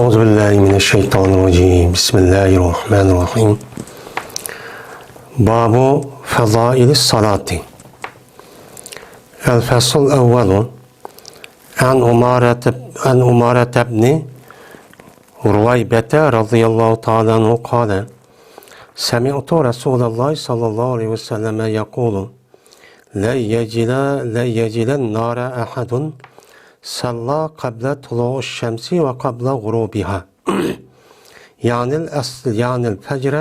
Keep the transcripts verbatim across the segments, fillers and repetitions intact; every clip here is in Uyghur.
أعوذ بالله من الشيطان الرجيم. بسم الله الرحمن الرحيم. باب فضائل الصلاة. الفصل الأول. عن عمارة، عن عمارة بن رويبة رضي الله تعالى عنه قال: سمعت رسول الله صلى الله عليه وسلم يقول: لن يجل، لن يجل النار أحد صلى قبل طلوع الشمس وقبل غروبها. يعني الأصل، يعني الفجر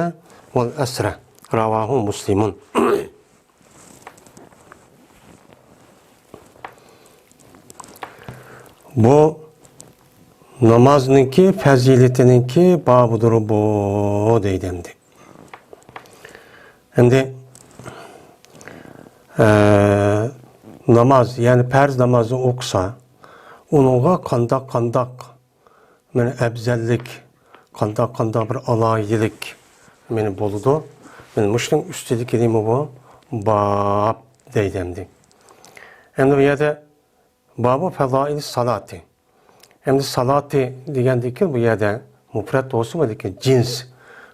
والعصر. رواه مسلم. بۇ نامازنىڭكى پەزىلىتىنىڭكى بابىدۇر بۇ، دەيدۇ ئەمدى. ئەمدى، ئە، ناماز، يەنى پەرز نامازنى ئوقۇسا، ئۇنىڭغا قانداق، قانداق مانا ئەۋزەللىك، قانداق، قانداق بىر ئالاھىدىلىك مانا بولىدۇ. مانا مۇشۇنىڭ ئۈستىدىكى نېمە بۇ؟ باب دەيدۇ ئەمدى. ئەمدى بۇ يەردە بابۇ فەزائىل سالاتى. ئەمدى سالاتى دېگەندىن كېيىن بۇ يەردە مۇپرەت بولسىمۇ، لېكىن جىنس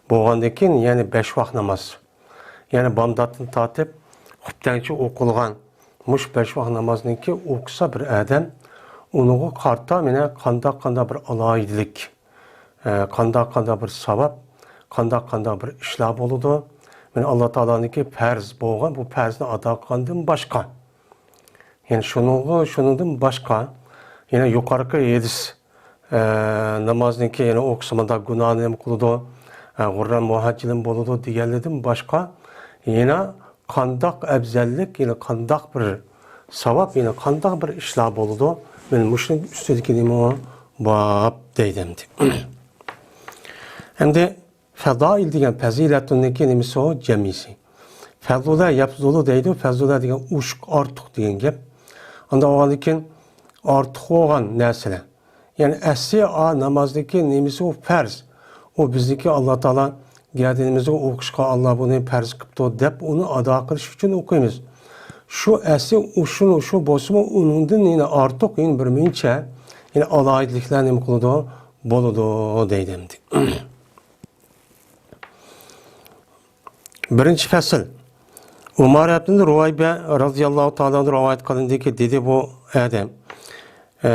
بولغاندىن كېيىن، يەنى بەش ۋاق ناماز. يەنى بامداتتىن تارتىپ خۇپتەنگىچە ئوقۇلغان مۇشۇ بەش ۋاق نامازنىڭكى ئوقۇسا بىر ئادەم، ئۇنىڭغا قارىتا مانا قانداق، قانداق بىر ئالاھىدىلىك، ئە، قانداق، قانداق بىر ساۋاب، قانداق، قانداق بىر ئىشلار بولىدۇ. مانا ئاللا تائالانىڭكى پەرز بولغان بۇ پەرزنى ئادا قىلغاندىن باشقا، يەنى شۇنىڭغا، شۇنىڭدىن باشقا، يەنە يۇقىرىقى ھەدىس، ئە، نامازنىڭكى يەنە ئوقۇسا مۇنداق گۇناھنى نېمە قىلىدۇ، ئە، غۇرران مۇھاجىلىن بولىدۇ دېگەنلىرىدىن باشقا، يەنە قانداق ئەۋزەللىك، يەنە قانداق بىر ساۋاب، يەنە قانداق بىر ئىشلار بولىدۇ، مانا مۇشۇنىڭ ئۈستىدىكى نېمە باب دەيدۇ ئەمدى. ئەمدى فەزائىل دېگەن پەزىلەتنىڭكى نېمىسى ئۇ؟ جەمئىسى. فەزۇلە يەفزۇلۇ دەيدۇ. فەزۇلە دېگەن ئوشۇق، ئارتۇق دېگەن گەپ. ئانداق بولغاندىن كېيىن ئارتۇق بولغان نەرسىلەر. يەنى ئەسلى ئا نامازنىڭكى نېمىسى ئۇ؟ پەرز. ئۇ بىزنىڭكى ئاللا تائالا گەردىنىمىزگە ئوقۇشقا ئاللا بۇنى پەرز قىپتۇ دەپ ئۇنى ئادا قىلىش ئۈچۈن ئوقۇيمىز. شۇ ئەسلى ئۇ شۇ، شۇ بولسىمۇ ئۇنىڭدىن يەنە ئارتۇق، يەنە بىر مۇنچە، يەنە ئالاھىدىلىكلەر نېمە قىلىدۇ؟ بولىدۇ دەيدۇ ئەمدى. بىرىنچى پەسىل. ئۇمارە ئىبن رۇۋايبە رازىياللاھۇ تائالا ئەنھۇ رىۋايەت قىلىندىكى، دېدى بۇ ئادەم، ئە،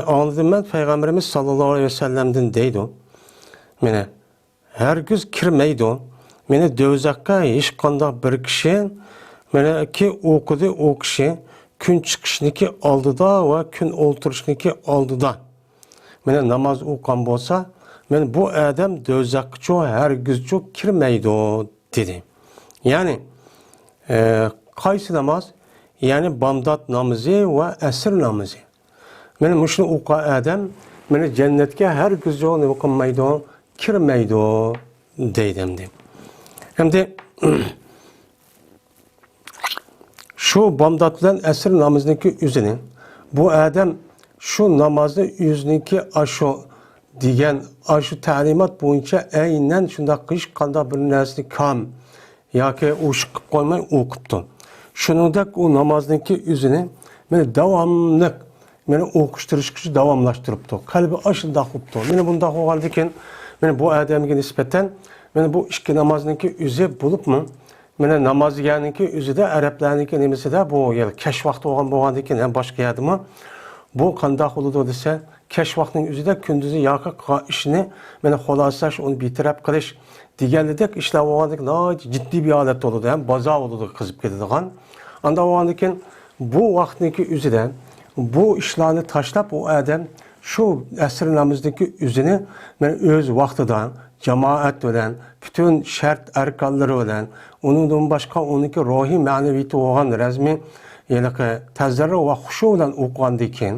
ئاڭلىدىم مەن پەيغەمبىرىمىز ساللاللاھۇ ئەلەيھى ۋەسەللەمدىن دەيدۇ. مانا، ھەرگىز كىرمەيدۇ. مانا، دوزاخقا ھېچقانداق بىر كىشى، مانا، كى ئوقۇدى ئۇ كىشى كۈن چىقىشنىكى ئالدىدا ۋە كۈن ئولتۇرۇشنىكى ئالدىدا. مانا ناماز ئوقۇغان بولسا، مانا بۇ ئادەم دوزاخقىچۇ ھەرگىزچۇ كىرمەيدۇ، دېدى. يەنى، ئە، قايسى ناماز؟ يەنى بامدات نامىزى ۋە ئەسىر نامىزى. مانا مۇشۇنى ئوقۇغان ئادەم، مانا جەننەتكە ھەرگىزچۇ نېمە قىلمايدۇ؟ كىرمەيدۇ، دەيدۇ ئەمدى. ئەمدى، شۇ بامدات بىلەن ئەسىر نامىزىنىڭكى ئۆزىنى، بۇ ئادەم شۇ نامازنى ئۆزىنىڭكى ئاشۇ دېگەن، ئاشۇ تەلىمات بويىچە ئەينەن شۇنداق ھېچقانداق بىر نەرسىنى كام ياكى ئوشۇق قىلىپ قويماي ئوقۇپتۇ. شۇنىڭدەك ئۇ نامازنىڭكى ئۆزىنى مانا داۋاملىق مانا ئوقۇشتۇرۇشقىچە داۋاملاشتۇرۇپتۇ. قەلبى ئاشۇنداق بوپتۇ. مانا بۇنداق بولغاندىكىن، مانا بۇ ئادەمگە نىسبەتەن، مانا بۇ ئىككى نامازنىڭكى ئۆزى بولۇپمۇ، مانا ناماز دېگەننىڭكى ئۆزىدە، ئەرەبلەرنىڭكى نېمىسىدە، بۇ يەنى كەچ ۋاقتى بولغان، بولغاندىكىن ھەم باشقا يەردىمۇ بۇ قانداق بولىدۇ دېسە، كەچ ۋاقتىنىڭ ئۆزىدە كۈندۈزى ياكى قىلغان ئىشىنى مانا خۇلاسىلاش، ئۇنى بىتەرەپ قىلىش دېگەنلىدەك ئىشلار بولغاندىكىن ناھايىتى جىددىي بىر ھالەتتە بولىدۇ، ھەم بازار بولىدۇ قىزىپ كېتىدىغان. ئانداق بولغاندىكىن بۇ ۋاقىتنىڭكى ئۆزىدە بۇ ئىشلارنى تاشلاپ، ئۇ ئادەم شۇ ئەسىر نامىزىدىكى ئۆزىنى مانا ئۆز ۋاقتىدا جامائەت بىلەن، پۈتۈن شەرت ئەركانلىرى بىلەن، ئۇنىڭدىن باشقا ئۇنىڭكى روھىي مەنىۋىيىتى بولغان رەزمى، ھېلىقى تەزەررۇ ۋە خۇشۇ بىلەن ئوقۇغاندىن كېيىن،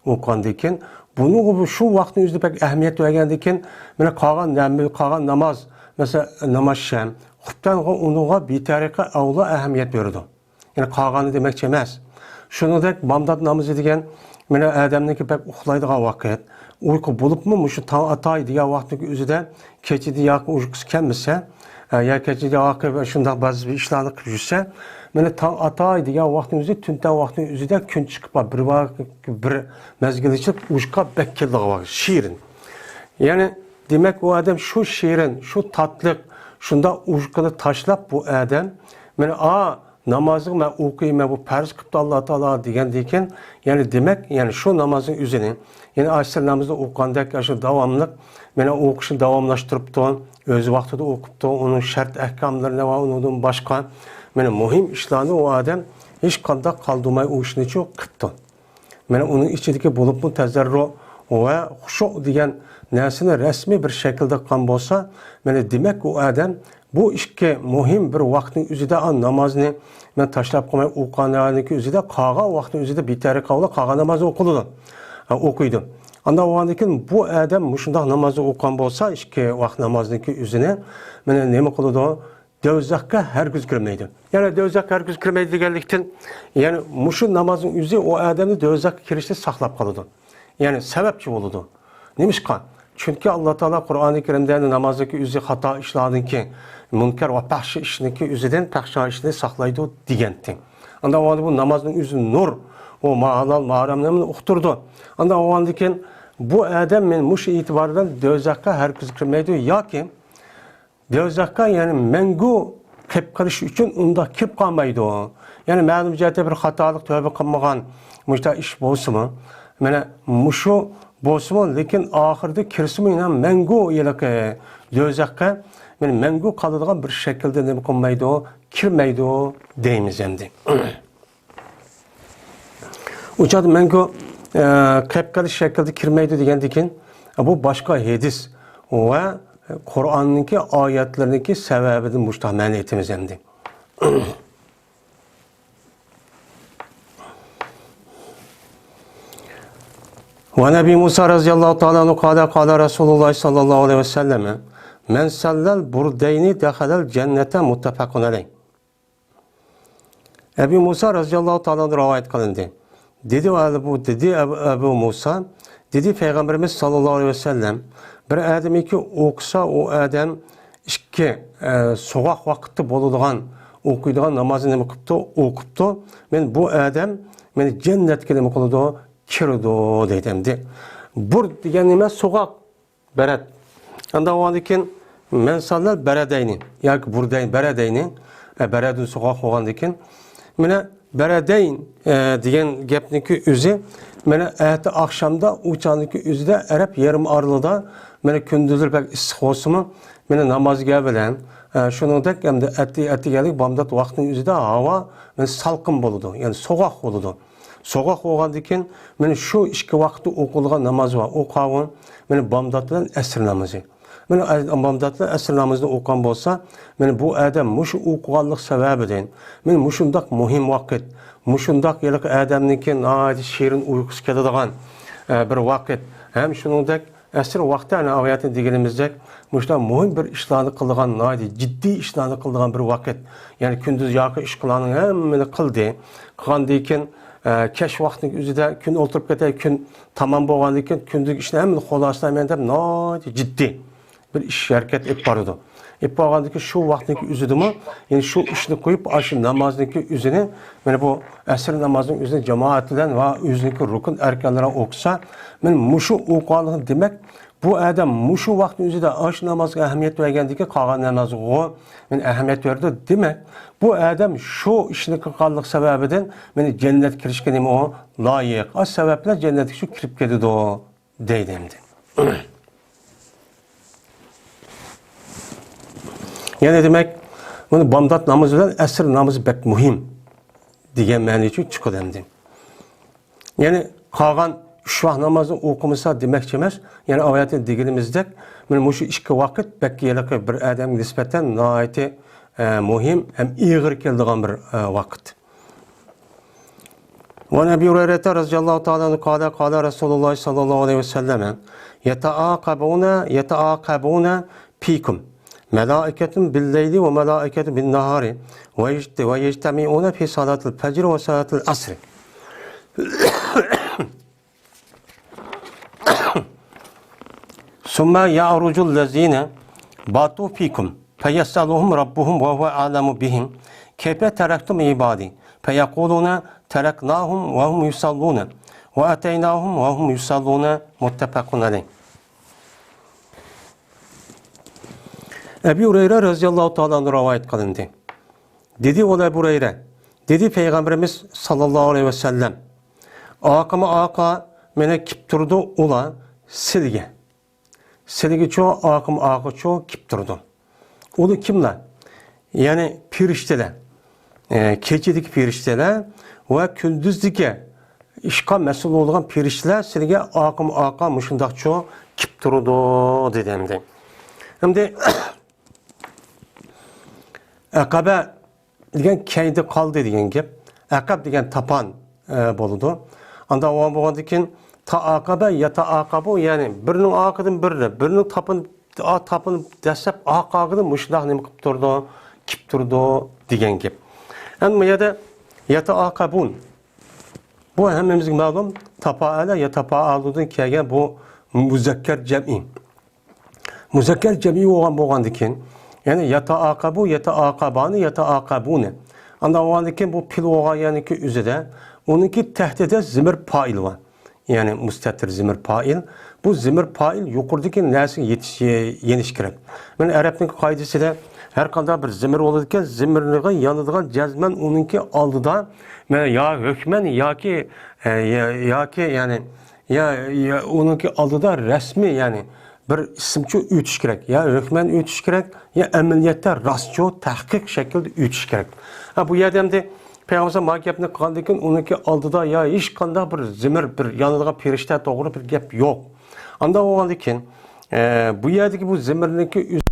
ئوقۇغاندىن كېيىن، بۇنىڭغا بۇ شۇ ۋاقىتنىڭ ئۆزىدە بەك ئەھمىيەت بەرگەندىن كېيىن، مانا قالغان نەم-، قالغان ناماز، مەسىلەن، ناماز شەم، خۇپتانغا، ئۇنىڭغا بىتەرىقە ئەۋلا ئەھمىيەت بېرىدۇ. يەنى قالغاننى دېمەكچى ئەمەس. شۇنىڭدەك بامدات نامىزى دېگەن، مانا ئادەمنىڭكى بەك ئۇخلايدىغان ۋاقىت. ئۇيقۇ بولۇپمۇ مۇشۇ تاڭ ئاتاي دېگەن ۋاقىتنىڭ ئۆزىدە كېچىدە ياقى ئۇيقۇسى كەلمىسە، ئە، يا كېچىدە ياقى شۇنداق بەزى بىر ئىشلارنى قىلىپ يۈرسە، مانا تاڭ ئاتاي دېگەن ۋاقىتنىڭ ئۆزى، تۈن تەڭ ۋاقىتنىڭ ئۆزىدە كۈن چىقىپ، بىر ۋاق-، بىر مەزگىل ئىچىپ ئۇيقۇغا بەك كېلىدىغان ۋاقىت، شېرىن. يەنى، دېمەك، ئۇ ئادەم شۇ شېرىن، شۇ تاتلىق، شۇنداق ئۇيقۇنى تاشلاپ، بۇ ئادەم، مانا، ئا، نامازنى مەن ئوقۇيمەن، بۇ پەرز قىپتۇ ئاللا تائالا دېگەندىن كېيىن، يەنى، دېمەك، يەنى شۇ نامازنىڭ ئۆزىنى، يەنى ئەسىر نامىزىنى ئوقۇغاندەك، شۇ داۋاملىق، مانا، ئوقۇشنى داۋاملاشتۇرۇپتۇ، ئۆز ۋاقتىدا ئوقۇپتۇ، ئۇنىڭ شەرت ئەھكاملىرىنى ۋە ئۇنىڭدىن باشقا، مانا، مۇھىم ئىشلارنى ئۇ ئادەم ھېچقانداق قالدۇرماي ئۇ ئىشنى قىپتۇ. مانا ئۇنىڭ ئىچىدىكى بولۇپمۇ تەزەررۇ ۋە خۇشۇ دېگەن نەرسىنى رەسمىي بىر شەكىلدە قىلغان بولسا، مانا دېمەك، ئۇ ئادەم بۇ ئىككى مۇھىم بىر ۋاقىتنىڭ ئۆزىدە، ئا، نامازنى مەن تاشلاپ قويماي ئوقۇغاننىڭكى ئۆزىدە، قالغان ۋاقىتنىڭ ئۆزىدە بىتەرەپ قالغان نامازنى ئوقۇلىدۇ، ئا، ئوقۇيدۇ. ئانداق بولغاندىن كېيىن بۇ ئادەم مۇشۇنداق نامازنى ئوقۇغان بولسا، ئىككى ۋاقىت نامازنىڭكى ئۆزىنى، مانا نېمە قىلىدۇ؟ دوزاخقا ھەرگىز كىرمەيدۇ. يەنى دوزاخقا ھەرگىز كىرمەيدۇ دېگەنلىكتىن، يەنى مۇشۇ نامازنىڭ ئۆزى ئۇ ئادەمنى دوزاخقا كىرىشتىن ساقلاپ قالىدۇ. يەنى سەۋەبچى بولىدۇ. نېمىشقا؟ چۈنكى ئاللا تائالا قۇرئانى كەرىمدە نامازنىڭكى ئۆزى خاتا ئىشلاردىنكى، مۇنكەر ۋە پەھشى ئىشنىڭكى ئۆزىدىن پەھشا ئىشنى ساقلايدۇ دېگەنتى. ئانداق بولغاندا بۇ نامازنىڭ ئۆزى نۇر، ئۇ ما ھالال، ما ھارامنى ھەممىنى ئۇقتۇرىدۇ. ئانداق بولغاندىن كېيىن بۇ ئادەم مەن مۇشۇ ئېتىبار بىلەن دوزاخقا ھەرگىز كىرمەيدۇ ياكى دوزاخقا، يەنى مەڭگۈ قېلىپ قېلىش ئۈچۈن ئۇنداق كىرىپ قالمايدۇ. يەنى مەلۇم جەھەتتە بىر خاتالىق، تۆۋە قىلمىغان مۇشۇنداق ئىش بولسىمۇ، مانا مۇشۇ بولسىمۇ، لېكىن ئاخىرىدا كىرسىمۇ يەنە مەڭگۈ ھېلىقى دوزاخقا، مانا مەڭگۈ قالىدىغان بىر شەكىلدە نېمە قىلمايدۇ، كىرمەيدۇ دەيمىز ئەمدى. ئۇ چاغدا مەڭگۈ، ئە، قېلىپ قېلىش شەكلىدە كىرمەيدۇ دېگەندىن كېيىن، بۇ باشقا ھەدىس ۋە قۇرئاننىڭكى ئايەتلىرىنىڭكى سەۋەبىدىن مۇشۇنداق مەنئى ئېيتىمىز ئەمدى. وعن أبي موسى رضي الله تعالى عنه قال قال رسول الله صلى الله عليه وسلم: من صلى البردين دخل الجنة، متفق عليه. ئەبۇ مۇسا رەزىياللاھۇ تائالا ئەنھۇ رىۋايەت قىلىندى. دېدى، ئەبۇ، دېدى ئەبۇ، ئەبۇ مۇسا، دېدى پەيغەمبىرىمىز ساللاللاھۇ ئەلەيھى ۋەسەللەم، بىر ئادەمكى ئوقۇسا، ئۇ ئادەم ئىككى، ئە، سوغۇق ۋاقىتتا بولىدىغان، ئوقۇيدىغان نامازنى نېمە قىپتۇ؟ ئوقۇپتۇ. مەن بۇ ئادەم مېنى جەننەتكە نېمە قىلىدۇ؟ كىرىدۇ، دەيدۇ ئەمدى. بۇرد دېگەن نېمە؟ سوغۇق. بەرەد. ئاندىن ئاندىن كېيىن مەن ساللال بەرەدەينى ياكى بۇردەينى، بەرەدەينى، ئە، بەرەدۇ سوغۇق بولغاندىن كېيىن، مانا بەرەدەين، ئە، دېگەن گەپنىڭكى ئۆزى، مانا ئەتە ئاخشامدا ئۇ چاغنىڭكى ئۆزىدە ئەرەب يېرىم ئارىلىدا، مانا كۈندۈزلىرى بەك ئىسسىق بولسىمۇ، مانا نامازگە بىلەن، ئە، شۇنىڭدەك ئەمدى ئەتە، ئەتىگەنلىك بامدات ۋاقتىنىڭ ئۆزىدە ھاۋا، مانا سالقىن بولىدۇ، يەنى سوغۇق بولىدۇ. سوغۇق بولغاندىن كېيىن، مانا شۇ ئىككى ۋاقىتتا ئوقۇلغان ناماز بار. ئۇ قاۋۇن، مانا بامدات بىلەن ئەسىر نامىزى. مانا ئە-، بامدات بىلەن ئەسىر نامىزىنى ئوقۇغان بولسا، مانا بۇ ئادەم مۇشۇ ئوقۇغانلىق سەۋەبىدىن، مانا مۇشۇنداق مۇھىم ۋاقىت، مۇشۇنداق ھېلىقى ئادەمنىڭكى ناھايىتى شېرىن ئۇيقۇسى كېلىدىغان، ئە، بىر ۋاقىت. ھەم شۇنىڭدەك ئەسىر ۋاقتى، ئەنە ئايەتتە دېگىنىمىزدەك، مۇشۇنداق مۇھىم بىر ئىشلارنى قىلىدىغان، ناھايىتى جىددىي ئىشلارنى قىلىدىغان بىر ۋاقىت. يەنى كۈندۈز ياقى ئىشقىلارنىڭ ھەممىنى قىلدى. قىلغاندىن كېيىن، ئە، كەچ ۋاقتىنىڭ ئۆزىدە كۈن ئولتۇرۇپ كېتەي، كۈن تامام بولغاندىن كېيىن كۈندۈزگى ئىشنى ھەممىنى خۇلاسىلەيمەن دەپ ناھايىتى جىددىي بىر ئىش ھەرىكەت ئېلىپ بارىدۇ. ئېلىپ بارغاندىن كېيىن شۇ ۋاقىتنىڭكى ئۆزىدىمۇ، يەنى شۇ ئىشنى قويۇپ، ئاشۇ نامازنىڭكى ئۆزىنى، مانا بۇ ئەسىر نامازنىڭ ئۆزىنى جامائەت بىلەن ۋە ئۆزىنىڭكى رۇكۇن ئەركانلىرى ئوقۇسا، مانا مۇشۇ ئوقۇغانلىقى دېمەك، بۇ ئادەم مۇشۇ ۋاقىتنىڭ ئۆزىدە ئاشۇ نامازغا ئەھمىيەت بەرگەندىكىن قالغان نامازغىغۇ مانا ئەھمىيەت بېرىدۇ. دېمەك، بۇ ئادەم شۇ ئىشنى قىلغانلىق سەۋەبىدىن مانا جەننەتكە كىرىشكە نېمە ئۇ لايىق. ئاشۇ سەۋەب بىلەن جەننەتكە شۇ كىرىپ كېتىدۇ. دەيدۇ ئەمدى. يەنى دېمەك، مانا بامدات نامىزى بىلەن ئەسىر نامىزى بەك مۇھىم دېگەن مەنىچۇ چىقىدۇ ئەمدى. يەنى قالغان ئۈچ ۋاق نامازنى ئوقۇمىسا دېمەكچى ئەمەس. يەنى ئايەتتە دېگىنىمىزدەك، مانا مۇشۇ ئىككى ۋاقىت بەك ھېلىقى بىر ئادەمگە نىسبەتەن ناھايىتى، ئە، مۇھىم ھەم ئېغىر كېلىدىغان بىر، ئە، ۋاقىت. وعن أبي هريرة رضي الله تعالى عنه قال قال رسول الله صلى الله عليه وسلم: يتعاقبون يتعاقبون فيكم ملائكة بالليل وملائكة بالنهار ويجت- ويجتمعون في صلاة الفجر وصلاة العصر. ثم يعرج الذين باتوا فيكم فيسألهم ربهم وهو أعلم بهم: كيف تركتم عبادي؟ فيقولون: تركناهم وهم يصلون، وأتيناهم وهم يصلون. متفق عليه. ئەبۇ ھۇرەيرە رەزىياللاھۇ تائالا ئەنھۇ رىۋايەت قىلىندى. دېدى ئۇ ئەبۇ ھۇرەيرە، دېدى پەيغەمبىرىمىز ساللاللاھۇ ئەلەيھى ۋەسەللەم، ئارقىمۇ ئارقا مېنى كېلىپ تۇرىدۇ ئۇلار سىلىگە. سىلىگىچۇ، ئارقىمۇ ئارقىچۇ كېلىپ تۇرىدۇ. ئۇلار كىملەر؟ يەنى پېرىشتىلەر. ئە، كېچىدىكى پېرىشتىلەر ۋە كۈندۈزدىكى ئىشقا مەسئۇل بولىدىغان پېرىشتىلەر سىلىگە ئارقىمۇ ئارقا مۇشۇنداقچۇ كېلىپ تۇرىدۇ، دېدى ئەمدى. ئەمدى ئەقەبە دېگەن كەينىدە قالدى دېگەن گەپ. ئەقەب دېگەن تاپان، ئە، بولىدۇ. ئاندا ئۇ بولغاندىن كېيىن، تا ئاقەبە، يەتا ئاقەبۇ، يەنى بىرىنىڭ ئارقىدىن بىرى، بىرىنىڭ تاپىنى، ئا، تاپىنى دەسسەپ ئارقا ئارقىدىن مۇشۇنداق نېمە قىلىپ تۇرىدۇ، كېلىپ تۇرىدۇ دېگەن گەپ. ئەمدى بۇ يەردە يەتا ئاقەبۇن. بۇ ھەممىمىزگە مەلۇم، تاپائەلە يەتەپائەلۇدىن كەلگەن بۇ مۇزەككەر جەمئىي. مۇزەككەر جەمئىي بولغان، بولغاندىن كېيىن، يەنى يەتەئاقەبۇ، يەتەئاقەبانى، يەتەئاقەبۇنى. ئاندا بولغاندىن كېيىن بۇ پېئىل بولغان يەرنىڭكى ئۆزىدە، ئۇنىڭكى تەھتىدە زىمىر پائىل بار. يەنى مۇستەتىر زىمىر پائىل. بۇ زىمىر پائىل يۇقىرىدىكى نەرسىگە يېتىش، يېنىش كېرەك. مانا ئەرەبنىڭ قائىدىسىدە ھەر قانداق بىر زىمىر بولىدىكەن، زىمىرغا يانىدىغان جەزمەن ئۇنىڭكى ئالدىدا، مانا يا ھۆكمەن ياكى، ئە، يا، ياكى، يەنى يا، يا ئۇنىڭكى ئالدىدا رەسمىي، يەنى بىر ئىسىمچۇ ئۆتۈش كېرەك. يا ھۆكمەن ئۆتۈش كېرەك، يا ئەمەلىيەتتە راستچۇ تەھقىق شەكلىدە ئۆتۈش كېرەك. ھە، بۇ يەردە ئەمدى پەيغەمبەر ما گەپنى قىلغاندىن كېيىن، ئۇنىڭكى ئالدىدا يا ھېچقانداق بىر زىمىر، بىر يانىدىغان پېرىشتە توغرا بىر گەپ يوق. ئاندا بولغاندىن كېيىن، ئە، بۇ يەردىكى بۇ زىمىرنىڭكى ئۆزى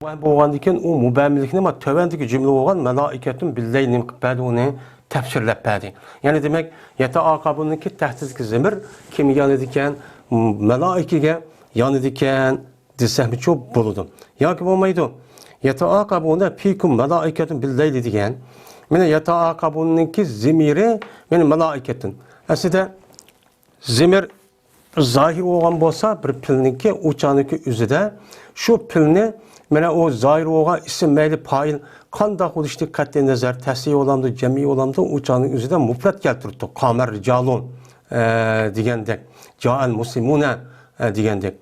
بولغاندىن كېيىن، ئۇ مۇبەممىلىكنى ما تۆۋەندىكى جۈملە بولغان مەلائىكەتۇن بىللەيل نېمە قىلىپ بەردى، ئۇنى تەپسىرلەپ بەردى. يەنى دېمەك، يەتەئاقەبۇنىڭكى تەھتىدىكى زىمىر كىمگە يانىدىكەن؟ مەلائىكىگە يانىدىكەن دېسەكمۇچۇ بولىدۇ. ياكى بولمايدۇ. يەتەئاقەبۇنە فىكۇم مەلائىكەتۇن بىللەيلى دېگەن. مانا يەتەئاقەبۇننىڭكى زىمىرى، مانا مەلائىكەتۇن. ئەسلىدە زىمىر زاھىر بولغان بولسا بىر پېئىلنىڭكى، ئۇ چاغنىڭكى ئۆزىدە شۇ پېئىلنى، مانا ئۇ زاھىر بولغان ئىسىم مەيلى پائىل قانداق بولۇشىدىن قەتئىي نەزەر، تەسنىيە بولامدۇ، جەمئىي بولامدۇ، ئۇ چاغنىڭ ئۆزىدە مۇپرەت كەلتۈرۈپتۇ. قامەر رىجالۇن، ئە، دېگەندەك، جائەل مۇسلىمۇنە، ئە، دېگەندەك.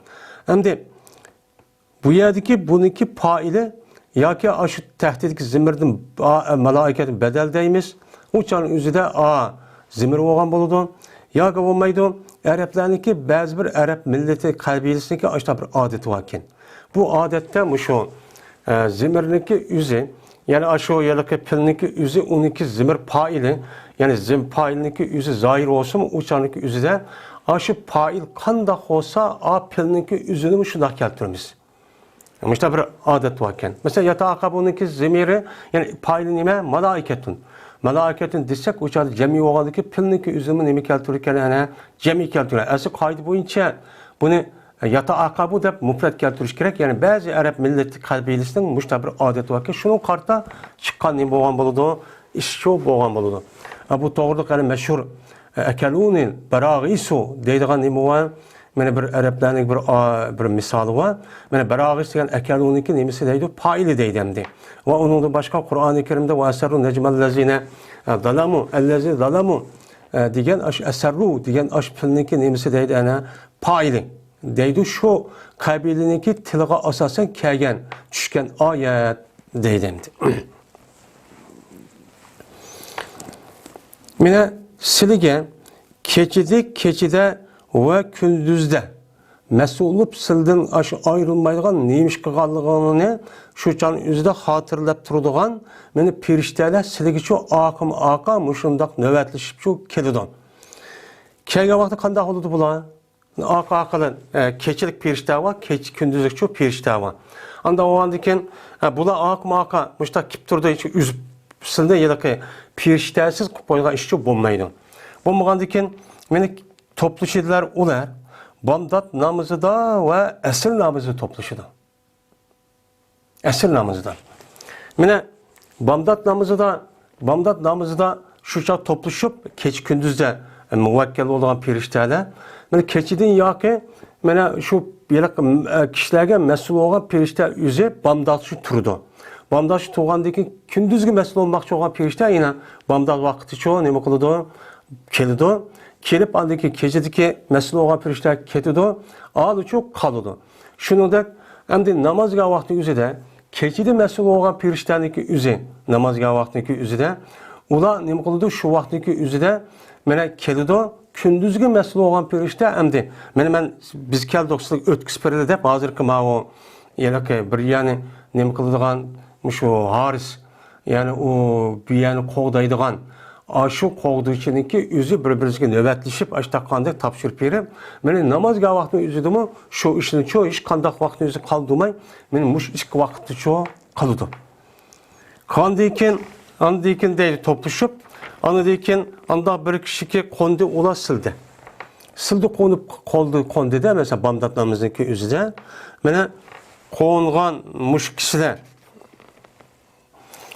ئەمدى بۇ يەردىكى بۇنىڭكى پائىلى ياكى ئاشۇ تەھتىدىكى زىمىردىن ئا-، مالائىكەتنى بەدەل دەيمىز. ئۇ چاغنىڭ ئۆزىدە ئا زىمىر بولغان بولىدۇ. ياكى بولمايدۇ. ئەرەبلەرنىڭكى بەزى بىر ئەرەب مىللىتى، قەبىلىسىنىڭكى ئاشۇنداق بىر ئادىتى باركەن. بۇ ئادەتتە مۇشۇ، ئە، زىمىرنىڭكى ئۆزى، يەنى ئاشۇ ھېلىقى پېئىلنىڭكى ئۆزى، ئۇنىڭكى زىمىر پائىلى، يەنى زىم پائىلنىڭكى ئۆزى زاھىر بولسىمۇ، ئۇ چاغنىڭكى ئۆزىدە ئاشۇ پائىل قانداق بولسا، ئا پېئىلنىڭكى ئۆزىنىمۇ شۇنداق كەلتۈرىمىز. مۇشۇنداق بىر ئادەت باركەن. مەسىلەن، يەتەئاقەبۇنىڭكى زىمىرى، يەنى پائىلى نېمە؟ مالائىكەتۇن. مالائىكەتۇن دېسەك، ئۇ چاغدا جەمئىي بولغاندىكى پېئىلنىڭكى ئۆزىمۇ نېمە كەلتۈرىدىكەن؟ ئەنە جەمئىي كەلتۈرە. ئەسلى قائىدە بويىچە بۇنى يەتەئاقەبۇ دەپ مۇپرەت كەلتۈرۈش كېرەك. يەنى بەزى ئەرەب مىللەت قەبىلىسىنىڭ مۇشۇنداق بىر ئادىتى باركەن. شۇنىڭغا قارىتا چىققان نېمە بولغان بولىدۇ؟ ئىشچۇ بولغان بولىدۇ. ھە، بۇ توغرىلىق يەنە مەشھۇر، ئە، ئەكەلۇنى بەراغىسۇ دەيدىغان نېمە بار؟ مانا بىر ئەرەبلەرنىڭ بىر، ئا، بىر مىسالى بار. مانا بەراغىس دېگەن ئەكەلۇنىڭكى نېمىسى دەيدۇ؟ پائىلى دەيدۇ ئەمدى. ۋە ئۇنىڭدىن باشقا قۇرئانى كەرىمدە ۋە ئەسەررۇ نەجمەللەزىنە، ئە، زالامۇ، ئەللەزى زالامۇ، ئە، دېگەن ئاشۇ ئەسەررۇ دېگەن ئاشۇ پېئىلنىڭكى نېمىسى دەيدۇ؟ ئەنە پائىلى دەيدۇ. شۇ قەبىلىنىڭكى تىلىغا ئاساسەن كەلگەن، چۈشكەن ئايەت دەيدۇ ئەمدى. مانا سىلىگە كېچىدە، كېچىدە ۋە كۈندۈزدە مەسئۇل بولۇپ سىلدىن ئاشۇ ئايرىلمايدىغان نېمە ئىش قىلغانلىقىڭنى شۇ چاغنىڭ ئۆزىدە خاتىرىلەپ تۇرىدىغان مانا پېرىشتەلەر سىلىگىچۇ ئارقىمۇ ئارقا مۇشۇنداق نۆۋەتلىشىپچۇ كېلىدۇ. كەلگەن ۋاقىتتا قانداق بولىدۇ بۇلار؟ ئارقا ئارقىدىن، ئە، كېچىلىك پېرىشتە بار، كېچە، كۈندۈزلۈكچۇ پېرىشتە بار. ئاندا بولغاندىن كېيىن، ئە، بۇلار ئارقىمۇ ئارقا مۇشۇنداق كېلىپ تۇرىدۇ، ھېچ ئۈزۈپ سىلنى ھېلىقى پېرىشتەسىز قىلىپ قويغان ئىشچۇ بولمايدۇ. بولمىغاندىن كېيىن مانا توپلىشىدىلەر ئۇلار. بامدات نامىزىدا ۋە ئەسىر نامىزىدا توپلىشىدۇ. ئەسىر نامىزىدا. مانا بامدات نامىزىدا، بامدات نامىزىدا شۇ چاغ توپلىشىپ، كېچە كۈندۈزدە مۇۋەككەل بولىدىغان پېرىشتەلەر. مانا كېچىدىن ياقى، مانا شۇ ھېلىقى، ئە، كىشىلەرگە مەسئۇل بولغان پېرىشتە ئۆزى بامداتچۇ تۇرىدۇ. بامداتچۇ تۇرغاندىن كېيىن كۈندۈزگە مەسئۇل بولماقچى بولغان پېرىشتە يەنە بامدات ۋاقتىچۇ نېمە قىلىدۇ؟ كېلىدۇ. كېلىپ ئاندىن كېيىن كېچىدىكى مەسئۇل بولغان پېرىشتە كېتىدۇ. ئالىچۇ قالىدۇ. شۇنىڭدەك، ئەمدى نامازگا ۋاقتى ئۆزىدە، كېچىدە مەسئۇل بولغان پېرىشتەنىڭكى ئۆزى، نامازگا ۋاقتىنىڭكى ئۆزىدە، ئۇلار نېمە قىلىدۇ؟ شۇ ۋاقتىنىڭكى ئۆزىدە مانا كېلىدۇ، كۈندۈزگە مەسئۇل بولغان پېرىشتە ئەمدى، مانا مەن، بىز كەلدۇق، سىلەرگە ئۆتكۈزۈپ بېرىلى دەپ، ھازىرقى ماۋۇ، ھېلىقى بىر يەرنى نېمە قىلىدىغان مۇشۇ ھارىس، يەنى ئۇ بۇ يەرنى قوغدايدىغان، ئاشۇ قوغدىغۇچىنىڭكى ئۆزى بىر-بىرىسىگە نۆۋەتلىشىپ، ئاشتاققاندەك تاپشۇرۇپ بېرىپ، مانا نامازگا ۋاقتىنىڭ ئۆزىدىمۇ شۇ ئىشنىچۇ ھېچقانداق ۋاقىتنىڭ ئۆزى قالدۇرماي، مانا مۇشۇ ئىككى ۋاقىتتىچۇ قالىدۇ. ئاندىن كېيىن، ئاندىن كېيىن دەيدۇ، توپلىشىپ، ئاندىن كېيىن ئانداق بىر كىشىكى قوندى ئۇلار سىلدى. سىلدى قونۇپ، قولدى، قوندى-دە، مەسىلەن، بامدات نامىزىنىڭكى ئۆزىدە. مانا قونغان مۇشۇ كىشىلەر.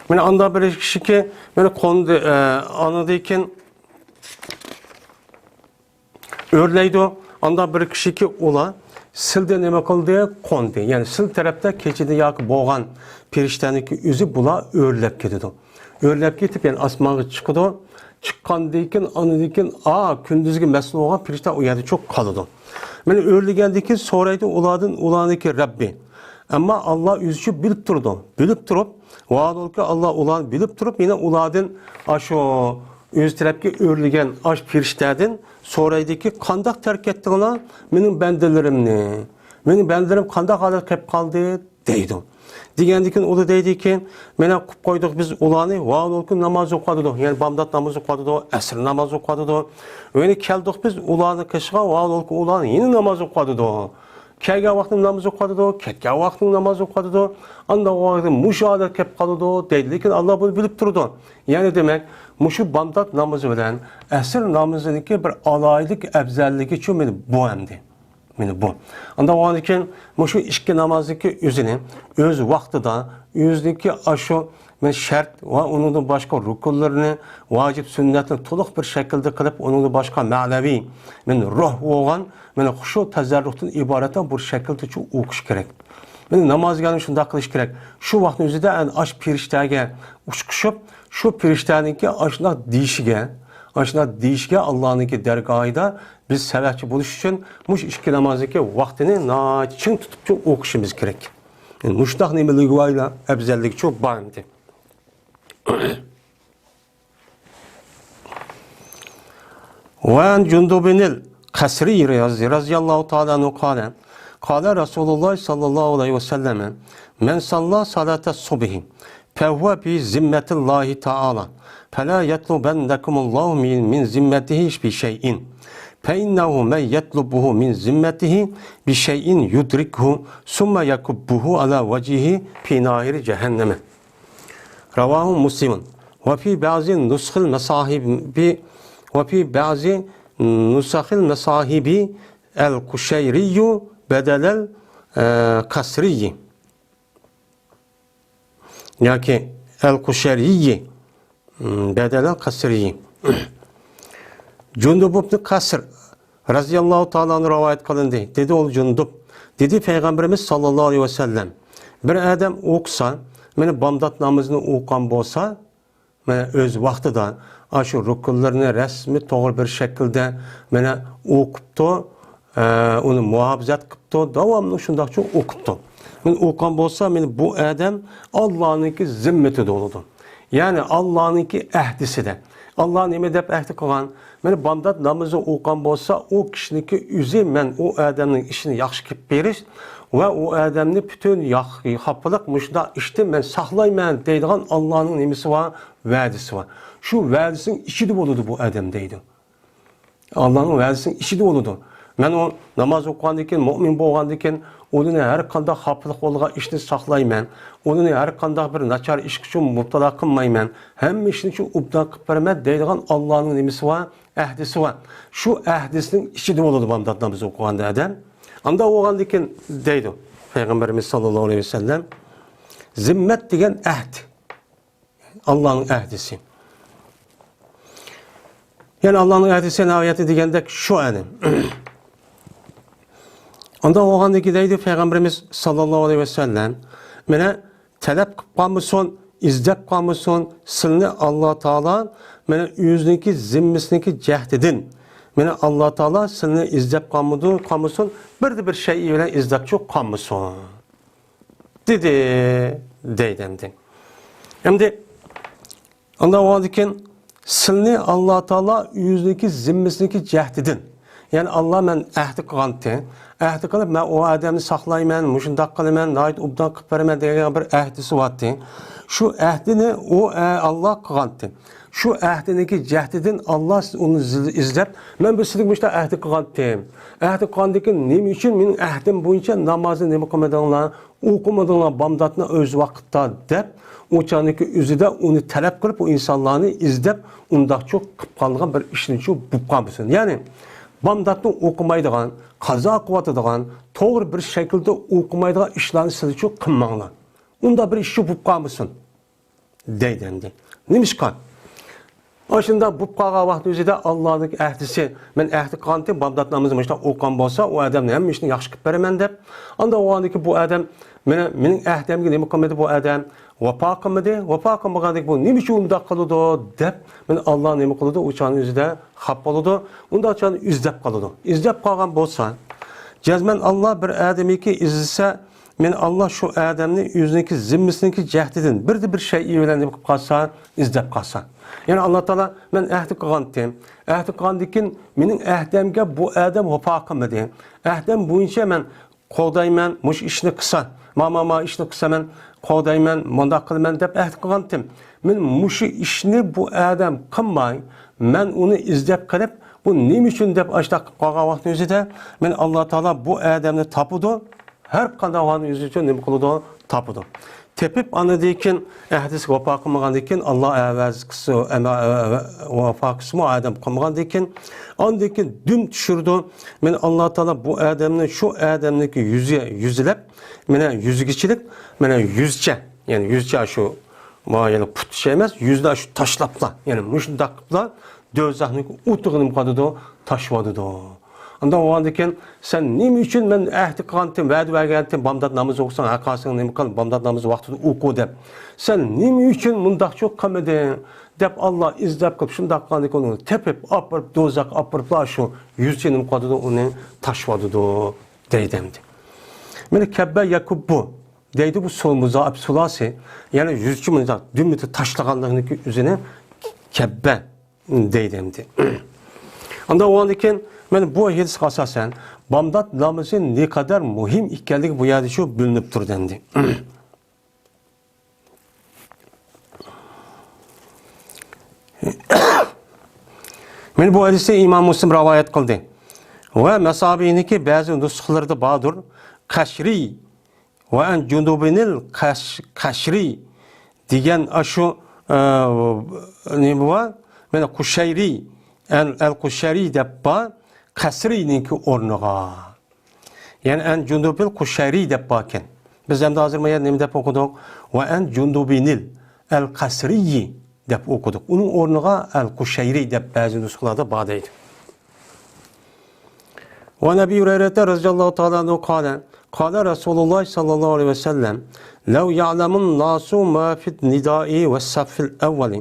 مانا ئانداق بىر كىشىكى، مانا قوندى، ئە، ئاندىن كېيىن ئۆرلەيدۇ. ئانداق بىر كىشىكى ئۇلار سىلدە نېمە قىلدى؟ قوندى. يەنى سىل تەرەپتە كېچىدە ياكى بولغان پېرىشتەنىڭكى ئۆزى بۇلار ئۆرلەپ كېتىدۇ. ئۆرلەپ كېتىپ، يەنى ئاسمانغا چىقىدۇ. چىققاندىن كېيىن، ئاندىن كېيىن، ئا، كۈندۈزگە مەسئۇل بولغان پېرىشتە ئۇ يەردە چوق قالىدۇ. مانا ئۆرلىگەندىن كېيىن سورايدۇ ئۇلاردىن، ئۇلارنىڭكى رەببى. ئەمما ئاللا ئۆزىچۇ بىلىپ تۇرىدۇ. بىلىپ تۇرۇپ، ۋاھالۇكى، ئاللا ئۇلارنى بىلىپ تۇرۇپ، يەنە ئۇلاردىن ئاشۇ ئۆز تەرەپكە ئۆرلىگەن ئاش پېرىشتەدىن سورايدىكى، قانداق تەرك ئەتتىڭلار مېنىڭ بەندىلىرىمنى؟ مېنىڭ بەندىلىرىم قانداق ھالەتتە قېلىپ قالدى؟ دەيدۇ. دېگەندىن كېيىن ئۇلار دەيدىكى، مانا قىلىپ قويدۇق بىز ئۇلارنى، ۋاھالۇكى ناماز ئوقۇۋاتىدۇ، يەنى بامدات نامىزى ئوقۇۋاتىدۇ، ئەسىر نامازى ئوقۇۋاتىدۇ. يەنە كەلدۇق بىز ئۇلارنىڭ قېشىغا، ۋاھالۇكى ئۇلار يەنە ناماز ئوقۇۋاتىدۇ. كەلگەن ۋاقتىنىڭ نامىزى ئوقۇۋاتىدۇ، كەتكەن ۋاقتىنىڭ نامىزى ئوقۇۋاتىدۇ. ئانداق ۋاقىتتا مۇشۇ ھالەت كەپ قالىدۇ دەيدۇ. لېكىن ئاللا بۇنى بىلىپ تۇرىدۇ. يەنى دېمەك، مۇشۇ بامدات نامىزى بىلەن ئەسىر نامىزىنىڭكى بىر ئالاھىدىلىك، ئەۋزەللىكىچۇ مانا بۇ ئەمدى. مانا بۇ. ئانداق بولغاندىكىن مۇشۇ ئىككى نامازنىڭكى ئۆزىنى ئۆز ۋاقتىدا، ئۆزىنىڭكى ئاشۇ مانا شەرت ۋە ئۇنىڭدىن باشقا رۇكۇنلىرىنى، ۋاجىپ سۈننەتنى تولۇق بىر شەكىلدە قىلىپ، ئۇنىڭدىن باشقا مەنىۋى، مانا روھ بولغان، مانا خۇشۇ تەزەررۇھتىن ئىبارەت بىر شەكىلدىچۇ ئوقۇش كېرەك. مانا نامازگەرنىڭ شۇنداق قىلىش كېرەك. شۇ ۋاقىتنىڭ ئۆزىدە ئەنە ئاشۇ پېرىشتەگە ئۇچقۇشۇپ، شۇ پېرىشتەنىڭكى ئاشۇنداق دېيىشىگە، ئاشۇنداق دېيىشىگە ئاللانىڭكى دەرگاھىدا بىز سەۋەبچى بولۇش ئۈچۈن مۇشۇ ئىككى نامازنىڭكى ۋاقتىنى ناھايىتى چىڭ تۇتۇپچۇ ئوقۇشىمىز كېرەك. مۇشۇنداق نېمىلىكى بار، ئەۋزەللىكىچۇ بار ئەمدى. وعن جندب القسري رضي، رضي الله تعالى عنه قال، قال رسول الله صلى الله عليه وسلم، من صلى صلاة الصبح فهو بذمة الله تعالى، فلا يطلبنكم الله من، من ذمته بشيء، فإنه من يطلبه من ذمته بشيء يدركه ثم يكبه على وجهه في نار جهنم. رواه مسلم. وفي بعض نسخ المصاحب، وفي بعض نسخ المصاحب القشيري بدل القسري. ياكى القشيري بدل القسري. جۇندۇب ئىبنى قەسر رەزىياللاھۇ تائالا ئەنھۇ رىۋايەت قىلىندى. دېدى ئۇ جۇندۇب. دېدى پەيغەمبىرىمىز ساللاللاھۇ ئەلەيھى ۋەسەللەم، بىر ئادەم ئوقۇسا، مانا بامدات نامىزىنى ئوقۇغان بولسا، مانا ئۆز ۋاقتىدا ئاشۇ رۇكۇنلىرىنى رەسمىي توغرا بىر شەكىلدە مانا ئوقۇپتۇ، ئە، ئۇنى مۇھاپىزەت قىپتۇ، داۋاملىق شۇنداقچە ئوقۇپتۇ. مانا ئوقۇغان بولسا، مانا بۇ ئادەم ئاللانىڭكى زىممىتىدە بولىدۇ. يەنى ئاللانىڭكى ئەھدىسىدە. ئاللا نېمە دەپ ئەھدى قىلغان؟ مانا بامدات نامىزى ئوقۇغان بولسا، ئۇ كىشىنىڭكى ئۆزى مەن ئۇ ئادەمنىڭ ئىشىنى ياخشى قىلىپ بېرىش ۋە ئۇ ئادەمنى پۈتۈن ياخ-، خاپىلىق مۇشۇنداق ئىشتىن مەن ساقلايمەن دەيدىغان ئاللانىڭ نېمىسى بار؟ ۋەدىسى بار. شۇ ۋەدىسىنىڭ ئىچىدە بولىدۇ بۇ ئادەم دەيدۇ. ئاللانىڭ ۋەدىسىنىڭ ئىچىدە بولىدۇ. مەن ئۇ ناماز ئوقۇغاندىن كېيىن، مۇئمىن بولغاندىن كېيىن، ئۇنى ھەر قانداق خاپىلىق بولىدىغان ئىشنى ساقلايمەن. ئۇنى ھەر قانداق بىر ناچار ئىشقىچۇ مۇپتىلا قىلمايمەن. ھەممە ئىشنىچۇ ئوبدان قىلىپ بېرىمەن دەيدىغان ئاللانىڭ نېمىسى بار؟ ئەھدىسى بار. شۇ ئەھدىسىنىڭ ئىچىدە بولىدۇ بامدات نامىزى ئوقۇغاندا ئادەم. ئانداق بولغاندىن كېيىن دەيدۇ پەيغەمبىرىمىز ساللاللاھۇ ئەلەيھى ۋەسەللەم، زىممەت دېگەن ئەھد. ئاللانىڭ ئەھدىسى. يەنى ئاللانىڭ ئەھدىسى ناھايىتى دېگەندەك شۇ ئەنە. ئانداق بولغاندىن كېيىن دەيدۇ پەيغەمبىرىمىز ساللاللاھۇ ئەلەيھى ۋەسەللەم، مانا تەلەپ قىلىپ قالمىسۇن، ئىزدەپ قالمىسۇن، سىلنى ئاللا تائالا مانا ئۆزىنىڭكى زىممىسىنىڭكى جەھدىدىن، مانا ئاللا تائالا سىلنى ئىزدەپ قالمىدۇ، قالمىسۇن، بىردە بىر شەيئى بىلەن ئىزدەپچۇ قالمىسۇن. دېدى، دەيدۇ ئەمدى. ئەمدى ئاندىن بولغاندىن كېيىن سىلنى ئاللا تائالا ئۆزىنىڭكى زىممىسىنىڭكى جەھدىدىن، يەنى ئاللا مەن ئەھدى قىلغانتى، ئەھدى قىلىپ مەن ئۇ ئادەمنى ساقلايمەن، مۇشۇنداق قىلىمەن، ناھايىتى ئوبدان قىلىپ بېرىمەن دېگەن بىر ئەھدىسى بارتى. شۇ ئەھدىنى ئۇ، ئە، ئاللا قىلغانتى. شۇ ئەھدىنىڭكى جەھدىدىن ئاللا ئۇنى ئىز-، ئىزدەپ، مەن بىر سىلىگە مۇشۇنداق ئەھدى قىلغانتىم. ئەھدى قىلغاندىن كېيىن نېمە ئۈچۈن مېنىڭ ئەھدىم بويىچە نامازنى نېمە قىلمىدىڭلار؟ ئوقۇمىدىڭلار بامداتنى ئۆز ۋاقىتتا دەپ، ئۇ چاغنىڭكى ئۆزىدە ئۇنى تەلەپ قىلىپ، ئۇ ئىنسانلارنى ئىزدەپ، ئۇنداقچۇ قىلىپ قالىدىغان بىر ئىشنىچۇ بولۇپ قالمىسۇن. يەنى، بامداتنى ئوقۇمايدىغان، قازا قىلىۋاتىدىغان، توغرا بىر شەكىلدە ئوقۇمايدىغان ئىشلارنى سىلىچۇ قىلماڭلار. ئۇنداق بىر ئىشچۇ بولۇپ قالمىسۇن. دەيدۇ ئەمدى. نېمىشقا؟ ئاشۇنداق بولۇپ قالغان ۋاقىتنىڭ ئۆزىدە ئاللانىڭ ئەھدىسى، مەن ئەھدى قىلغانتىم، بامدات نامىزى مۇشۇنداق ئوقۇغان بولسا، ئۇ ئادەمنى ھەممە ئىشنى ياخشى قىلىپ بېرىمەن دەپ. ئاندىن ئۇ ئاندىكى بۇ ئادەم مېنى، مېنىڭ ئەھدىمگە نېمە قىلمىدى بۇ ئادەم؟ ۋاپا قىلمىدى. ۋاپا قىلمىغاندىكىن بۇ نېمە ئۈچۈن ئۇنداق قىلىدۇ دەپ، مېنى ئاللا نېمە قىلىدۇ؟ ئۇ چاغنىڭ ئۆزىدە خاپا بولىدۇ. ئۇنداق چاغنى ئىزدەپ قالىدۇ. ئىزدەپ قالغان بولسا، جەزمەن ئاللا بىر ئادەمنىكى ئىزدىسە، مېنى ئاللا شۇ ئادەمنى ئۆزىنىڭكى زىممىسىنىڭكى جەھدىدىن بىردە بىر شەيئى بىلەن نېمە قىلىپ قالسا، ئىزدەپ قالسا. يەنى ئاللا تائالا مەن ئەھدى قىلغانتىم. ئەھدى قىلغاندىن كېيىن مېنىڭ ئەھدەمگە بۇ ئادەم ۋاپا قىلمىدى. ئەھدەم بويىچە مەن قوغدايمەن، مۇشۇ ئىشنى قىلسا، ما، ما، ما ئىشنى قىلسا مەن قوغدايمەن، مۇنداق قىلىمەن دەپ ئەھدى قىلغانتىم. مەن مۇشۇ ئىشنى بۇ ئادەم قىلماي، مەن ئۇنى ئىزدەپ قېلىپ، بۇ نېمە ئۈچۈن دەپ ئاشۇنداق قىلىپ قالغان ۋاقىتنىڭ ئۆزىدە، مەن ئاللا تائالا بۇ ئادەمنى تاپىدۇ. ھەر قانداق ھالنىڭ ئۆزى ئۈچۈن نېمە قىلىدۇ؟ تاپىدۇ. تېپىپ، ئاندىن كېيىن ئەھدىسىگە ۋاپا قىلمىغاندىن كېيىن، ئاللا ئەۋەز قىلسا، ئەمما، ئە، ئە، ۋاپا قىلسىمۇ ئادەم قىلمىغاندىن كېيىن، ئاندىن كېيىن دۈم چۈشۈرىدۇ. مەن ئاللا تائالا بۇ ئادەمنى شۇ ئادەمنىڭكى يۈزى، يۈزلەپ، مانا يۈزگىچىلىك، مانا يۈزچە، يەنى يۈزچە شۇ، ما، يەنى پۇت شەي ئەمەس، يۈزدە شۇ تاشلاپلا، يەنى مۇشۇنداق قىلىپلا، دوزاخنىڭ ئوتىغا نېمە قىلىدۇ؟ تاشلىۋاتىدۇ. ئانداق بولغاندىكىن، سەن نېمە ئۈچۈن مەن ئەھدى قىلغانتىم، ۋەدە بەرگەنتىم، بامدات نامىزى ئوقۇساڭ، ھەر قايسىڭ نېمە قىل، بامدات نامىزى ۋاقتىدا ئوقۇ دەپ. سەن نېمە ئۈچۈن مۇنداقچۇ قىلمىدىڭ؟ دەپ ئاللا ئىزدەپ قىلىپ، شۇنداق قىلغاندىكىن ئۇنى تېپىپ، ئاپىرىپ، دوزاخقا ئاپىرىپلا شۇ يۈزچە نېمە قىلىدۇ؟ ئۇنى تاشلىۋاتىدۇ، دەيدۇ ئەمدى. مانا كەببە يەكۇببۇ دەيدۇ، بۇ سۇ-، مۇزائىپ سۇلاسى، يەنى يۈزچە مۇنداق دۈممىتى تاشلىغانلىقنىڭكى ئۆزىنى كەببە دەيدۇ ئەمدى. ئاندىن ئۇنىڭدىن كېيىن مانا بۇ ھەدىسكە ئاساسەن، بامدات نامىزى نەقەدەر مۇھىم ئىكەنلىكى بۇ يەردە شۇ بىلىنىپ تۇرىدۇ ئەمدى. مانا بۇ ھەدىسنى ئىمام مۇسلىم رىۋايەت قىلدى. ۋە مەسابىنىڭكى بەزى نۇسخىلىرىدا باردۇر. قەشرىي ۋە ئەن جۇندۇبىنىل قەش-، قەشرىي دېگەن ئاشۇ، ئە، نېمە بار؟ مانا قۇشەيرى، ئەل، ئەل قۇشەيرى دەپ بار، قەسرىينىڭكى ئورنىغا. يەنى ئەن جۇندۇبىل قۇشەيرى دەپ باركەن. بىز ئەمدى ھازىر ما يەردە نېمە دەپ ئوقۇدۇق؟ ۋە ئەن جۇندۇبىنىل ئەل قەسرىيى دەپ ئوقۇدۇق. ئۇنىڭ ئورنىغا ئەل قۇشەيرى دەپ بەزى نۇسخىلاردا بار دەيدۇ. وعن أبي هريرة رضي الله تعالى عنه قال، قال رسول الله صلى الله عليه وسلم، لو يعلم الناس ما في النداء والصف الأول،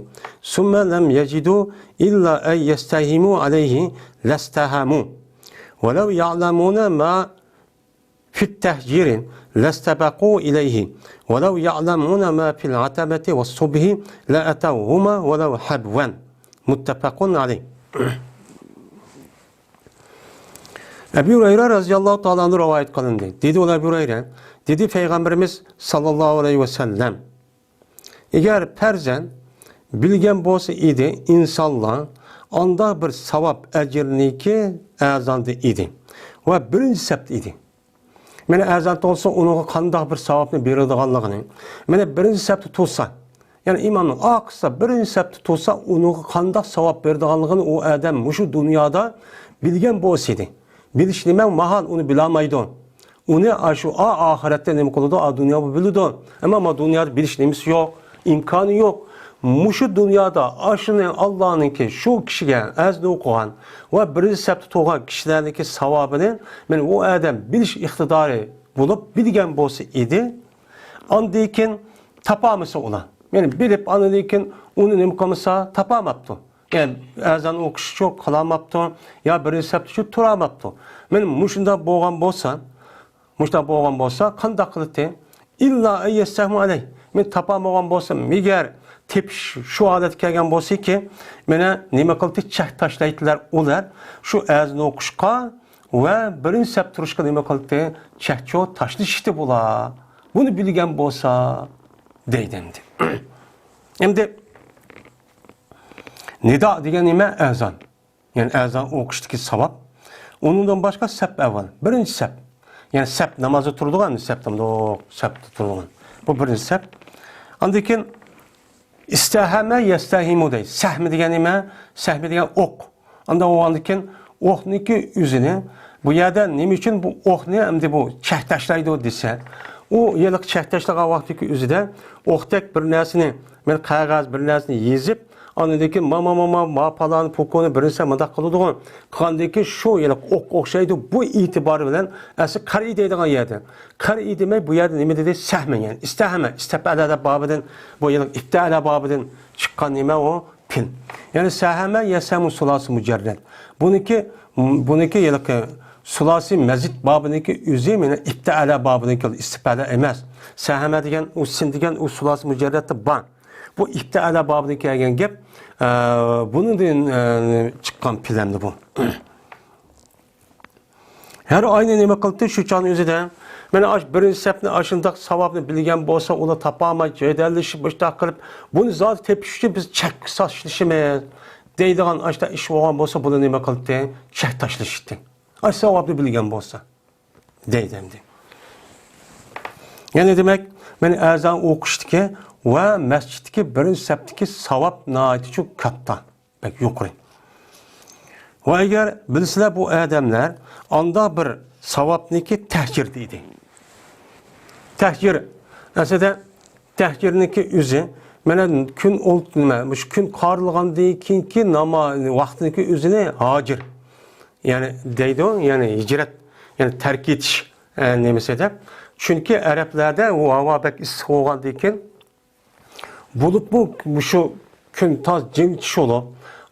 ثم لم يجدوا إلا أن يستهموا عليه لاستهموا، ولو يعلمون ما في التهجير لاستبقوا إليه، ولو يعلمون ما في العتمة والصبح لأتوهما ولو حبوا. متفق عليه. ئەبۇ ھۇرەيرە رەزىياللاھۇ تائالا ئەنھۇ رىۋايەت قىلىندى. دېدى ئۇ ئەبۇ ھۇرەيرە، دېدى پەيغەمبىرىمىز ساللاللاھۇ ئەلەيھى ۋەسەللەم، ئەگەر پەرزەن بىلگەن بولسا ئىدى ئىنسانلار ئانداق بىر ساۋاب ئەجىرنىكى ئەزاندا ئىدى ۋە بىرىنچى سەپتە ئىدى. مانا ئەزان تۇرسا ئۇنىڭغا قانداق بىر ساۋابنى بېرىدىغانلىقىنى. مانا بىرىنچى سەپتە تۇرسا، يەنى ئىمامنىڭ ئارقىسىدا بىرىنچى سەپتە تۇرسا ئۇنىڭغا قانداق ساۋاب بېرىدىغانلىقىنى ئۇ ئادەم مۇشۇ دۇنيادا بىلگەن بولسىدى. بىلىش نېمە؟ ماھال ئۇنى بىلەلمەيدۇ. ئۇنى ئاشۇ ئا-، ئاخىرەتتە نېمە قىلىدۇ؟ ئا، دۇنيادا بىلىدۇ. ئەمما ما دۇنيادا بىلىش نېمىسى يوق، ئىمكانى يوق. مۇشۇ دۇنيادا ئاشۇنى ئاللانىڭكى شۇ كىشىگە ئەزان ئوقۇغان ۋە بىرىنچى سەپتە تۇرغان كىشىلەرنىڭكى ساۋابىنى مانا ئۇ ئادەم بىلىش ئىقتىدارى بولۇپ بىلگەن بولسا ئىدى، ئاندىن كېيىن تاپالمىسا ئۇلار. يەنى بىلىپ ئاندىن كېيىن ئۇنى نېمە قىلمىسا تاپالماپتۇ. يەنى ئەزان ئوقۇشچۇ قىلالماپتۇ، يا بىرىنچى سەپتىچۇ تۇرالماپتۇ. مانا مۇشۇنداق بولغان بولسا، مۇشۇنداق بولغان بولسا قانداق قىلاتتى؟ ئىللا ئەن يەستەھمۇ ئەلەي. مەن تاپالمىغان بولسام، مەگەر تېپىش شۇ ھالەتكە كەلگەن بولسىكى، مانا نېمە قىلدى، چەك تاشلايتتىلار ئۇلار شۇ ئەزان ئوقۇشقا ۋە بىرىنچى سەپ تۇرۇشقا نېمە قىلدى، چەكچو تاشلىشىتتى بۇلار. بۇنى بىلگەن بولسا، دەيدۇ ئەمدى. ئەمدى نىدا دېگەن نېمە؟ ئەزان. يەنى ئەزان ئوقۇشتىكى ساۋاب. ئۇنىڭدىن باشقا سەپ ئەۋۋەل، بىرىنچى سەپ. يەنى سەپ نامازدا تۇرىدىغان سەپتە، مۇنداق سەپتە تۇرىدىغان. بۇ بىرىنچى سەپ. ئاندىن كېيىن ئىستەھەمە يەستەھىمۇ دەيدۇ. سەھمى دېگەن نېمە؟ سەھمى دېگەن ئوق. ئاندىن ئۇنىڭدىن كېيىن ئوقنىڭكى ئۆزىنى، بۇ يەردە نېمە ئۈچۈن بۇ ئوقنى ئەمدى بۇ چەك تاشلايدۇ دېسە، ئۇ ھېلىقى چەك تاشلىغان ۋاقتىدىكى ئۆزىدە ئوقتەك بىر نەرسىنى، مەن قەغەز بىر نەرسىنى يېزىپ، ئاندىن كېيىن ما، ما، ما، ما، ما پالان پوكونى بىرىنچى مۇنداق قىلىدىغۇ، قىلغاندىن كېيىن شۇ ھېلىقى ئوق ئوخشايدۇ، بۇ ئېتىبارى بىلەن ئەسلى قەرئىي دەيدىغان يەردە. قەرئىي دېمەي، بۇ يەردە نېمە دېدى؟ سەھمى، يەنى ئىستەھەمە، ئىستەپئەلە دەپ بابىدىن، بۇ ھېلىقى ئىپتەئەلە بابىدىن چىققان نېمە ئۇ؟ پېئىل. يەنى سەھەمە يەسھەمۇ سۇلاسى مۇجەررەد. بۇنىڭكى، بۇنىڭكى ھېلىقى سۇلاسى مەزىد بابىنىڭكى ئۆزى مانا ئىپتەئەلە بابىنىڭكى ئىستىپەلە ئەمەس. سەھەمە دېگەن ئۇ سىن دېگەن ئۇ سۇلاسى مۇجەررەدتە بار. بۇ ئىپتەئەلە بابىدىن كەلگەن گەپ، ئە، بۇنىڭدىن، ئە، چىققان پېئىل ئەمدى بۇ. ھەر ئاينى نېمە قىلدى؟ شۇ چاغنىڭ ئۆزىدە مانا ئاش بىرىنچى سەپنى ئاشۇنداق ساۋابنى بىلگەن بولسا، ئۇلار تاپالماي جېدەللىشىپ، مۇشۇنداق قىلىپ، بۇنى زادى تېپىش ئۈچۈن بىز چەك تاشلىشىمىز دەيدىغان ئاشۇنداق ئىش بولغان بولسا، بۇلار نېمە قىلدى؟ چەك تاشلىشىتتى. ئاش ساۋابنى بىلگەن بولسا، دەيدۇ ئەمدى. يەنى دېمەك، مانا ئەزان ئوقۇشتىكى ۋە مەسچىتتىكى بىرىنچى سەپتىكى ساۋاب ناھايىتى چوڭ، كاتتا. بەك يۇقىرى. ۋە ئەگەر بىلسىلەر، بۇ ئادەملەر ئاندا بىر ساۋابنىكى تەھجىر دەيدۇ. تەھجىر، ئەسلىدە تەھجىرنىكى ئۆزى، مانا كۈن ئولت-، نېمە، مۇشۇ كۈن قارىلغاندىن كېيىنكى ناما-، ۋاقتىنىكى ئۆزىنى ھاجىر، يەنى دەيدۇ، يەنى ھىجرەت، يەنى تەرك ئېتىش، ئە، نېمىسى دەپ. چۈنكى ئەرەبلەردە ئۇ ھاۋا بەك ئىسسىق بولغاندىن كېيىن، بولۇپمۇ مۇشۇ كۈن تاز جىم چۈش بولۇپ،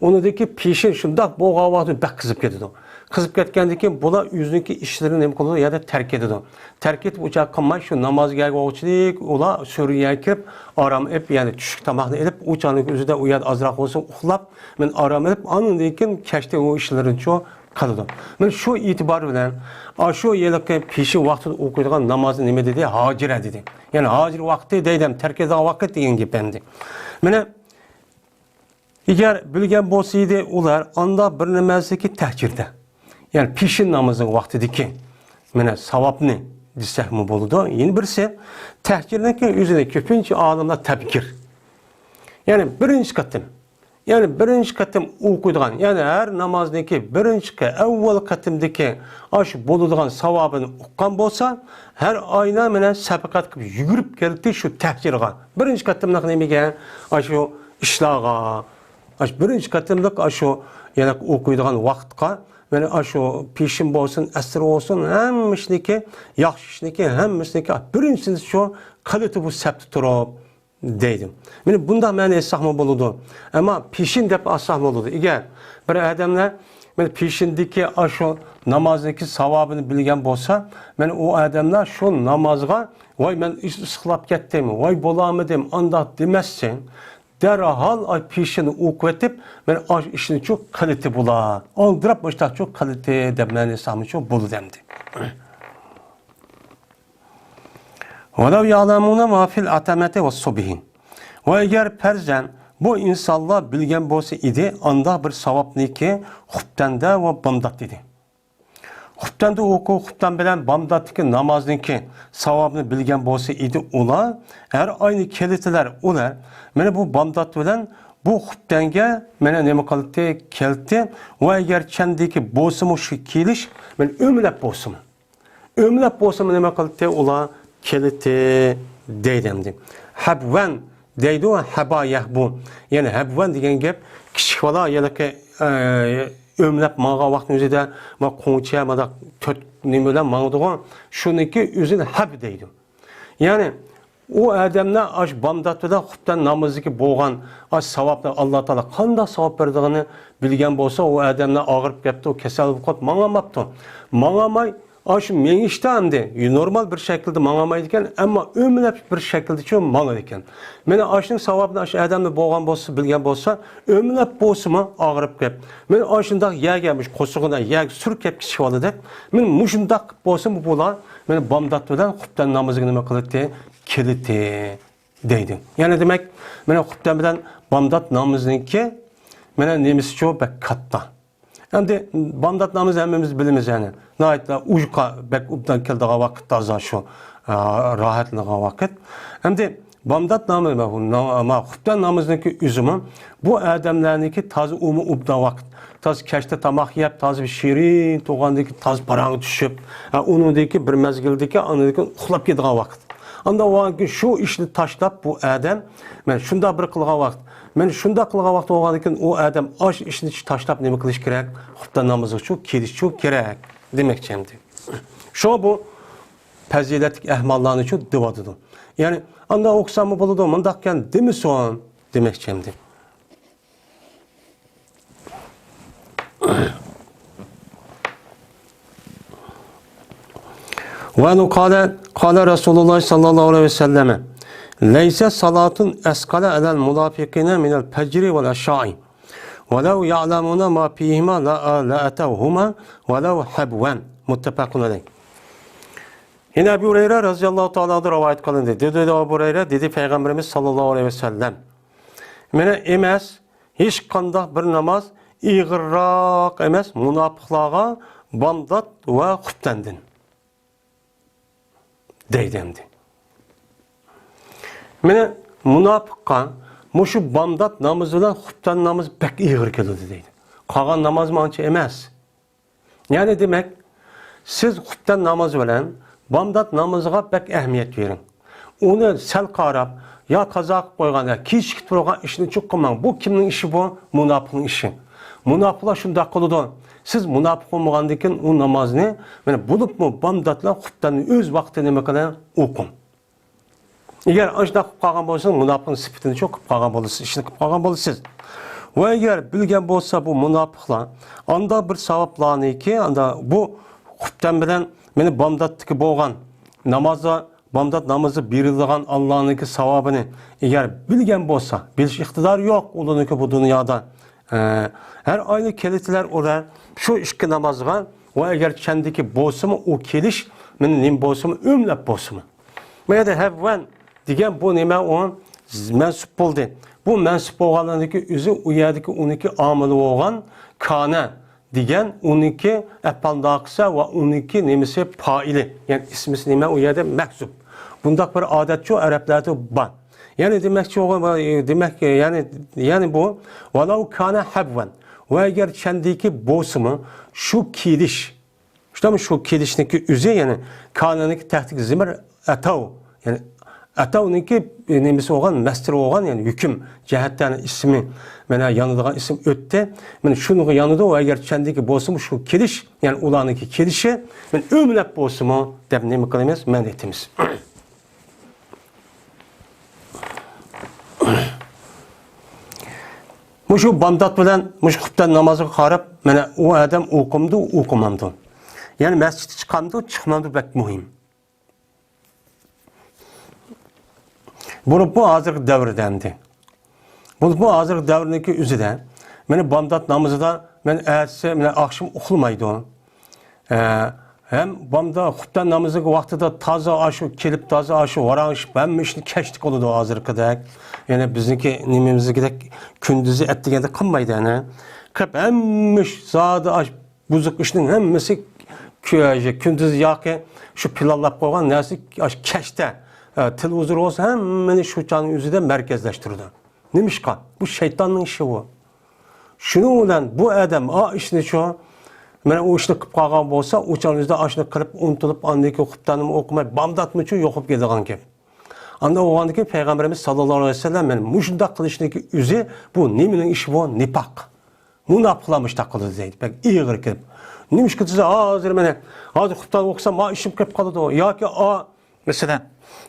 ئۇنىڭدىكى پېشىن شۇنداق بولغان ۋاقتىدا بەك قىزىپ كېتىدۇ. قىزىپ كەتكەندىن كېيىن بۇلار ئۆزىنىڭكى ئىشلىرىنى نېمە قىلىدۇ؟ يەنە تەرك ئېتىدۇ. تەرك ئېتىپ، ئۇ چاغ قىلماي، شۇ نامازغا كەلگەنچىلىك ئۇلار سۈرىگە كىرىپ، ئارام ئېلىپ، يەنى چۈشلۈك تاماقنى ئېلىپ، ئۇ چاغنىڭ ئۆزىدە ئۇ يەردە ئازراق بولسا ئۇخلاپ، مەن ئارام ئېلىپ، ئاندىن كېيىن كەچتە ئۇ ئىشلىرىنى شۇ قىلىدۇ. مانا شۇ ئېتىبار بىلەن، ئاشۇ ھېلىقى پېشىن ۋاقتىدا ئوقۇيدىغان نامازنى نېمە دېدى؟ ھاجىرە دېدى. يەنى ھاجىر ۋاقتى دەيدۇ، تەرك ئېتىدىغان ۋاقىت دېگەن گەپ ئەمدى. مانا، ئەگەر بىلگەن بولسا ئىدى ئۇلار، ئاندا بىر نامازدىكى تەھجىردە، يەنى پېشىن نامىزىنىڭ ۋاقتىدىكى، مانا، ساۋابنى دېسەكمۇ بولىدۇ. يەنە بىرسى، تەھجىرنىڭكى ئۆزىنى كۆپىنچە ئالىملار تەبكىر، يەنى بىرىنچى قېتىم، يەنى بىرىنچى قېتىم ئوقۇيدىغان، يەنى ھەر نامازنىڭكى بىرىنچى قە-، ئەۋۋەل قېتىمدىكى ئاشۇ بولىدىغان ساۋابىنى ئۇققان بولسا، ھەر ئاينا مانا سەپىقەت قىلىپ يۈگۈرۈپ كەلدى شۇ تەھجىرغا. بىرىنچى قېتىملىق نېمىگە؟ ئاشۇ ئىشلارغا، ئاشۇ بىرىنچى قېتىملىق ئاشۇ يەنە ئوقۇيدىغان ۋاقىتقا، مانا ئاشۇ پېشىن بولسۇن، ئەسىر بولسۇن، ھەممە ئىشنىكى، ياخشى ئىشنىكى، ھەممىسىنىكى بىرىنچىسى شۇ قىلىتى بۇ سەپتە تۇرۇپ، دەيدۇ. مانا بۇنداق مەنە ئېيتساقمۇ بولىدۇ. ئەمما پېشىن دەپ ئالساق بولىدۇ. ئەگەر بىر ئادەملەر مانا پېشىندىكى ئاشۇ نامازنىڭكى ساۋابىنى بىلگەن بولسا، مانا ئۇ ئادەملەر شۇ نامازغا، ۋاي، مەن ئىس-، ئىسسىقلاپ كەتتىم، ۋاي، بولالمىدىم، ئانداق دېمەستىن، دەرھال ئاي پېشىنى ئوقۇۋېتىپ، مانا ئاشۇ ئىشنىچۇ قىلىتى بۇلار. ئالدىراپ مۇشتاقچۇ قىلىتى دەپ مەنە ئېيتساقمۇچۇ بولىدۇ ئەمدى. ولو يعلمون ما في العتمة والصبح. ۋە ئەگەر پەرزەن بۇ ئىنسانلار بىلگەن بولسا ئىدى، ئاندا بىر ساۋابنىكى خۇپتەندە ۋە بامدات ئىدى. خۇپتەندە ئوقۇ، خۇپتەن بىلەن بامداتتىكى نامازنىڭكى ساۋابىنى بىلگەن بولسا ئىدى ئۇلار، ھەر ئاينى كېلىتىلەر ئۇلار، مانا بۇ بامدات بىلەن بۇ خۇپتەنگە مانا نېمە قىلتى؟ كەلتى. ۋە ئەگەر چەندىكى بولسىمۇ شۇ كېلىش، مانا ئۆمىلەپ بولسىمۇ. ئۆمىلەپ بولسىمۇ نېمە قىلتى؟ ئۇلار كېلىتى دەيدۇ ئەمدى. ھەبۋەن دەيدۇ، ھەبا يەھبۇ. يەنى ھەبۋەن دېگەن گەپ، كىچىك بالا يەنىكى، ئە، ئۆمىلەپ ماڭغان ۋاقىتنىڭ ئۆزىدە، ما، قوڭچە، مانداق تۆت نېمە بىلەن ماڭىدىغۇ، شۇنىڭكى ئۆزىنى ھەب دەيدۇ. يەنى ئۇ ئادەملەر ئاش بامدات بىلەن خۇپتەن نامىزىدىكى بولغان ئاش ساۋابنى ئاللا تائالا قانداق ساۋاب بېرىدىغىنى بىلگەن بولسا، ئۇ ئادەملەر ئاغرىپ كەپتۇ، كېسەل بولۇپ قاپتۇ، ماڭالماپتۇ. ماڭالماي، ئاشۇ مېڭىشتا ئەمدى نورمال بىر شەكىلدە ماڭالمايدىكەن، ئەمما ئۆمىلەپ بىر شەكىلدىچۇ ماڭىدىكەن. مانا ئاشۇنىڭ ساۋابىنى ئاشۇ ئادەمدە بولغان بولسا، بىلگەن بولسا، ئۆمىلەپ بولسىمۇ ئاغرىپ كەپ، مانا ئاشۇنداق يەرگە، مۇشۇ قورسىقىدا يەرگە سۈركەپ كېتىشىۋالىدۇ. مانا مۇشۇنداق بولسىمۇ بۇلار مانا بامدات بىلەن خۇپتەن نامىزىغا نېمە قىلىتتى؟ كېلىتتى، دەيدۇ. يەنى دېمەك، مانا خۇپتەن بىلەن بامدات نامىزىنىڭكى مانا نېمىسىچۇ بەك كاتتا. ئەمدى بامدات نامىزى ھەممىمىز بىلىمىز، يەنى ناھايىتى ئۇيقۇ بەك ئوبدان كېلىدىغان ۋاقىت، تازا شۇ، ئا، راھەتلىنىدىغان ۋاقىت. ئەمدى بامدات نامىزى، ما، ما، خۇپتەن نامىزىنىڭكى ئۆزىمۇ بۇ ئادەملەرنىڭكى تازا ئۇمۇ ئوبدان ۋاقىت. تازا كەچتە تاماق يەپ، تازا بىر شېرىن تۇرغاندىن كېيىن تازا پاراڭغا چۈشۈپ، ھە، ئۇنىڭدىن كېيىن بىر مەزگىلدىكى ئاندىن كېيىن ئۇخلاپ كېتىدىغان ۋاقىت. ئاندا ۋاقىت شۇ ئىشنى تاشلاپ بۇ ئادەم، مەن شۇنداق بىر قىلغان ۋاقىت، مەن شۇنداق قىلغان ۋاقىت بولغاندىن كېيىن ئۇ ئادەم ئاش ئىشنى تاشلاپ نېمە قىلىش كېرەك؟ خۇپتەن نامىزىغىچۇ كېلىشچۇ كېرەك دېمەكچى ئەمدى. شۇڭا بۇ پەزىلەتلىك ئەھۋاللارنىچۇ دېۋاتىدۇ. يەنى ئاندا ئوقۇساممۇ بولىدۇ، مۇنداقكەن دېمىسۇن دېمەكچى ئەمدى. وأنه قال، قال رسول الله صلى الله عليه وسلم: ليس صلاة أثقل على المنافقين من الفجر والعشاء، ولو يعلمون ما فيهما لا، لأتوهما ولو حبوا. متفق عليه. يەنە ئەبۇ ھۇرەيرە رەزىياللاھۇ تائالا ئەنھۇ رىۋايەت قىلىندى. دېدى، دېدى ئەبۇ ھۇرەيرە، دېدى پەيغەمبىرىمىز ساللاللاھۇ ئەلەيھى ۋەسەللەم، مانا ئەمەس، ھېچقانداق بىر ناماز ئېغىرراق ئەمەس مۇناپىقلارغا بامدات ۋە خۇپتەندىن، دەيدۇ ئەمدى. مانا مۇناپىققا مۇشۇ بامدات نامىزى بىلەن خۇپتەن نامىزى بەك ئېغىر كېلىدۇ دەيدۇ. قالغان نامازمۇ ئانچە ئەمەس. يەنى دېمەك، سىز خۇپتەن نامىزى بىلەن بامدات نامىزىغا بەك ئەھمىيەت بېرىڭ. ئۇنى سەل قاراپ، يا قازا قىلىپ قويغان، يا كېچىكىپ تۇرغان ئىشنى چوق قىلماڭ. بۇ كىمنىڭ ئىشى بۇ؟ مۇناپىقنىڭ ئىشى. مۇناپىقلار شۇنداق قىلىدۇ. سىز مۇناپىق بولمىغاندىن كېيىن ئۇ نامازنى، مانا بولۇپمۇ بامداتلا خۇپتەننى ئۆز ۋاقتىدا نېمە قىلىڭ؟ ئوقۇڭ. ئەگەر ئاشۇنداق قىلىپ قالغان بولسىڭىز، مۇناپىقنىڭ سۈپىتىنى شۇ قىلىپ قالغان بولىسىز، ئىشنى قىلىپ قالغان بولىسىز. ۋە ئەگەر بىلگەن بولسا بۇ مۇناپىقلار ئانداق بىر ساۋابلارنىكى، ئاندا بۇ خۇپتەن بىلەن مانا بامداتتىكى بولغان نامازدا، بامدات نامىزى بېرىلىدىغان ئاللانىڭكى ساۋابىنى ئەگەر بىلگەن بولسا، بىلىش ئىقتىدارى يوق ئۇلارنىڭكى بۇ دۇنيادا. ئە، ھەر ئاينى كېلىتىلەر ئۇلار شۇ ئىككى نامازغا ۋە ئەگەر چەندىكى بولسىمۇ ئۇ كېلىش، مانا نېمە بولسىمۇ، ئۆملەپ بولسىمۇ. بۇ يەردە ھەبۋەن دېگەن بۇ نېمە؟ ئۇ مەنسۇپ بولدى. بۇ مەنسۇپ بولغانلىقىدىكى ئۆزى ئۇ يەردىكى ئۇنىڭكى ئامىلى بولغان كانە دېگەن ئۇنىڭكى ئەپئال ناقىسە ۋە ئۇنىڭكى نېمىسى پائىلى. يەنى ئىسمىسى نېمە؟ ئۇ يەردە مەھزۇپ. بۇنداق بىر ئادەتچۇ ئەرەبلەردە بار. يەنى دېمەكچى بولغان، دېمەك، يەنى، يەنى بۇ ۋەلەۋ كانە ھەبۋەن. ۋە ئەگەر چەندىكى بولسىمۇ شۇ كېلىش، شۇنداقمۇ؟ شۇ كېلىشنىڭكى ئۆزى، يەنى كانىنىڭكى تەھتىگە زىمىر ئەتاۋ. يەنى ئەتاۋنىڭكى نېمىسى بولغان، مەستىرى بولغان، يەنى ھۆكۈم جەھەتتە ئىسمى، مانا يانىدىغان ئىسىم ئۆتتى. مانا شۇنىڭغا يانىدۇ. ۋە ئەگەر چەندىكى بولسىمۇ شۇ كېلىش، يەنى ئۇلارنىڭكى كېلىشى، مانا ئۆمىلەپ بولسىمۇ دەپ نېمە قىلىمىز؟ مەن ئېيتىمىز. مۇشۇ بامدات بىلەن مۇشۇ خۇپتەن نامازىغا قاراپ، مانا ئۇ ئادەم ئوقۇمدۇ، ئوقۇمامدۇ؟ يەنى مەسچىتكە چىقامدۇ، چىقمامدۇ، بەك مۇھىم. بولۇپمۇ ھازىرقى دەۋردە ئەمدى. بولۇپمۇ ھازىرقى دەۋرنىڭكى ئۆزىدە، مانا بامدات نامىزىدا، مانا ئەتىسى، مانا ئاخشىمى ئۇخلىمايدۇ. ئە، ھەم بامدا خۇپتەن نامىزىنىڭ ۋاقتىدا تازا ئاشۇ كېلىپ، تازا ئاشۇ ۋاراڭشىپ، ھەممە ئىشنى كەچتە قىلىدۇ ھازىرقىدەك. يەنى بىزنىڭكى نېمىمىزدىكىدەك كۈندۈزى ئەتىگەندە قىلمايدۇ ئەنە. قىلىپ ھەممە ئىش زادى ئاش بۇزۇق ئىشنىڭ ھەممىسى كۈ-، كۈندۈز ياكى شۇ پىلانلاپ قويغان نەرسە ئاش كەچتە، ئە، تېلېۋىزور بولسا ھەممىنى شۇ چاغنىڭ ئۆزىدە مەركەزلەشتۈرىدۇ. نېمىشقا؟ بۇ شەيتاننىڭ ئىشى بۇ. شۇنىڭ بىلەن بۇ ئادەم ئا ئىشنى شۇ، مانا ئۇ ئىشنى قىلىپ قالغان بولسا، ئۇ چاغنىڭ ئۆزىدە ئاشۇنى قىلىپ ئۇنتۇلۇپ، ئاندىن كېيىن خۇپتەنمۇ ئوقۇماي، بامداتمۇچۇ يوقاپ كېتىدىغان گەپ. ئاندا بولغاندىن كېيىن پەيغەمبىرىمىز ساللاللاھۇ ئەلەيھى ۋەسەللەم مانا مۇشۇنداق قىلىشنىڭكى ئۆزى بۇ نېمىنىڭ ئىشى بۇ؟ نىپاق. مۇناپىقلار مۇشۇنداق قىلىدۇ دەيدۇ. بەك ئېغىر كېلىپ. نېمىشقا دېسە، ھازىر مانا، ھازىر خۇپتەن ئوقۇسام، ئا ئىشىم كېلىپ قالىدۇ. ياكى ئا مەسىلەن،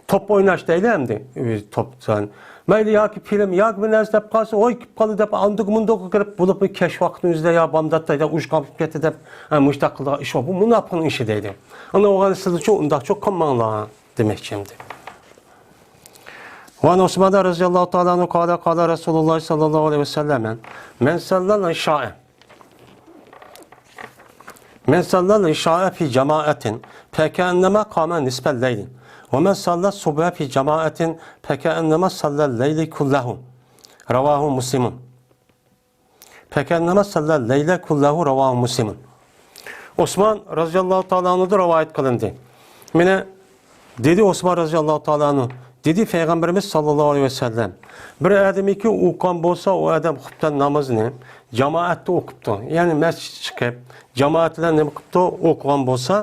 توپ ئويناش دەيلى ئەمدى. ئۆزى توپ، سەن مەيلى ياكى فىلىم، ياكى بىر نەرسە دەپ قالسا، ۋاي، كېلىپ قالدى دەپ، ئاندىكى مۇنداققا كىرىپ، بولۇپمۇ كەچ ۋاقتىنىڭ ئۆزىدە يا بامداتتا يا ئۇيقۇغا كېتىپ كەتتى دەپ، ھە، مۇشۇنداق قىلىدىغان ئىش بار. بۇ مۇناپىقنىڭ ئىشى دەيدۇ. ئانا ئوغان سىلىچۇ ئۇنداقچۇ قىلماڭلار دېمەكچى ئەمدى. وعن عثمان رضي الله تعالى عنه قال قال رسول الله صلى الله عليه وسلم من صلى العشاء من صلى العشاء في جماعة فكأنما قام نصف الليل، ومن صلى الصبح في جماعة فكأنما صلى الليل كله. رواه مسلم. فكأنما صلى الليل كله. رواه مسلم. ئوسمان رەزىياللاھۇ تائالا ئەنھۇدىن رىۋايەت قىلىندى. مانا دېدى ئوسمان رەزىياللاھۇ تائالا ئەنھۇ، دېدى پەيغەمبىرىمىز ساللاللاھۇ ئەلەيھى ۋەسەللەم، بىر ئادەمكى ئوقۇغان بولسا، ئۇ ئادەم خۇپتەن نامىزىنى جامائەتتە ئوقۇپتۇ. يەنى مەسچىتكە چىقىپ، جامائەت بىلەن نېمە قىپتۇ؟ ئوقۇغان بولسا،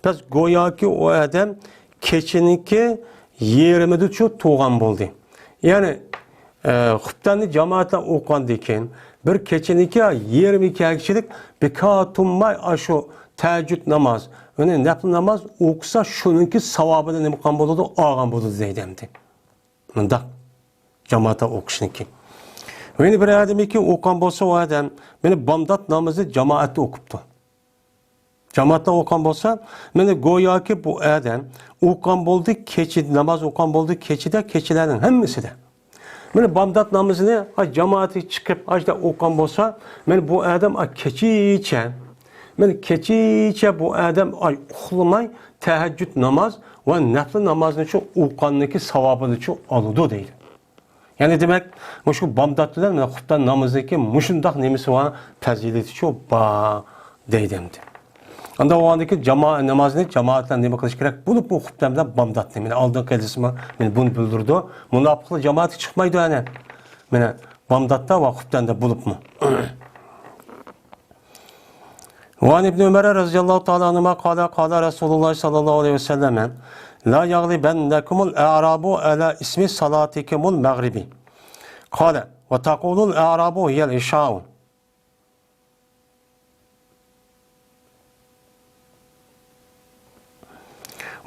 بەس گوياكى ئۇ ئادەم كېچىنىڭكى يېرىمىدىچۇ تۇرغان بولدى. يەنى، ئە، خۇپتەننى جامائەت بىلەن ئوقۇغاندىن كېيىن، بىر كېچىنىڭكى يېرىمى كەلگۈچىلىك بىكار تۇرماي ئاشۇ تەھەججۇد ناماز، يەنى نەپلى ناماز ئوقۇسا، شۇنىڭكى ساۋابىنى نېمە قىلغان بولىدۇ؟ ئالغان بولىدۇ دەيدۇ ئەمدى. مۇنداق جامائەتتە ئوقۇشنىڭكى. يەنى بىر ئادەمكى ئوقۇغان بولسا، ئۇ ئادەم مانا بامدات نامىزى جامائەتتە ئوقۇپتۇ. جامائەتتە ئوقۇغان بولسا، مانا گوياكى بۇ ئادەم ئوقۇغان بولدى، كېچە ناماز ئوقۇغان بولدى، كېچىدە، كېچىلەرنىڭ ھەممىسىدە. مانا بامدات نامىزىنى، ئاي، جامائەتكە چىقىپ، ئاشۇنداق ئوقۇغان بولسا، مانا بۇ ئادەم، ئاي، كېچىچە، مانا كېچىچە بۇ ئادەم، ئاي، ئۇخلىماي، تەھەججۇد ناماز ۋە نەپلى نامازنىچۇ ئوقۇغاننىڭكى ساۋابىنىچۇ ئالىدۇ دەيدۇ. يەنى دېمەك، مۇشۇ بامدات بىلەن مانا خۇپتەن نامىزىنىڭكى مۇشۇنداق نېمىسى بار، پەزىلىتىچۇ بار دەيدۇ ئەمدى. ئاندا بولغاندىكىن جامائەت نامازىنى جامائەت بىلەن نېمە قىلىش كېرەك؟ بولۇپ بۇ خۇپتەن بىلەن بامداتنى. مانا ئالدىنقى ھەدىسمۇ مانا بۇنى بىلدۈرىدۇ. مۇناپىقلار جامائەتكە چىقمايدۇ ئەنە. مانا بامداتتا ۋە خۇپتەندە بولۇپمۇ. وعن ابن عمر رضي الله تعالى عنهما قال قال رسول الله صلى الله عليه وسلم لا يغلبنكم الأعراب على اسم صلاتكم المغرب. قال وتقول الأعراب هي العشاء.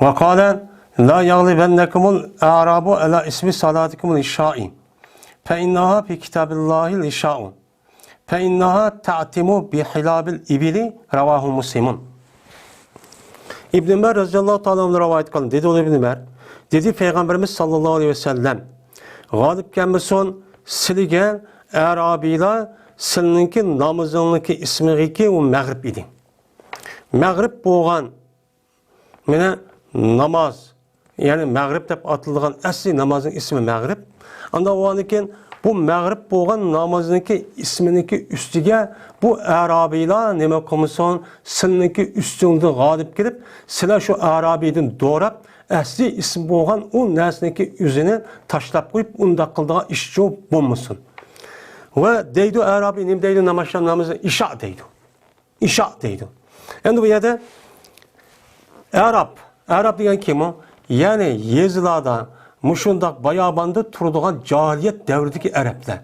وقال لا يغلبنكم الأعراب على اسم صلاتكم العشاء فإنها في كتاب الله العشاء فإنها تعتم بحلاب الإبل. رواه مسلم. ئىبن ئۆمەر رەزىياللاھۇ تائالا ئەنھۇدىن رىۋايەت قىلىندى. دېدى ئۇلۇغ ئىبن ئۆمەر، دېدى پەيغەمبىرىمىز ساللاللاھۇ ئەلەيھى ۋەسەللەم، غالىب كەلمىسۇن سىلىگە ئەرابىيلار سىلىنىڭكى نامىزىڭنىڭكى ئىسمىغىكى ئۇ مەغرىب ئىدى. مەغرىب بولغان مانا ناماز، يەنى مەغرىب دەپ ئاتىلىدىغان ئەسلى نامازنىڭ ئىسمى مەغرىب. ئاندىن بولغاندىن كېيىن بۇ مەغرىب بولغان نامازنىڭكى ئىسمىنىڭكى ئۈستىگە بۇ ئەرابىيلار نېمە قىلمىسۇن، سىلىنىڭكى ئۈستۈڭدىن غالىب كېلىپ، سىلەر شۇ ئەرابىيدىن دوراپ، ئەسلى ئىسمى بولغان ئۇ نەرسىنىڭكى ئۆزىنى تاشلاپ قويۇپ، ئۇنداق قىلىدىغان ئىشچۇ بولمىسۇن. ۋە دەيدۇ ئەرابىي، نېمە دەيدۇ؟ ناماز، نامازنى ئىشا دەيدۇ. ئىشا دەيدۇ. ئەمدى بۇ يەردە ئەراب، ئەراب دېگەن كىم ئۇ؟ يەنى يېزىلاردا مۇشۇنداق باياباندا تۇرىدىغان جاھىلىيەت دەۋرىدىكى ئەرەبلەر.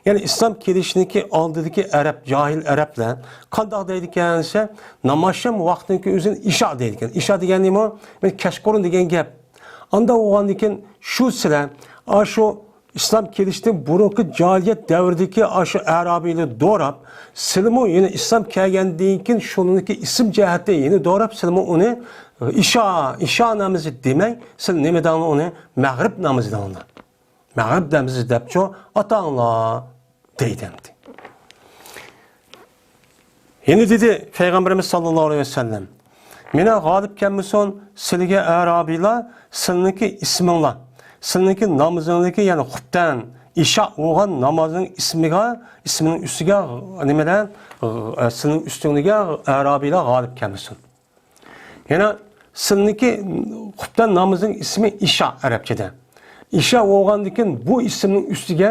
يەنى ئىسلام كېلىشنىكى ئالدىدىكى ئەرەب، جاھىل ئەرەبلەر قانداق دەيدىكەن دېسە، نامازشام ۋاقتىنىڭكى ئۆزىنى ئىشا دەيدىكەن. ئىشا دېگەن نېمە؟ مانا كەچقۇرۇن دېگەن گەپ. ئاندا بولغاندىن كېيىن شۇ سىلەر، ئاشۇ ئىسلام كېلىشتىن بۇرۇنقى جاھىلىيەت دەۋرىدىكى ئاشۇ ئەرابىيلار دوراپ، سىلىمۇ يەنە ئىسلام كەلگەندىن كېيىن شۇنىڭكى ئىسىم جەھەتتە يەنە دوراپ، سىلىمۇ ئۇنى ئىشا، ئىشا نامىزى دېمەي، سىل نېمە دەڭلار ئۇنى؟ مەغرىب نامىزى دەڭلار. مەغرىب نامىزى دەپچۇ ئاتاڭلار دەيدۇ ئەمدى. يەنە دېدى پەيغەمبىرىمىز ساللاللاھۇ ئەلەيھى ۋەسەللەم، مانا غالىب كەلمىسۇن سىلىگە ئەرابىيلار، سىلىنىڭكى ئىسمىڭلار، سىلىنىڭكى نامىزىڭدىكى، يەنى خۇپتەن، ئىشا بولغان نامازنىڭ ئىسمىگە، ئىسمىنىڭ ئۈستىگە نېمە دەڭ، سىلىنىڭ ئۈستۈڭدىكى ئەرابىيلار غالىب كەلمىسۇن. يەنە سىلىنىڭكى خۇپتەن نامىزىنىڭ ئىسمى ئىشا ئەرەبچىدە. ئىشا بولغاندىكىن بۇ ئىسىمنىڭ ئۈستىگە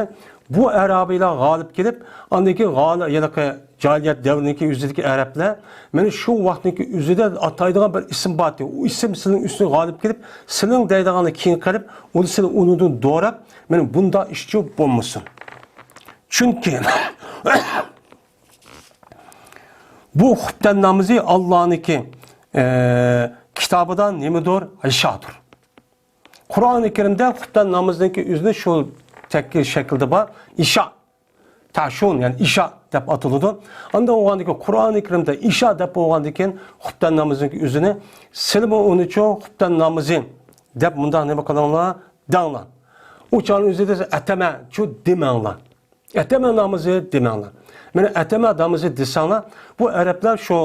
بۇ ئەرابىيلار غالىب كېلىپ، ئاندىن كېيىن غالىب، ھېلىقى جاھىلىيەت دەۋرىنىڭكى ئۆزىدىكى ئەرەبلەر، مانا شۇ ۋاقىتنىڭكى ئۆزىدە ئاتايدىغان بىر ئىسىم بار ئىدى. ئۇ ئىسىم سىلىنىڭ ئۈستىگە غالىب كېلىپ، سىلىڭ دەيدىغاننى كېيىن قىلىپ، ئۇنى سىلى ئۇنىڭدىن دوراپ، مانا بۇنداق ئىشچۇ بولمىسۇن. چۈنكى بۇ خۇپتەن نامىزى ئاللانىڭكى، ئە، كىتابىدا نېمىدۇر؟ ئىشادۇر. قۇرئانى كەرىمدە خۇپتەن نامىزىنىڭكى ئۆزىنى شۇ شەكىل، شەكىلدە بار. ئىشا. تاشون، يەنى ئىشا دەپ ئاتىلىدۇ. ئاندىن بولغاندىن كېيىن قۇرئانى كەرىمدە ئىشا دەپ بولغاندىن كېيىن خۇپتەن نامىزىنىڭ ئۆزىنى، سىلىمۇ ئۇنىچۇ خۇپتەن نامىزى دەپ مۇنداق نېمە قىلىڭلار، دەڭلار. ئۇ چاغنىڭ ئۆزىدە ئەتەمە، چۇ دېمەڭلار. ئەتەمە نامىزى دېمەڭلار. مانا ئەتەمە نامىزى دېسەڭلار، بۇ ئەرەبلەر شۇ،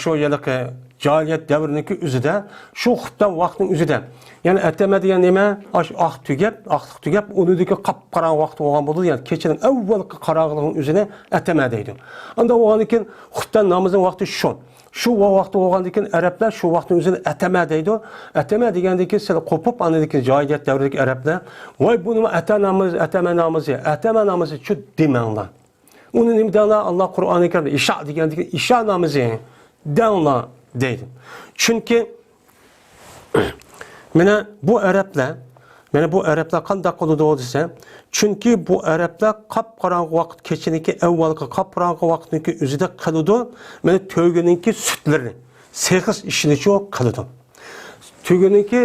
شۇ ھېلىقى جاھىلىيەت دەۋرىنىڭكى ئۆزىدە، شۇ خۇپتەن ۋاقىتنىڭ ئۆزىدە. يەنى ئەتەمە دېگەن نېمە؟ ئاش-، ئاق تۈگەپ، ئاقلىق تۈگەپ، ئۇنىڭدىكى قاپقاراڭغۇ ۋاقتى بولغان بولىدۇ. يەنى كېچىنىڭ ئەۋۋەلقى قاراڭغۇلۇقنىڭ ئۆزىنى ئەتەمە دەيدۇ. ئاندىن بولغاندىن كېيىن خۇپتەن نامىزىنىڭ ۋاقتى شۇ. شۇ ۋاقتى بولغاندىن كېيىن ئەرەبلەر شۇ ۋاقىتنىڭ ئۆزىنى ئەتەمە دەيدۇ. ئەتەمە دېگەندىن كېيىن سەل قوپۇپ، ئاندىن كېيىن جاھىلىيەت دەۋرىدىكى ئەرەبلەر، ۋاي، بۇ نېمە ئەتە نامىزى، ئەتەمە نامىزى، ئەتەمە نامىزى، چۇ دېمەڭلار. ئۇنى نېمە دەڭلار؟ ئاللا قۇرئانى كەرىمدە ئىشا دېگەندىن كېيىن ئىشا نامىزى دەڭلار دەيدۇ. چۈنكى مانا بۇ ئەرەبلەر، مانا بۇ ئەرەبلەر قانداق قىلىدۇ دېسە، چۈنكى بۇ ئەرەبلەر قاپقاراڭغۇ ۋاقىت، كېچىنىڭكى ئەۋۋەلقى قاپقاراڭغۇ ۋاقىتنىڭكى ئۆزىدە قىلىدۇ، مانا تۆگىنىڭكى سۈتلىرىنى، سېغىز ئىشىنىچۇ قىلىدۇ. تۆگىنىڭكى،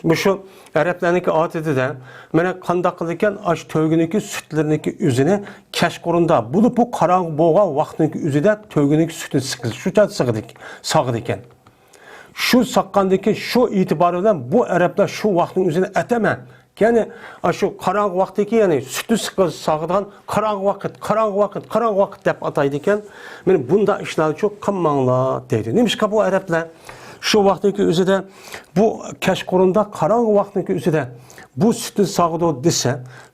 مۇشۇ ئەرەبلەرنىڭكى ئادىتىدە، مانا قانداق قىلىدىكەن، ئاشۇ تۆگىنىڭكى سۈتلىرىنىڭكى ئۆزىنى كەچقۇرۇندا، بولۇپ بۇ قاراڭغۇ بولغان ۋاقىتنىڭكى ئۆزىدە تۆگىنىڭكى سۈتىنى سىقىدۇ، شۇ چاغدا سىقىدىكەن، ساغىدىكەن. شۇ ساققاندىن كېيىن شۇ ئېتىبارى بىلەن بۇ ئەرەبلەر شۇ ۋاقىتنىڭ ئۆزىنى ئەتەمە، يەنى ئاشۇ قاراڭغۇ ۋاقتىكى، يەنى سۈتنى سىقىدىغان قاراڭغۇ ۋاقىت، قاراڭغۇ ۋاقىت، قاراڭغۇ ۋاقىت دەپ ئاتايدىكەن. مانا بۇنداق ئىشلارنىچۇ قىلماڭلار دەيدۇ. نېمىشقا بۇ ئەرەبلەر شۇ ۋاقىتنىڭكى ئۆزىدە، بۇ كەچقۇرۇندا قاراڭغۇ ۋاقىتنىڭكى ئۆزىدە بۇ سۈتنى ساغىدۇ دېسە،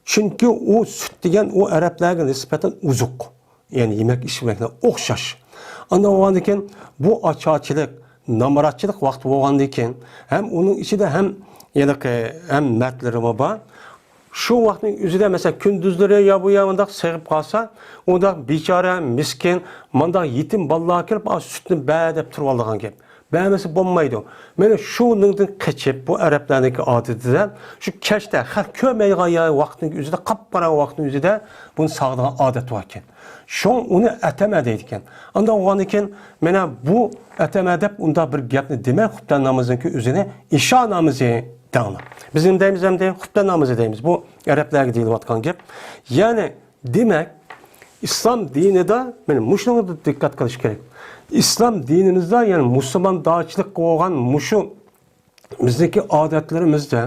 چۈنكى ئۇ سۈت دېگەن ئۇ ئەرەبلەرگە نىسبەتەن ئوزۇق. يەنى يېمەك ئىچمەكلەر ئوخشاش. ئاندىن بولغاندىن كېيىن بۇ ئاچارچىلىق، نامراتچىلىق ۋاقتى بولغاندىن كېيىن ھەم ئۇنىڭ ئىچىدە ھەم ھېلىقى ھەم مەردلىرىمۇ بار. شۇ ۋاقىتنىڭ ئۆزىدە مەسىلەن كۈندۈزلىرى يا بۇ يا مۇنداق سېغىپ قالسا، ئۇنداق بىچارە، مىسكىن، مۇنداق يېتىم بالىلار كېلىپ، ئا، سۈتنى بەر دەپ تۇرۇۋالىدىغان گەپ. بەرمىسە بولمايدۇ. مانا شۇنىڭدىن قېچىپ، بۇ ئەرەبلەرنىڭكى ئادىتىدە شۇ كەچتە خەق كۆرمەيدىغان يا ۋاقىتنىڭ ئۆزىدە، قاپقاراڭغۇ ۋاقىتنىڭ ئۆزىدە بۇنى ساغىدىغان ئادەت باركەن. شۇڭا ئۇنى ئەتەمە دەيدىكەن. ئانداق بولغاندىن كېيىن، مانا بۇ ئەتەمە دەپ ئۇنداق بىر گەپنى دېمەي، خۇپتەن نامىزىنىڭكى ئۆزىنى ئىشا نامىزى دەڭلار. بىز نېمە دەيمىز ئەمدى؟ خۇپتەن نامىزى دەيمىز. بۇ ئەرەبلەرگە دېيىلىۋاتقان گەپ. يەنى دېمەك، ئىسلام دىنىدا، مانا مۇشۇنىڭغا دىققەت قىلىش كېرەك. ئىسلام دىنىمىزدا، يەنى مۇسۇلماندارچىلىققا بولغان مۇشۇ بىزنىڭكى ئادەتلىرىمىزدە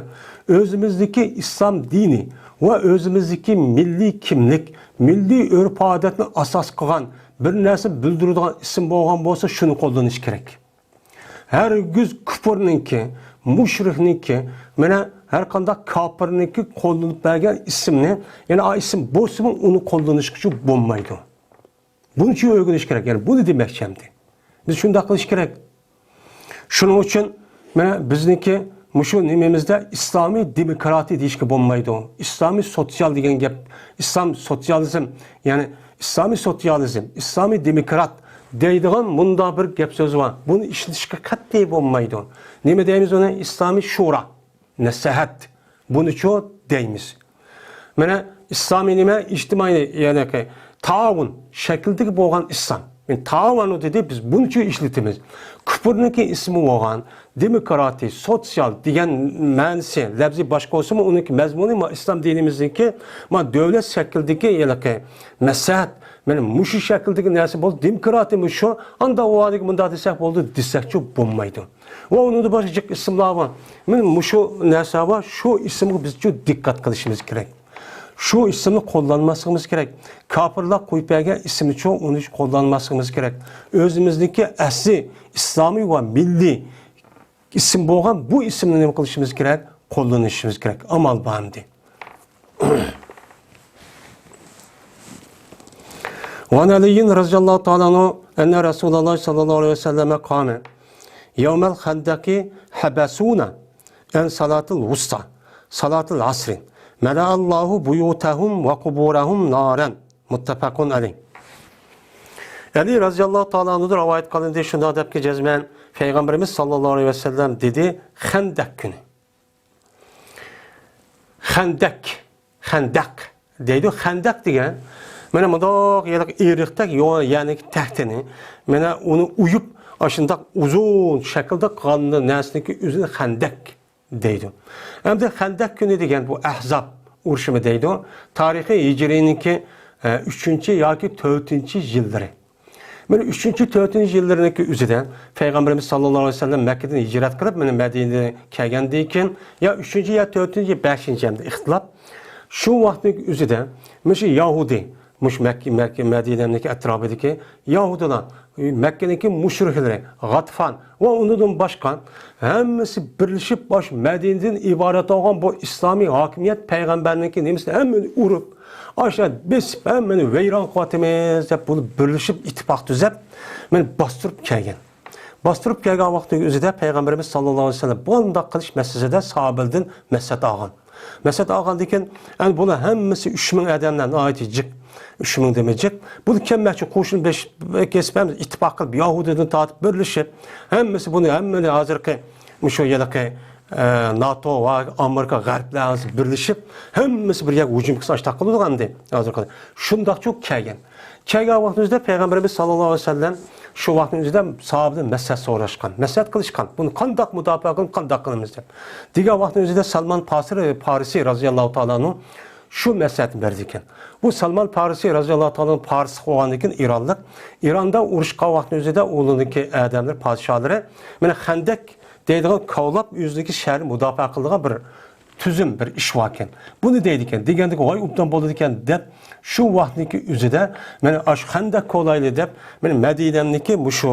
ئۆزىمىزدىكى ئىسلام دىنى ۋە ئۆزىمىزدىكى مىللىي كىملىك، مىللىي ئۆرپ-ئادەتنى ئاساس قىلغان بىر نەرسە بىلدۈرىدىغان ئىسىم بولغان بولسا، شۇنى قوللىنىش كېرەك. ھەرگىز كۇپۇرنىڭكى، مۇشرىكنىڭكى، مانا ھەر قانداق كاپىرنىڭكى قوللىنىپ بەرگەن ئىسىمنى، يەنى ئا ئىسىم بولسىمۇ ئۇنى قوللىنىشقىچە بولمايدۇ. بۇنىچۇ ئۆگىنىش كېرەك، يەنى بۇنى دېمەكچى ئەمدى. بىز شۇنداق قىلىش كېرەك. شۇنىڭ ئۈچۈن مانا بىزنىڭكى مۇشۇ نېمىمىزدە ئىسلامىي دېموكراتىيە دېيىشكە بولمايدۇ. ئىسلامىي سوتسىيال دېگەن گەپ، ئىسلام سوتسىيالىزم، يەنى ئىسلامىي سوتسىيالىزم، ئىسلامىي دېموكرات دەيدىغان مۇنداق بىر گەپ سۆز بار. بۇنى ئىشلىتىشكە قەتئىي بولمايدۇ. نېمە دەيمىز ئۇنى؟ ئىسلامىي شورا. مەسلىھەت. بۇنىچۇ دەيمىز. مانا ئىسلامىي نېمە؟ ئىجتىمائىي، يەنى تائاۋۇن شەكلىدىكى بولغان ئىسلام. يەنى تائاۋۇن دېدى، بىز بۇنىچۇ ئىشلىتىمىز. كۇپۇرنىڭكى ئىسمى بولغان دېموكراتىي، سوتسىيال دېگەن مەنىسى، لەپزى باشقا بولسىمۇ، ئۇنىڭكى مەزمۇنى ما ئىسلام دىنىمىزنىڭكى ما دۆلەت شەكلىدىكى ھېلىقى مەسلىھەت، مانا مۇشۇ شەكىلدىكى نەرسە بولدى، دېموكراتىيە مۇشۇ، ئانداق بولغاندىكىن مۇنداق دېسەك بولدى دېسەكچۇ بولمايدۇ. ۋە ئۇنىڭدىن باشقا جىق ئىسىملار بار. مانا مۇشۇ نەرسە بار، شۇ ئىسىمغا بىزچۇ دىققەت قىلىشىمىز كېرەك. شۇ ئىسىمنى قوللانماسلىقىمىز كېرەك. كاپىرلار قويۇپ بەرگەن ئىسىمنىچۇ ئۇنى قوللانماسلىقىمىز كېرەك. ئۆزىمىزنىڭكى ئەسلى ئىسلامىي ۋە مىللىي ئىسىم بولغان بۇ ئىسىمنى نېمە قىلىشىمىز كېرەك؟ قوللىنىشىمىز كېرەك. ئامال بار ئەمدى. وعن علي رضي الله تعالى عنه أن رسول الله صلى الله عليه وسلم قام يوم الخندق حبسونا عن صلاة الوسطى صلاة العصر ملأ الله بيوتهم وقبورهم نارا. مۇتتەپەقۇن ئەلەيھ. ئەلى رەزىياللاھۇ تائالا ئەنھۇدىن رىۋايەت قىلىندى، شۇنداق دەپكى جەزمەن، پەيغەمبىرىمىز ساللاللاھۇ ئەلەيھى ۋەسەللەم دېدى، خەندەك كۈنى. خەندەك، خەندەق دەيدۇ. خەندەق دېگەن، مانا مۇنداق يەرلىك ئېرىقتەك يو-، يەنى تەختىنى، مانا ئۇنى ئويۇپ، ئاشۇنداق ئۇزۇن شەكىلدە قىلغان نەرسىنىڭكى ئۆزىنى خەندەك دەيدۇ. ئەمدى خەندەك كۈنى دېگەن بۇ ئەھزاب، ئۇرۇشىمۇ دەيدۇ. تارىخى ھىجرىينىڭكى، ئە، ئۈچىنچى ياكى تۆتىنچى يىللىرى. مانا ئۈچىنچى، تۆتىنچى يىللىرىنىڭكى ئۆزىدە پەيغەمبىرىمىز ساللاللاھۇ ئەلەيھى ۋەسەللەم مەككىدىن ھىجرەت قىلىپ، مانا مەدىنىگە كەلگەندىن كېيىن، يا ئۈچىنچى، يا تۆتىنچى، بەشىنچى ھەمدە ئىختىلاپ. شۇ ۋاقىتنىڭ ئۆزىدە مۇشۇ يەھۇدىي، مۇشۇ مەككە، مەككە، مەدىنەنىڭكى ئەتراپىدىكى يەھۇدىيلار، مەككىنىڭكى مۇشرىكلىرى، غاتىفان ۋە ئۇنىڭدىن باشقا ھەممىسى بىرلىشىپ، باش مەدىنىدىن ئىبارەت بولغان بۇ ئىسلامىي ھاكىمىيەت پەيغەمبەرنىڭكى نېمىسىنى ھەممىنى ئۇرۇپ، ئاشۇ بېسىپ، ھەممىنى ۋەيران قىلىۋاتىمىز دەپ، بۇ بىرلىشىپ ئىتتىپاق تۈزەپ، مانا باستۇرۇپ كەلگەن. باستۇرۇپ كەلگەن ۋاقتى ئۆزىدە پەيغەمبىرىمىز ساللاللاھۇ ئەلەيھى ۋەسەللەم بۇنداق قىلىش مەسىلىسىدە ساھابىلەردىن مەسلىھەت ئالغان. مەسلىھەت ئالغاندىن كېيىن، ئەنە بۇلار ھەممىسى ئۈچ مىڭ ئادەملەر، ناھايىتى جىق، ئۈچ مىڭدىنمۇ جىق. بۇلار كەلمەكچى قوشۇن بېسىپ، ھەممىسى ئىتتىپاق قىلىپ، يەھۇدىيدىن تارتىپ بىرلىشىپ، ھەممىسى بۇنى، ھەممىنى ھازىرقى مۇشۇ ھېلىقى، ئە، ناتو ۋە ئامېرىكا غەربلەر ھەممىسى بىرلىشىپ، ھەممىسى بىر يەرگە ھۇجۇم قىلسا، ئاشتاق قىلىدىغان ئەمدى ھازىرقى. شۇنداقچۇ كەلگەن. كەلگەن ۋاقتىمىزدا پەيغەمبىرىمىز ساللاللاھۇ ئەلەيھى ۋەسەللەم شۇ ۋاقىتنىڭ ئۆزىدە ساھابىدىن مەسلىھەت سوراشقان، مەسلىھەت قىلىشقان، بۇنى قانداق مۇداپىئە قىلىپ، قانداق قىلىمىز دەپ. دېگەن ۋاقىتنىڭ ئۆزىدە سالمان پاسىرى، پارسى رازىياللاھۇ تائالا ئەنھۇ شۇ مەسلىھەتنى بەردىكەن. بۇ سالمان پارسى رازىياللاھۇ تائالا ئەنھۇ پارسلىق بولغاندىن كېيىن ئىرانلىق، ئىراندا ئۇرۇشقان ۋاقىتنىڭ ئۆزىدە ئۇنىڭدىكى ئادەملىرى، پادىشاھلىرى، مانا خەندەك دەيدىغان كاۋلاپ ئۆزىنىڭكى شەھىرىنى مۇداپىئە قىلىدىغان بىر تۈزۈم، بىر ئىش باركەن. بۇنى دەيدىكەن، دېگەندىكى ۋاي ئوبدان بولىدىكەن دەپ، شۇ ۋاقىتنىڭكى ئۆزىدە مانا ئاشۇ خەندەك كولايلى دەپ، مانا مەدىنەمنىڭكى مۇشۇ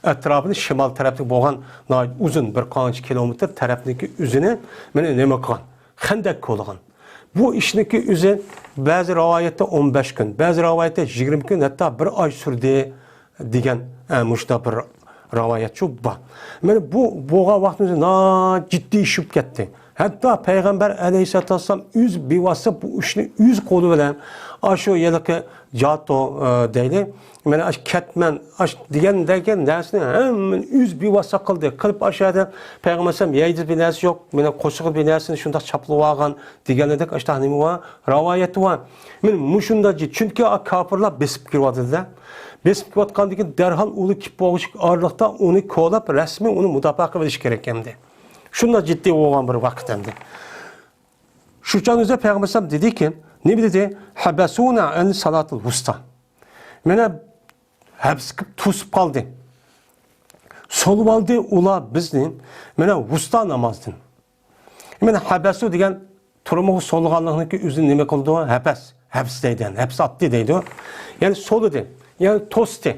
ئەتراپىنى شىمال تەرەپتىكى بولغان ناھايىتى ئۇزۇن بىر قانچە كىلومېتىر تەرەپنىڭكى ئۆزىنى مانا نېمە قىلغان، خەندەك كولىغان. بۇ ئىشنىڭكى ئۆزى بەزى رىۋايەتتە ئون بەش كۈن، بەزى رىۋايەتتە يىگىرمە كۈن، ھەتتا بىر ئاي سۈردى دېگەن، ئە، مۇشۇنداق بىر رىۋايەتچۇ بار. مانا بۇ بولغان ۋاقتىمىزدا ناھايىتى جىددىي ئىش بولۇپ كەتتى. ھەتتا پەيغەمبەر ئەلەيھىسسالاتۇ ۋەسسالام ئۆز بىۋاسىتە بۇ ئىشنى ئۆز قولى بىلەن ئاشۇ ھېلىقى جاتو، ئە، دەيلى، مانا ئاشۇ كەتمەن، ئاشۇ دېگەندەك نەرسىنى ھەممىنى ئۆز بىۋاسىتە قىلدى. قىلىپ ئاشۇ يەردە پەيغەمبەر ئەلەيھىسسالام يەيدىغان بىر نەرسە يوق، مانا قوشىدىغان بىر نەرسىنى شۇنداق چاپلىۋالغان دېگەنلىك ئاشۇنداق نېمە بار، رىۋايەت بار. مانا مۇشۇنداق جىددىي، چۈنكى كاپىرلار بېسىپ كىرىۋاتىدۇ-دە. بېسىپ كىرىۋاتقاندىن كېيىن دەرھال ئۇلار كېلىپ بولغۇچە ئارىلىقتا ئۇنى كولاپ، رەسمىي ئۇنى مۇداپىئە قىلىۋېلىش كېرەك ئەمدى. شۇنداق جىددىي بولغان بىر ۋاقىت ئەمدى. شۇ چاغدا پەيغەمبەر ئەلەيھىسسالام دېدىكى، نېمە دېدى؟ «ھەبەسۇنا ئەن سالاتىل ۋۇستا.» مانا ھەبس قىلىپ توسۇپ قالدى. سولىۋالدى ئۇلار بىزنى، مانا، ۋۇستا نامازدىن. مانا ھەبەسۇ دېگەن تۇرمىغا سولىغانلىقنىڭكى ئۆزىنى نېمە قىلىدۇ؟ ھەبەس، ھەبس دەيدۇ، ھەبس ئاتتى دەيدۇ. يەنى سولىدى، يەنى توستى.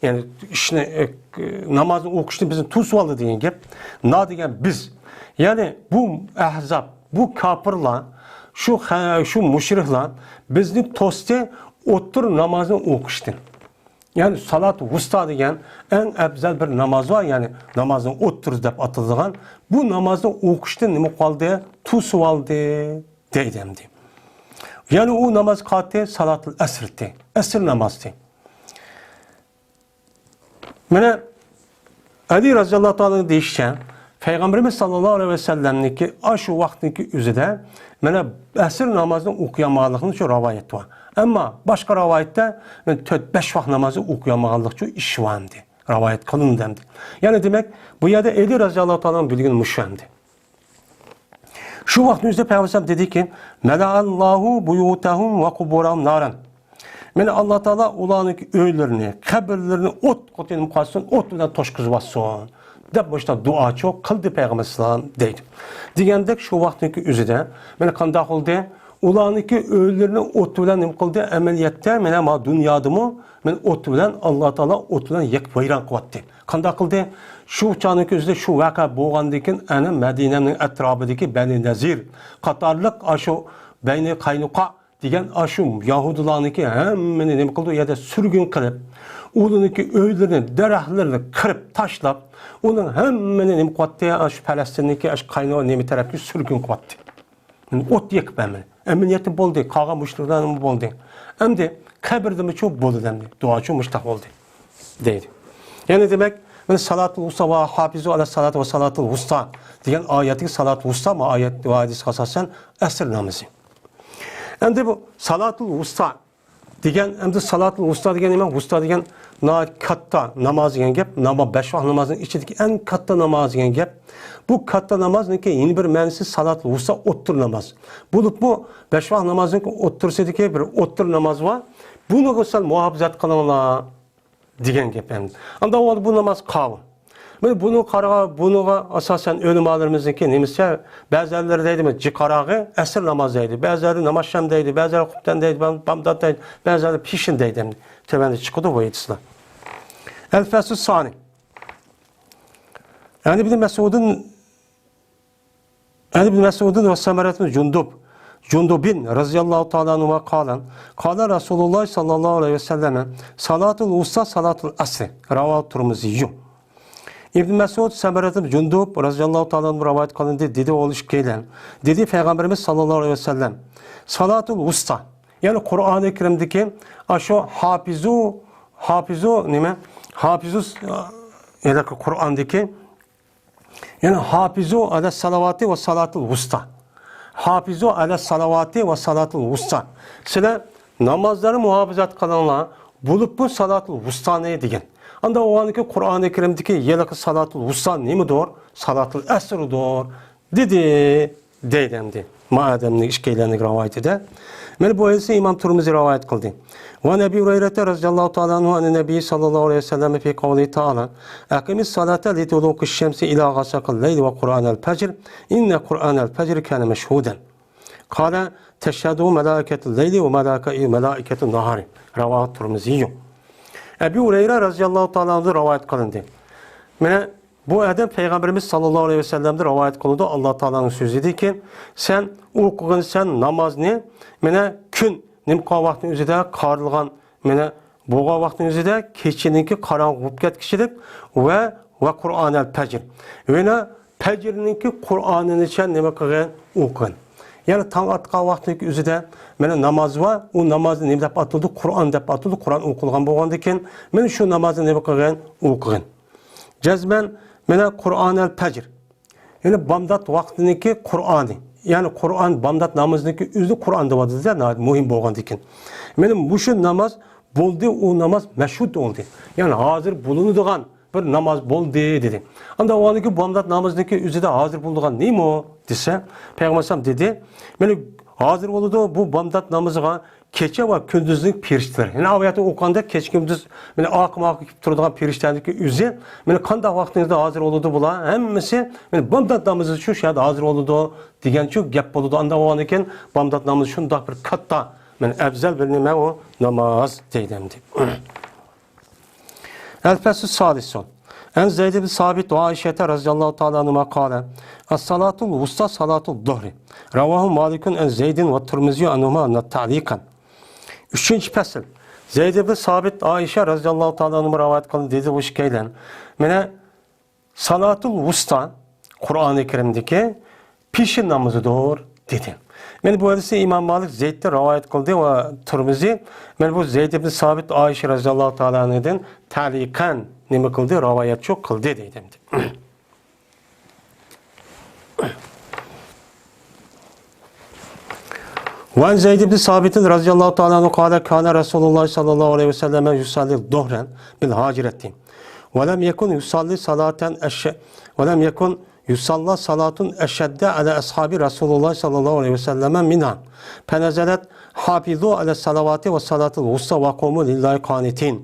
يەنى ئىشنى، ئە، نامازنى ئوقۇشنى بىزنى توسۇۋالدى دېگەن گەپ. نا دېگەن بىز. يەنى بۇ ئەھزاب، بۇ كاپىرلار، شۇ خە-، شۇ مۇشرىكلار بىزنى توستى ئوتتۇرا نامازنى ئوقۇشتىن. يەنى سالات ۋۇستا دېگەن ئەڭ ئەپزەل بىر ناماز بار، يەنى نامازنىڭ ئوتتۇرىسى دەپ ئاتىلىدىغان بۇ نامازنى ئوقۇشتىن نېمە قىلدى؟ توسۇۋالدى دەيدۇ ئەمدى. يەنى ئۇ ناماز قالدى، سالاتۇل ئەسرتى، ئەسىر نامازى. مانا ئەلى رازىياللاھۇ تائالا دېيىشىچە، پەيغەمبىرىمىز ساللاللاھۇ ئەلەيھى ۋەسەللەمنىڭكى ئاشۇ ۋاقىتنىڭكى ئۆزىدە مانا ئەسىر نامازىنى ئوقۇيالمىغانلىقىنى شۇ رىۋايەت بار. ئەمما باشقا رىۋايەتتە مانا تۆت، بەش ۋاق نامازى ئوقۇيالمىغانلىقچۇ ئىش بار ئەمدى. رىۋايەت قىلىندى ئەمدى. يەنى دېمەك، بۇ يەردە ئەلى رازىياللاھۇ تائالا بىلگىنى مۇشۇ ئەمدى. شۇ ۋاقىتنىڭ ئۆزىدە پەيغەمبەر ئەلەيھىسسالام دېدىكى، «مەلەئەللاھۇ بۇيۇتەھۇم ۋە قۇبۇرەھۇم نارەن.» مانا ئاللا تائالا ئۇلارنىڭكى ئۆيلىرىنى، قەبرىلىرىنى ئوت قوتىنىپ قالسۇن، ئوت بىلەن توشقۇزۇۋاتسۇن، دەپ مۇشۇنداق دۇئاچۇ قىلدى پەيغەمبەر ئەلەيھىسسالام دەيدۇ. دېگەندەك شۇ ۋاقىتنىڭكى ئۆزىدە مانا قانداق بولدى؟ ئۇلارنىڭكى ئۆيلىرىنى ئوت بىلەن نېمە قىلدى؟ ئەمەلىيەتتە مانا، مانا دۇنيادىمۇ مانا ئوت بىلەن، ئاللا تائالا ئوت بىلەن يېقىپ ۋەيران قىلىۋەتتى. قانداق قىلدى؟ شۇ چاغنىڭ ئۆزىدە شۇ ۋەقە بولغاندىن كېيىن، ئەنە مەدىنەنىڭ ئەتراپىدىكى بەنى نەزىر قاتارلىق ئاشۇ بەنى قاينۇقا دېگەن ئاشۇ يەھۇدىيلارنىڭكى ھەممىنى نېمە قىلدى؟ ئۇ يەردە سۈرگۈن قىلىپ، ئۇلارنىڭكى ئۆيلىرىنى، دەرەخلىرىنى قىرىپ تاشلاپ، ئۇنىڭ ھەممىنى نېمە قىلىۋەتتى؟ ئاشۇ پەلەستىننىڭكى ئاشۇ قاينۇقا نېمە تەرەپكە سۈرگۈن قىلىۋەتتى. ئوت يېقىپ ھەممىنى. ئەمەلىيەتتە بولدى. قالغان مۇشرىكلارمۇ بولدى. ئەمدى قەبرىدىمۇچۇ بولىدۇ ئەمدى. دۇئاچۇ مۇشتاق بولدى. دەيدۇ. يەنە دېمەك، مانا سالاتۇل ۋۇستا ۋە ھافىزۇ ئەلە سالات ۋە سالاتۇل ۋۇستا دېگەن ئايەتتىكى سالاتۇل ۋۇستا، ما ئايەت ۋە ھەدىسكە ئاساسەن ئەسىر نامىزى. ئەمدى بۇ سالاتۇل ۋۇستا دېگەن، ئەمدى سالاتۇل ۋۇستا دېگەن نېمە؟ ۋۇستا دېگەن ناھايىتى كاتتا ناماز دېگەن گەپ. ناما-، بەش ۋاق نامازنىڭ ئىچىدىكى ئەڭ كاتتا ناماز دېگەن گەپ. بۇ كاتتا نامازنىڭكى يەنە بىر مەنىسى سالاتۇل ۋۇستا، ئوتتۇرا ناماز. بولۇپمۇ بەش ۋاق نامازنىڭ ئوتتۇرىسىدىكى بىر ئوتتۇرا ناماز بار. بۇنىغا سەل مۇھاپىزەت قىلىڭلار دېگەن گەپ ئەمدى. ئاندا ئۇ بۇ ناماز قاۋۇل. مانا بۇنىڭغا قارىغان، بۇنىڭغا ئاساسەن ئۆلىمالىرىمىزنىڭكى نېمىسى، بەزىلەر دەيدۇ، مانا جىقاراغى ئەسىر ناماز دەيدۇ، بەزىلەر نامازشام دەيدۇ، بەزىلەر خۇپتەن دەيدۇ، بام-، بامدات دەيدۇ، بەزىلەر پېشىن دەيدۇ. ئەمدى تۆۋەندە چىقىدۇ بۇ ھەدىسلەر. ئەل فەسلۇ سانى. يەنى ئىبن مەسئۇدتىن عن ابن مسعود وسمرة بن جندب، جندب رضي الله تعالى عنهما قال، قال رسول الله صلى الله عليه وسلم، صلاة الوسطى صلاة العصر. رواه الترمذي. ئىبن مەسئۇد، سەمرەت ئىبن جۇندۇب رەزىياللاھۇ تائالا ئەنھۇ رىۋايەت قىلىندى، دېدى ئۇ ئىككىيلەن. دېدى پەيغەمبىرىمىز ساللاللاھۇ ئەلەيھى ۋەسەللەم، سالاتۇل ۋۇستا، يەنى قۇرئانى كەرىمدىكى ئاشۇ ھاپىزۇ، ھاپىزۇ نېمە؟ ھاپىزۇ، يەنى قۇرئاندىكى يەنى ھاپىزۇ ئەلە سالاۋاتى ۋە سالاتىل ۋۇستا. ھاپىزۇ ئەلە سالاۋاتى ۋە سالاتىل ۋۇستا. سىلەر نامازلارنى مۇھاپىزەت قىلىڭلار، بولۇپمۇ سالاتىل ۋۇستانى دېگەن. ئاندا ئۇنىڭكى قۇرئانى كەرىمدىكى ھېلىقى سالاتىل ۋۇستا نېمىدۇر؟ سالاتىل ئەسردۇر، دېدى. دەيدۇ ئەمدى. ما ئادەمنىڭ ئىككىيلەننىڭ رىۋايىتىدە. مانا بۇ ھەدىسنى ئىمام تۇرمۇزى رىۋايەت قىلدى. وعن أبي هريرة رضي الله تعالى عنه عن النبي صلى الله عليه وسلم في قوله تعالى، أقم الصلاة لدلوك الشمس إلى غسق الليل وقرآن الفجر، إن قرآن الفجر كان مشهودا. قال، تشهده ملائكة الليل وملائكة، ملائكة النهار. رواه الترمذي. ئەبۇ ھۇرەيرە رەزىياللاھۇ تائالا ئەنھۇ رىۋايەت قىلىندى. مانا بۇ ئادەم پەيغەمبىرىمىز ساللاللاھۇ ئەلەيھى ۋەسەللەمدىن رىۋايەت قىلىدۇ، ئاللا تائالانىڭ سۆزىدىكى، سەن ئوقۇغىن سەن نامازنى، مانا كۈن نېمە قىلغان ۋاقتىنىڭ ئۆزىدە، قارىلغان، مانا بولغان ۋاقتىنىڭ ئۆزىدە، كېچىنىڭكى قاراڭغۇ بولۇپ كەتكۈچىلىك ۋە، ۋە قۇرئانەل پەجر. يەنە پەجرنىڭكى قۇرئانىنىچە نېمە قىلغىن؟ ئوقۇغىن. يەنى تاڭ ئاتقان ۋاقتىنىڭكى ئۆزىدە، مانا ناماز بار، ئۇ نامازنى نېمە دەپ ئاتىلىدۇ؟ قۇرئان دەپ ئاتىلىدۇ، قۇرئان ئوقۇلغان بولغاندىكىن، مانا شۇ نامازنى نېمە قىلغىن؟ ئوقۇغىن. جەزمەن، مانا قۇرئانەل پەجر. يەنى بامدات ۋاقتىنىڭكى قۇرئانى. يەنى قۇرئان، بامدات نامىزىنىڭكى ئۆزى قۇرئان دەۋاتىدۇ، ناھايىتى مۇھىم بولغاندىكىن. مانا مۇشۇ ناماز بولدى، ئۇ ناماز مەشھۇد بولدى. يەنى ھازىر بولۇنىدىغان بىر ناماز بولدى، دېدى. ئاندا ئۇنىڭكى بامدات نامىزىنىڭكى ئۆزىدە ھازىر بولىدىغان نېمە دېسە، پەيغەمبەر ئەلەيھىسسالام دېدى، مانا ھازىر بولىدۇ بۇ بامدات نامىزىغا كېچە ۋە كۈندۈزنىڭ پېرىشتىلىرى. يەنى ئايەتنى ئوقۇغاندا كېچە كۈندۈز، مانا ئارقىمۇ ئارقا كېلىپ تۇرىدىغان پېرىشتەنىڭكى ئۆزى، مانا قانداق ۋاقتىڭىزدا ھازىر بولىدۇ بۇلار؟ ھەممىسى، مانا بامدات نامىزى شۇ شەھەردە ھازىر بولىدۇ، دېگەن شۇ گەپ بولىدۇ. ئاندا بولغاندىكىن بامدات نامىزى شۇنداق بىر كاتتا، مانا ئەۋزەل بىر نېمە ئۇ ناماز دەيدۇ ئەمدى. الفصل السادس. عن زيد بن ثابت وعائشة رضي الله تعالى عنهما قال، الصلاة الوسطى صلاة الظهر. رواه مالك عن زيد والترمذي عنهما تعليقا. ئۈچىنچى پەسىل. زەيد ئىبن سابىت، ئائىشە رەزىياللاھۇ تائالا ئەنھۇ رىۋايەت قىلدى، دېدى بۇ ئىككىيلەن. مانا سالاتۇل ۋۇستا، قۇرئانى كەرىمدىكى پېشىن نامىزىدۇر، دېدى. مانا بۇ ھەدىسنى ئىمام مالىك زەيدتىن رىۋايەت قىلدى ۋە تۇرمۇزى، مانا بۇ زەيد ئىبن سابىت ئائىشە رەزىياللاھۇ تائالا ئەنھۇدىن تەلىقەن نېمە قىلدى، رىۋايەتچۇ قىلدى، دەيدۇ ئەمدى. وعن زيد بن ثابت رضي الله تعالى عنه قال، كان رسول الله صلى الله عليه وسلم يصلي الظهر بالهجرة، ولم يكن يصلي صلاة أش-، ولم يكن يصلى صلاة أشد على أصحاب رسول الله صلى الله عليه وسلم منها، فنزلت، حافظوا على الصلوات والصلاة الوسطى وقوموا لله قانتين.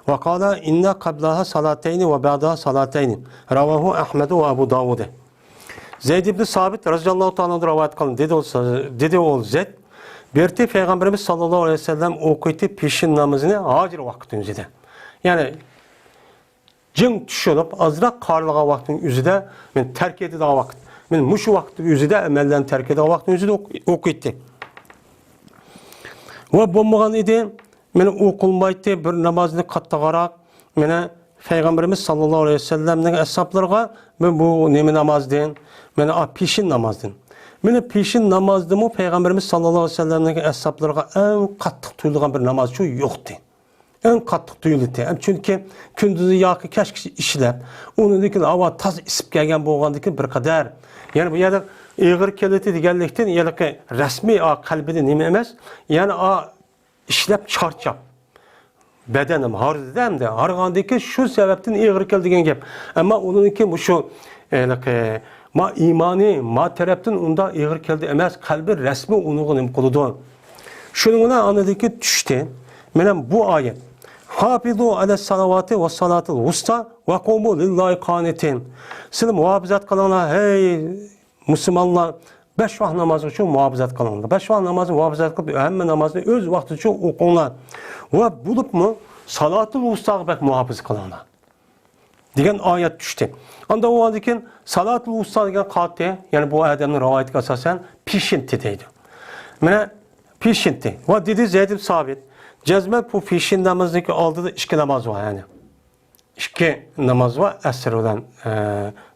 وقال، إن قبلها صلاتين وبعدها صلاتين. رواه أحمد وأبو داود. زەيد ئىبن سابىت رەزىياللاھۇ تائالا ئەنھۇدىن رىۋايەت قىلىندى، دېدى ئۇ، دېدى ئۇ زەيد. بىر قېتى پەيغەمبىرىمىز ساللاللاھۇ ئەلەيھى ۋەسەللەم ئوقۇيتتى پېشىن نامىزىنى ھازىر ۋاقىت ئۆزىدە. يەنى جىڭ چۈشۈرۈپ، ئازراق قارىلىغان ۋاقىتنىڭ ئۆزىدە، مانا تەرك ئېتىدىغان ۋاقىت. مانا مۇشۇ ۋاقىت ئۆزىدە، ئەمەللەرنى تەرك ئېتىدىغان ۋاقىتنىڭ ئۆزىدە ئوق-، ئوقۇيتتى. ۋە بولمىغان ئىدى، مانا ئوقۇلمايتتى، بىر نامازنى قاتتىقراق، مانا پەيغەمبىرىمىز ساللاللاھۇ ئەلەيھى ۋەسەللەمنىڭ ئەسھابلىرىغا، مانا بۇ نېمە نامازدىن؟ مانا ئا پېشىن نامازدىن. مانا پېشىن نامازدىمۇ پەيغەمبىرىمىز ساللاللاھۇ ئەلەيھى ۋەسەللەمنىڭ ئەسھابلىرىغا ئەڭ قاتتىق تۇيۇلغان بىر نامازچۇ يوقتى. ئەڭ قاتتىق تۇيۇلىتى. ھەم چۈنكى كۈندۈزى ياكى كەچكىچە ئىشلەپ، ئۇنىڭدىن كېيىن ھاۋا تازا ئىسسىپ كەلگەن بولغاندىن كېيىن بىر قەدەر، يەنى بۇ يەردە ئېغىر كېلىتى دېگەنلىكتىن، ھېلىقى رەسمىي ئا قەلبىدە نېمە ئەمەس، يەنى ئا ئىشلەپ چارچاپ، بەدەنىم ھاردىدى ئەمدى. ھارغاندىن كېيىن شۇ سەۋەبتىن ئېغىر كەلدى دېگەن گەپ. ئەمما ئۇنىڭدىن كېيىن مۇشۇ، ھېلىقى، ما ئىمانى، ما تەرەپتىن ئۇنداق ئېغىر كەلدى ئەمەس، قەلبى رەسمىي ئۇنىڭغا نېمە قىلىدۇ. شۇنىڭ بىلەن ئاندىن كېيىن چۈشتى. مانا بۇ ئايەت. «ھافىزۇ ئەلەس سالەۋاتى ۋەس سالاتىل ۋۇستا ۋە قۇمۇ لىللاھى قانىتىن.» سىلەر مۇھاپىزەت قىلىڭلار، ھەي مۇسۇلمانلار، بەش ۋاق ناماز ئۈچۈن مۇھاپىزەت قىلىڭلار. بەش ۋاق نامازنى مۇھاپىزەت قىلىپ، ھەممە نامازنى ئۆز ۋاقتىچە ئوقۇڭلار. ۋە بولۇپمۇ سالاتۇل ۋۇستاغا بەك مۇھاپىزە قىلىڭلار، دېگەن ئايەت چۈشتى. ئاندىن ئۇنىڭدىن كېيىن سالاتۇل ۋۇستا دېگەن قالدى، يەنى بۇ ئادەمنىڭ رىۋايىتىگە ئاساسەن پېشىنتى دەيدۇ. مانا پېشىنتى. ۋە دېدى زەيد ئىبن سابىت، جەزمەن بۇ پېشىن نامىزىنىڭكى ئالدىدا ئىككى ناماز بار، يەنى. ئىككى ناماز بار، ئەسىر بىلەن، ئە،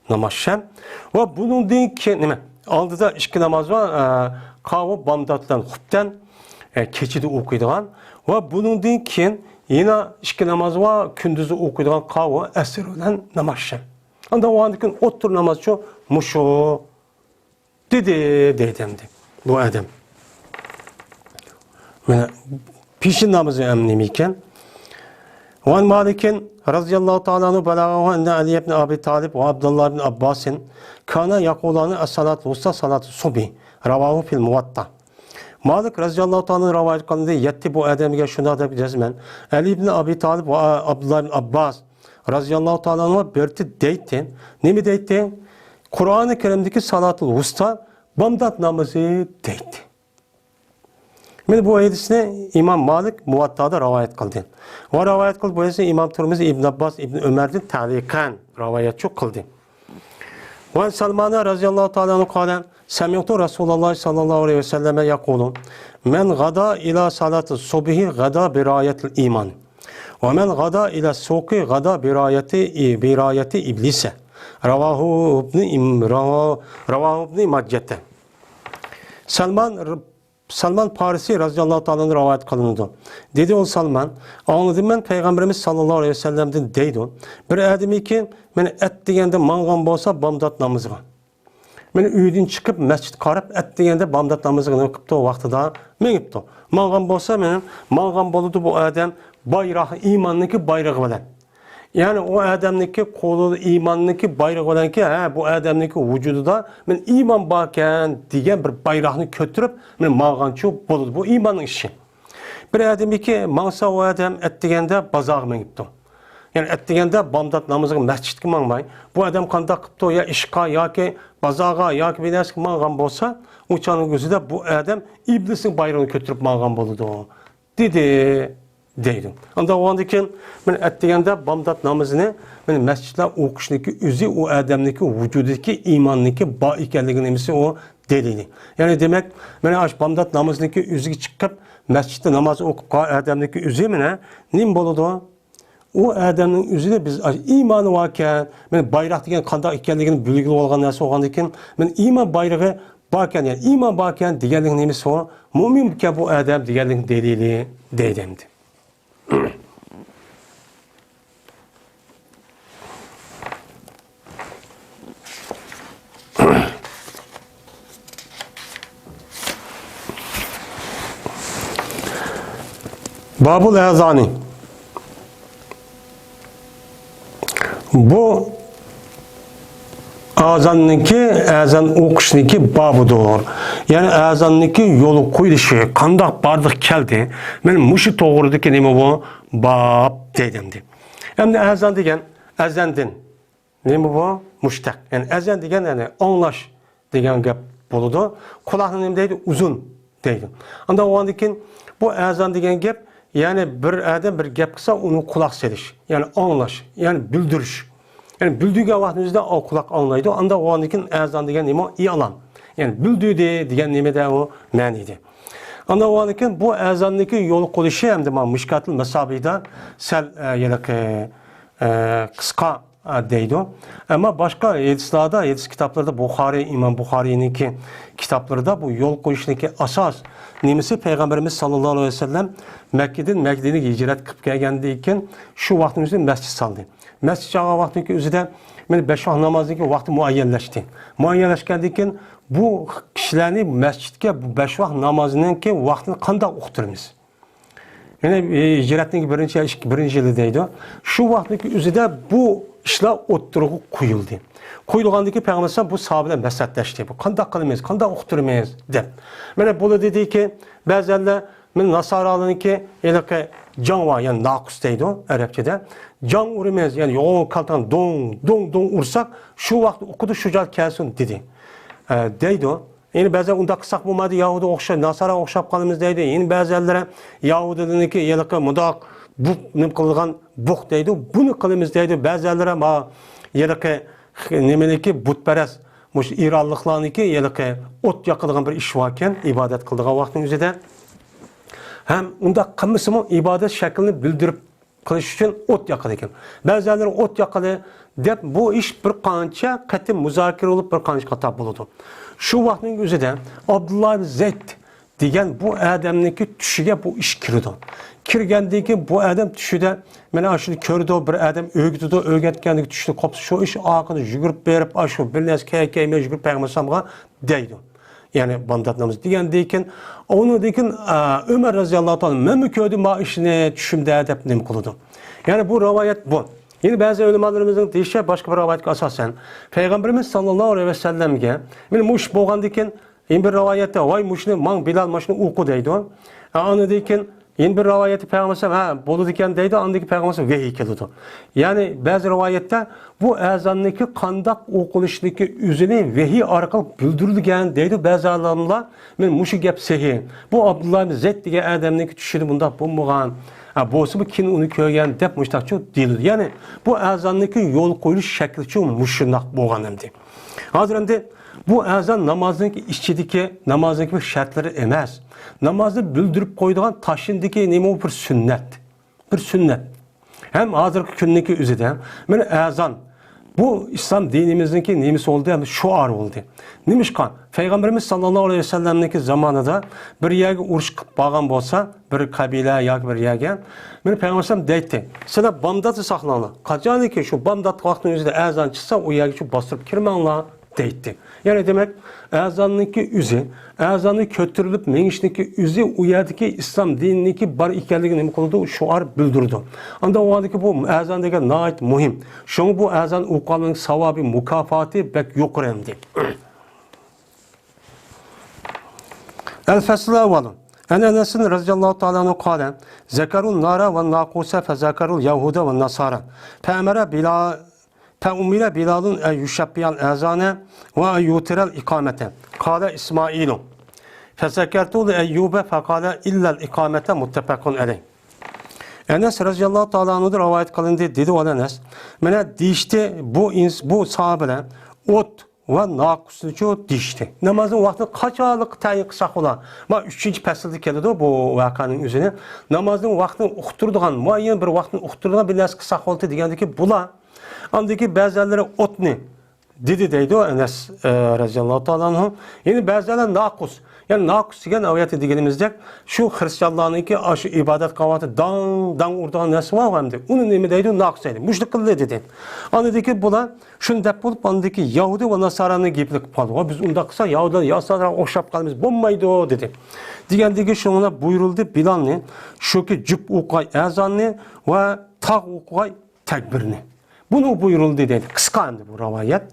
ناماز شەم. ۋە بۇنىڭدىن كېيىن، نېمە، ئالدىدا ئىككى ناماز بار، ئە، قاۋۇ بامدات بىلەن خۇپتەن، ئە، كېچىدە ئوقۇيدىغان. ۋە بۇنىڭدىن كېيىن يەنە ئىككى ناماز بار، كۈندۈزى ئوقۇيدىغان قاۋۇ ئەسىر بىلەن ناماز شەم. ئاندىن ئۇنىڭدىن كېيىن ئوتتۇرا نامازچۇ مۇشۇ. دېدى، دەيدۇ ئەمدى بۇ ئادەم. مانا پېشىن نامىزى ھەم نېمە ئىكەن؟ وعن مالك رضي الله تعالى عنه بلغه أن علي بن أبي طالب وعبد الله بن عباس كانا يقولان الصلاة الوسطى صلاة الصبح. رواه في الموطأ. مالىك رەزىياللاھۇ تائالا ئەنھۇ رىۋايەت قىلىندى، يەتتى بۇ ئادەمگە شۇنداق دەپ جەزمەن. ئەلى ئىبن ئابى تالىپ ۋە ئابدۇللا ئىبن ئابباس رەزىياللاھۇ تائالا ئەنھۇ بىرتى دەيتتى. نېمە دەيتتى؟ قۇرئانى كەرىمدىكى سالاتۇل ۋۇستا بامدات نامىزى دەيتتى. مانا بۇ ھەدىسنى ئىمام مالىك مۇۋەتتادا رىۋايەت قىلدى. ۋە رىۋايەت قىلىپ بۇ ھەدىسنى ئىمام تۇرمۇزى ئىبن ئابباس ئىبن ئۆمەردىن تەلىقەن رىۋايەتچۇ قىلدى. وعن سلمان رضي الله تعالى عنه قال سمعت رسول الله صلى الله عليه وسلم يقول من غدا إلى صلاة الصبح غدا براية الإيمان ومن غدا إلى السوق غدا براية براية إبليس. رواه ابن إم- رواه رواه ابن ماجة. سلمان سەلمان پارسى رەزىياللاھۇ تائالا ئەنھۇ رىۋايەت قىلىنىدۇ. دېدى ئۇ سەلمان، ئاڭلىدىم مەن پەيغەمبىرىمىز ساللاللاھۇ ئەلەيھى ۋەسەللەمدىن دەيدۇ، بىر ئادىمىكى مانا ئەتىگەندە ماڭغان بولسا بامدات نامىزىغا، مانا ئۆيدىن چىقىپ مەسچىتكە قاراپ ئەتىگەندە بامدات نامىزىغا نېمە قىپتۇ، ۋاقتىدا مېڭىپتۇ. ماڭغان بولسا مانا ماڭغان بولىدۇ بۇ ئادەم بايراق، ئىماننىڭكى بايرىقى بىلەن. يەنى ئۇ ئادەمنىڭكى قولىدا ئىماننىڭكى بايرىقى بىلەنكى، ھە، بۇ ئادەمنىڭكى ۋۇجۇدىدا مانا ئىمان باركەن دېگەن بىر بايراقنى كۆتۈرۈپ مانا ماڭغانچۇ بولىدۇ. بۇ ئىماننىڭ ئىشى. بىر ئادەمكى ماڭسا ئۇ ئادەم ئەتىگەندە بازارغا مېڭىپتۇ. يەنى ئەتىگەندە بامدات نامىزىغا مەسچىتكە ماڭماي، بۇ ئادەم قانداق قىپتۇ، يا ئىشقا ياكى بازارغا ياكى بىر نەرسىگە ماڭغان بولسا، ئۇ چاغنىڭ ئۆزىدە بۇ ئادەم ئىبلىسنىڭ بايرىقىنى كۆتۈرۈپ ماڭغان بولىدۇ. دېدى، دەيدۇ. ئانداق بولغاندىن كېيىن، مانا ئەتىگەندە بامدات نامىزىنى مانا مەسچىتلەر ئوقۇشنىڭكى ئۆزى ئۇ ئادەمنىڭكى ۋۇجۇدىدىكى ئىماننىڭكى بار ئىكەنلىكىنى نېمىسى ئۇ دەلىلى. يەنى دېمەك، مانا ئاشۇ بامدات نامىزىنىڭكى ئۆزىگە چىقىپ، مەسچىتتە ناماز ئوقۇپ قالغان ئادەمنىڭكى ئۆزى مانا نېمە بولىدۇ؟ ئۇ ئادەمنىڭ ئۆزىدە بىز ئىمانى باركەن، مانا بايراق دېگەن قانداق ئىكەنلىكىنى بىلگىلى بولغان نەرسە بولغاندىن كېيىن، مانا ئىمان بايرىقى باركەن، يەنى ئىمان باركەن دېگەنلىك نېمىسى ئۇ؟ مۆمىنكەن بۇ ئادەم دېگەنلىك دەلىلى دەيدۇ ئەمدى. بابۇل ئەزانى. بۇ ئازاننىڭكى، ئەزان ئوقۇشنىڭكى بابىدۇر. يەنى ئەزاننىڭكى يول قويۇلۇشى، قانداق باردى كەلدى، مانا مۇشۇ توغرىدىكى نېمە بۇ؟ باب دەيدۇ ئەمدى. ئەمدى ئەزان دېگەن ئەزەندىن نېمە بۇ؟ مۇشتەق. يەنى ئەزەن دېگەن، يەنى ئاڭلاش دېگەن گەپ بولىدۇ. قۇلاقنى نېمە دەيدۇ؟ ئۇزۇن دەيدۇ. ئانداق بولغاندىن كېيىن بۇ ئەزان دېگەن گەپ، يەنى بىر ئادەم بىر گەپ قىلسا، ئۇنى قۇلاق سېلىش، يەنى ئاڭلاش، يەنى بىلدۈرۈش. يەنى بىلدۈرگەن ۋاقتىمىزدا ئۇ قۇلاق ئاڭلايدۇ. ئانداق بولغاندىن كېيىن ئەزان دېگەن نېمە؟ ئېلان. يەنى بىلدۈردى دېگەن نېمىدە ئۇ مەنىدە. ئانداق بولغاندىن كېيىن بۇ ئەزاننىڭكى يول قويۇلۇشى ھەمدە مانا مىشكاتۇل مەسابىھدا سەل، ئە، ھېلىقى، ئە، قىسقا ئە، دەيدۇ. ئەمما باشقا ھەدىسلەردە، ھەدىس كىتابلىرىدا، بۇخارىي، ئىمام بۇخارىينىڭكى كىتابلىرىدا بۇ يول قويۇشنىڭكى ئاساس نېمىسى؟ پەيغەمبىرىمىز ساللاللاھۇ ئەلەيھى ۋەسەللەم مەككىدىن مەدىنىگە ھىجرەت قىلىپ كەلگەندىن كېيىن شۇ ۋاقتىمىزدا مەسچىت سالدى. مەسچىت سالغان ۋاقتىنىڭكى ئۆزىدە مانا بەش ۋاق نامازنىڭكى ۋاقتى مۇئەييەنلەشتى. مۇئەييەنلەشكەندىن كېيىن بۇ كىشىلەرنى مەسچىتكە بۇ بەش ۋاق نامازنىڭكى ۋاقتىنى قانداق ئۇقتۇرىمىز؟ يەنى، ئى، ھىجرەتنىڭ بىرىنچى، ئىككى، بىرىنچى يىلى دەيدۇ. شۇ ۋاقىتنىڭ ئۆزىدە بۇ ئىشلار ئوتتۇرىغا قويۇلدى. قويۇلغاندىن كېيىن پەيغەمبەر ئەلەيھىسسالام بۇ ساھابە بىلەن مەسلىھەتلەشتى. بۇ قانداق قىلىمىز، قانداق ئۇقتۇرىمىز دەپ. مانا بۇلار دېدىكى، بەزەنلەر، مانا ناسارالارنىڭكى ھېلىقى جاڭ بار، يەنى ناقۇس دەيدۇ ئەرەبچىدە. جاڭ ئۇرىمىز، يەنى يوغان كالتىغان دوڭ، دوڭ، دوڭ ئۇرساق، شۇ ۋاقىت ئۇقىدۇ، شۇ جاي كەلسۇن دېدى. ئە، دەيدۇ. يەنى بەزەن ئۇنداق قىلساق بولمايدۇ، يەھۇدىيغا ئوخشاش، ناساراغا ئوخشاپ قالىمىز دەيدۇ. يەنە بەزەنلىرى يەھۇدىيلارنىڭكى ھېلىقى مۇنداق بۇ نېمە قىلىدىغان بۇق دەيدۇ، بۇنى قىلىمىز دەيدۇ. بەزەنلىرى ما ھېلىقى نېمىنىڭكى بۇتپەرەس، مۇشۇ ئىرانلىقلارنىڭكى ھېلىقى ئوت ياقىدىغان بىر ئىش باركەن، ئىبادەت قىلىدىغان ۋاقىتنىڭ ئۆزىدە. ھەم ئۇنداق قىلمىسىمۇ ئىبادەت شەكلىنى بىلدۈرۈپ قىلىش ئۈچۈن ئوت ياقىدىكەن. بەزىلەر ئوت ياقىدى دەپ بۇ ئىش بىر قانچە قېتىم مۇزاكىرە بولۇپ، بىر قانچە قاتار بولىدۇ. شۇ ۋاقىتنىڭ ئۆزىدە ئابدۇللا ئىبن زەيد دېگەن بۇ ئادەمنىڭكى چۈشىگە بۇ ئىش كىرىدۇ. كىرگەندىن كېيىن بۇ ئادەم چۈشىدە مانا ئاشۇنى كۆرىدۇ، بىر ئادەم ئۆگىتىدۇ، ئۆگەتكەندىكى چۈشىدە قوپسا شۇ ئىش ئارقىدىن يۈگۈرۈپ بېرىپ، ئاشۇ بىر نەرسە كەي-، كەيمەي يۈگۈرۈپ پەيغەمبەر ئەلەيھىسسالامغا دەيدۇ. يەنى بامدات نامىزى دېگەندىن كېيىن، ئۇنىڭدىن كېيىن، ئە، ئۆمەر رەزىياللاھۇ تائالا، مەنمۇ كۆردۈم ما ئىشنى چۈشۈمدە دەپ نېمە قىلىدۇ. يەنى بۇ رىۋايەت بۇ. يەنە بەزى ئۆلىمالىرىمىزنىڭ دېيىشىچە باشقا بىر رىۋايەتكە ئاساسەن، پەيغەمبىرىمىز ساللاللاھۇ ئەلەيھى ۋەسەللەمگە، مانا مۇشۇ بولغاندىن كېيىن، يەنە بىر رىۋايەتتە، ۋاي مۇشۇنى ماڭ بىلال، ماشۇنى ئوقۇ دەيدۇ. ئە، ئاندىن كېيىن يەنە بىر رىۋايەتتە پەيغەمبەر ئەلەيھىسسالام، ھە، بولىدىكەن دەيدۇ، ئاندىن كېيىن پەيغەمبەر ئەلەيھىسسالام ۋەھىي كېلىدۇ. يەنى بەزى رىۋايەتتە بۇ ئەزاننىڭكى قانداق ئوقۇلۇشلۇقى ئۆزىنى ۋەھىي ئارقىلىق بىلدۈرۈلگەن دەيدۇ بەزى ئالىملار. مانا مۇشۇ گەپ سەھىھ. بۇ ئابدۇللا ئىبن زەيد دېگەن ئادەمنىڭكى چۈشىدە بۇنداق بولمىغان. ھە، بولسىمۇ كېيىن ئۇنى كۆرگەن دەپ مۇشۇنداقچۇ دېيىلىدۇ. يەنى بۇ ئەزاننىڭكى يول قويۇلۇش شەكلىچۇ مۇشۇنداق بولغان ئەمدى. ھازىر ئەمدى بۇ ئەزان نامازنىڭكى ئىچىدىكى، نامازنىڭكى بىر شەرتلىرى ئەمەس. نامازنى بىلدۈرۈپ قويىدىغان تاشىندىكى نېمە، بىر سۈننەت. بىر سۈننەت. ھەم ھازىرقى كۈننىڭكى ئۆزىدە مانا ئەزان بۇ ئىسلام دىنىمىزنىڭكى نېمىسى بولدى، ھەم شوئار بولدى. نېمىشقا؟ پەيغەمبىرىمىز ساللاللاھۇ ئەلەيھى ۋەسەللەمنىڭكى زامانىدا بىر يەرگە ئۇرۇش قىلىپ بارغان بولسا، بىر قەبىلە ياكى بىر يەرگە، مانا پەيغەمبەر ئەلەيھىسسالام دەيتتى، سىلەر بامداتنى ساقلاڭلار. قاچانكى شۇ بامدات ۋاقتىنىڭ ئۆزىدە ئەزان چىقسا، ئۇ يەرگە شۇ باستۇرۇپ كىرمەڭلار دەيتتى. يەنى دېمەك، ئەزاننىڭكى ئۆزى، ئەزاننى كۆتۈرۈلۈپ مېڭىشنىڭكى ئۆزى ئۇ يەردىكى ئىسلام دىنىنىڭكى بار ئىكەنلىكىنى نېمە قىلىدۇ؟ شوئار بىلدۈرىدۇ. ئاندىن ئۇ ۋاقىتتىكى بۇ ئەزان دېگەن ناھايىتى مۇھىم. شۇڭا بۇ ئەزان ئوقۇغاننىڭ ساۋابى، مۇكاپاتى بەك يۇقىرى ئەمدى. الفصل الأول. عن أنس رضي الله تعالى عنه قال: ذكروا النار والناقوس فذكروا اليهود والنصارى فأمر بلال فأمر بلال أن يشبع الأذان وأن يوتر الإقامة. قال إسماعيل: فذكرت لأيوب فقال: إلا الإقامة. متفق عليه. ئەنەس رەزىياللاھۇ تائالا ئەنھۇدىن رىۋايەت قىلىندى، دېدى ئۇ ئەنەس، مانا دېيىشتى بۇ ئىنس-، بۇ ساھابىلەر ئوت ۋە ناقۇسنىچۇ دېيىشتى. نامازنىڭ ۋاقتىنى قاچانلىققا تەيىن قىلساق بولا؟ ما ئۈچىنچى پەسىلدە كېلىدۇ بۇ ۋەقەنىڭ ئۆزىنى. نامازنىڭ ۋاقتىنى ئۇقتۇرىدىغان، مۇئەييەن بىر ۋاقىتنى ئۇقتۇرىدىغان بىر نەرسە قىلساق بولاتتى دېگەندىكى بۇلار. ئاندىكى بەزەنلىرى ئوتنى دېدى دەيدۇ ئەنەس، ئە، رەزىياللاھۇ تائالا ئەنھۇ. يەنە بەزەنلەر ناقۇس. يەنى ناقۇس دېگەن ئاۋايەتتە دېگىنىمىزدەك، شۇ خرىستىيانلارنىڭكى ئاشۇ ئىبادەت قىلغان ۋاقتىدا داڭ، داڭ ئۇرىدىغان نەرسە بار ئەمدى. ئۇنى نېمە دەيدۇ؟ ناقۇس دەيدۇ. مۇشۇنى قىلدى دېدى. ئاندىن كېيىن بۇلار شۇنى دەپ بولۇپ، ئاندىن كېيىن يەھۇدىي ۋە ناسارانىڭ گېپىنى قىلىپ قالدى. ۋە بىز ئۇنداق قىلساق، يەھۇدىي ناسارانغا ئوخشاپ قالىمىز، بولمايدۇ دېدى. دېگەندىن كېيىن شۇنىڭ بىلەن بۇيرۇلدى بىلالنى، شۇكى جۈپ ئوقۇغاي ئەزاننى ۋە تاق ئوقۇغاي تەكبىرنى. بۇنى بۇيرۇلدى دەيدۇ. قىسقا ئەمدى بۇ رىۋايەت.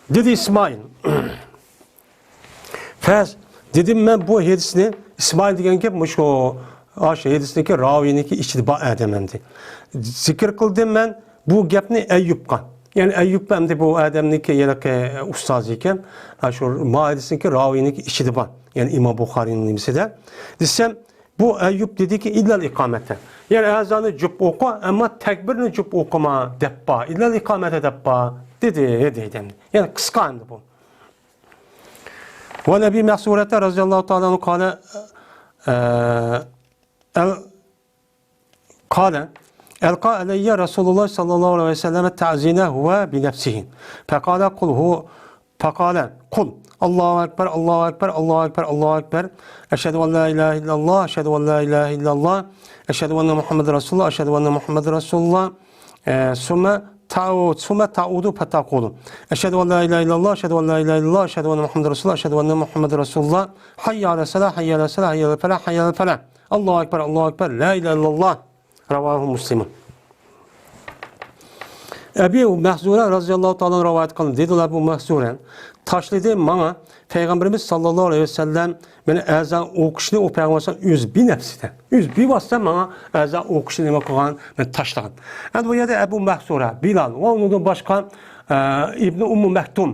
دېدى ئىسمائىل. فەز، دېدىم مەن بۇ ھەدىسنى، ئىسمائىل دېگەن گەپ مۇشۇ، ئاشۇ ھەدىسنىڭكى راۋىينىڭكى ئىچىدە بار ئادەم ئەمدى. زىكىر قىلدىم مەن بۇ گەپنى ئەييۇبقا. يەنى ئەييۇب ئەمدى بۇ ئادەمنىڭكى ھېلىقى ئۇستازى ئىكەن. ئاشۇ ما ھەدىسنىڭكى راۋىينىڭكى ئىچىدە بار. يەنى ئىمام بۇخارىنىڭ نېمىسىدە. دېسەم، بۇ ئەييۇب دېدىكى، ئىللەل ئىقامەتە. يەنى ئەزاننى جۈپ ئوقۇ، ئەمما تەكبىرنى جۈپ ئوقۇما دەپ بار. ئىللەل ئىقامەتە دەپ بار. دېدى، دېدى ئەمدى. يەنى قىسقا ئەمدى بۇ. وعن أبي محذورة رضي الله تعالى عنه قال، ئە، ئەل-، قال، ألقى علي رسول الله صلى الله عليه وسلم التأذين وهو بنفسه. فقال، قل هو، فقال، قل، الله أكبر، الله أكبر، الله أكبر، الله أكبر. أشهد أن لا إله إلا الله، أشهد أن لا إله إلا الله. أشهد أن محمدا رسول الله، أشهد أن محمدا رسول الله. آه، ثم تعو-، ثم تعود فتقول: أشهد أن لا إله إلا الله، أشهد أن لا إله إلا الله، أشهد أن محمدا رسول الله، أشهد أن محمدا رسول الله. حي على الصلاة، حي على الصلاة، حي على الفلاح، حي على الفلاح. ئاللاھۇ ئەكبەر، ئاللاھۇ ئەكبەر، لا ئىلاھە ئىللاللاھ. راۋاھۇ مۇسلىمۇن. ئەبى مەھزۇرە رەزىيەللاھۇ تائالا ئەنھۇ رىۋايەت قىلدى. دېدى ئەبۇ مەھزۇرە، تاشلىدى ماڭا پەيغەمبىرىمىز ساللاللاھۇ ئەلەيھى ۋەسەللەم مېنى ئەزان ئوقۇشنى، ئۇ پەيغەمبەر ئۆزى بىنەپسىدە، ئۆزى بىۋاسىتە ماڭا ئەزان ئوقۇشنى نېمە قىلغان، مېنى تاشلىغان. ئەمدى بۇ يەردە ئەبۇ مەھزۇرە، بىلال ۋە ئۇنىڭدىن باشقا، ئە، ئىبنى ئۇممۇ مەكتۇم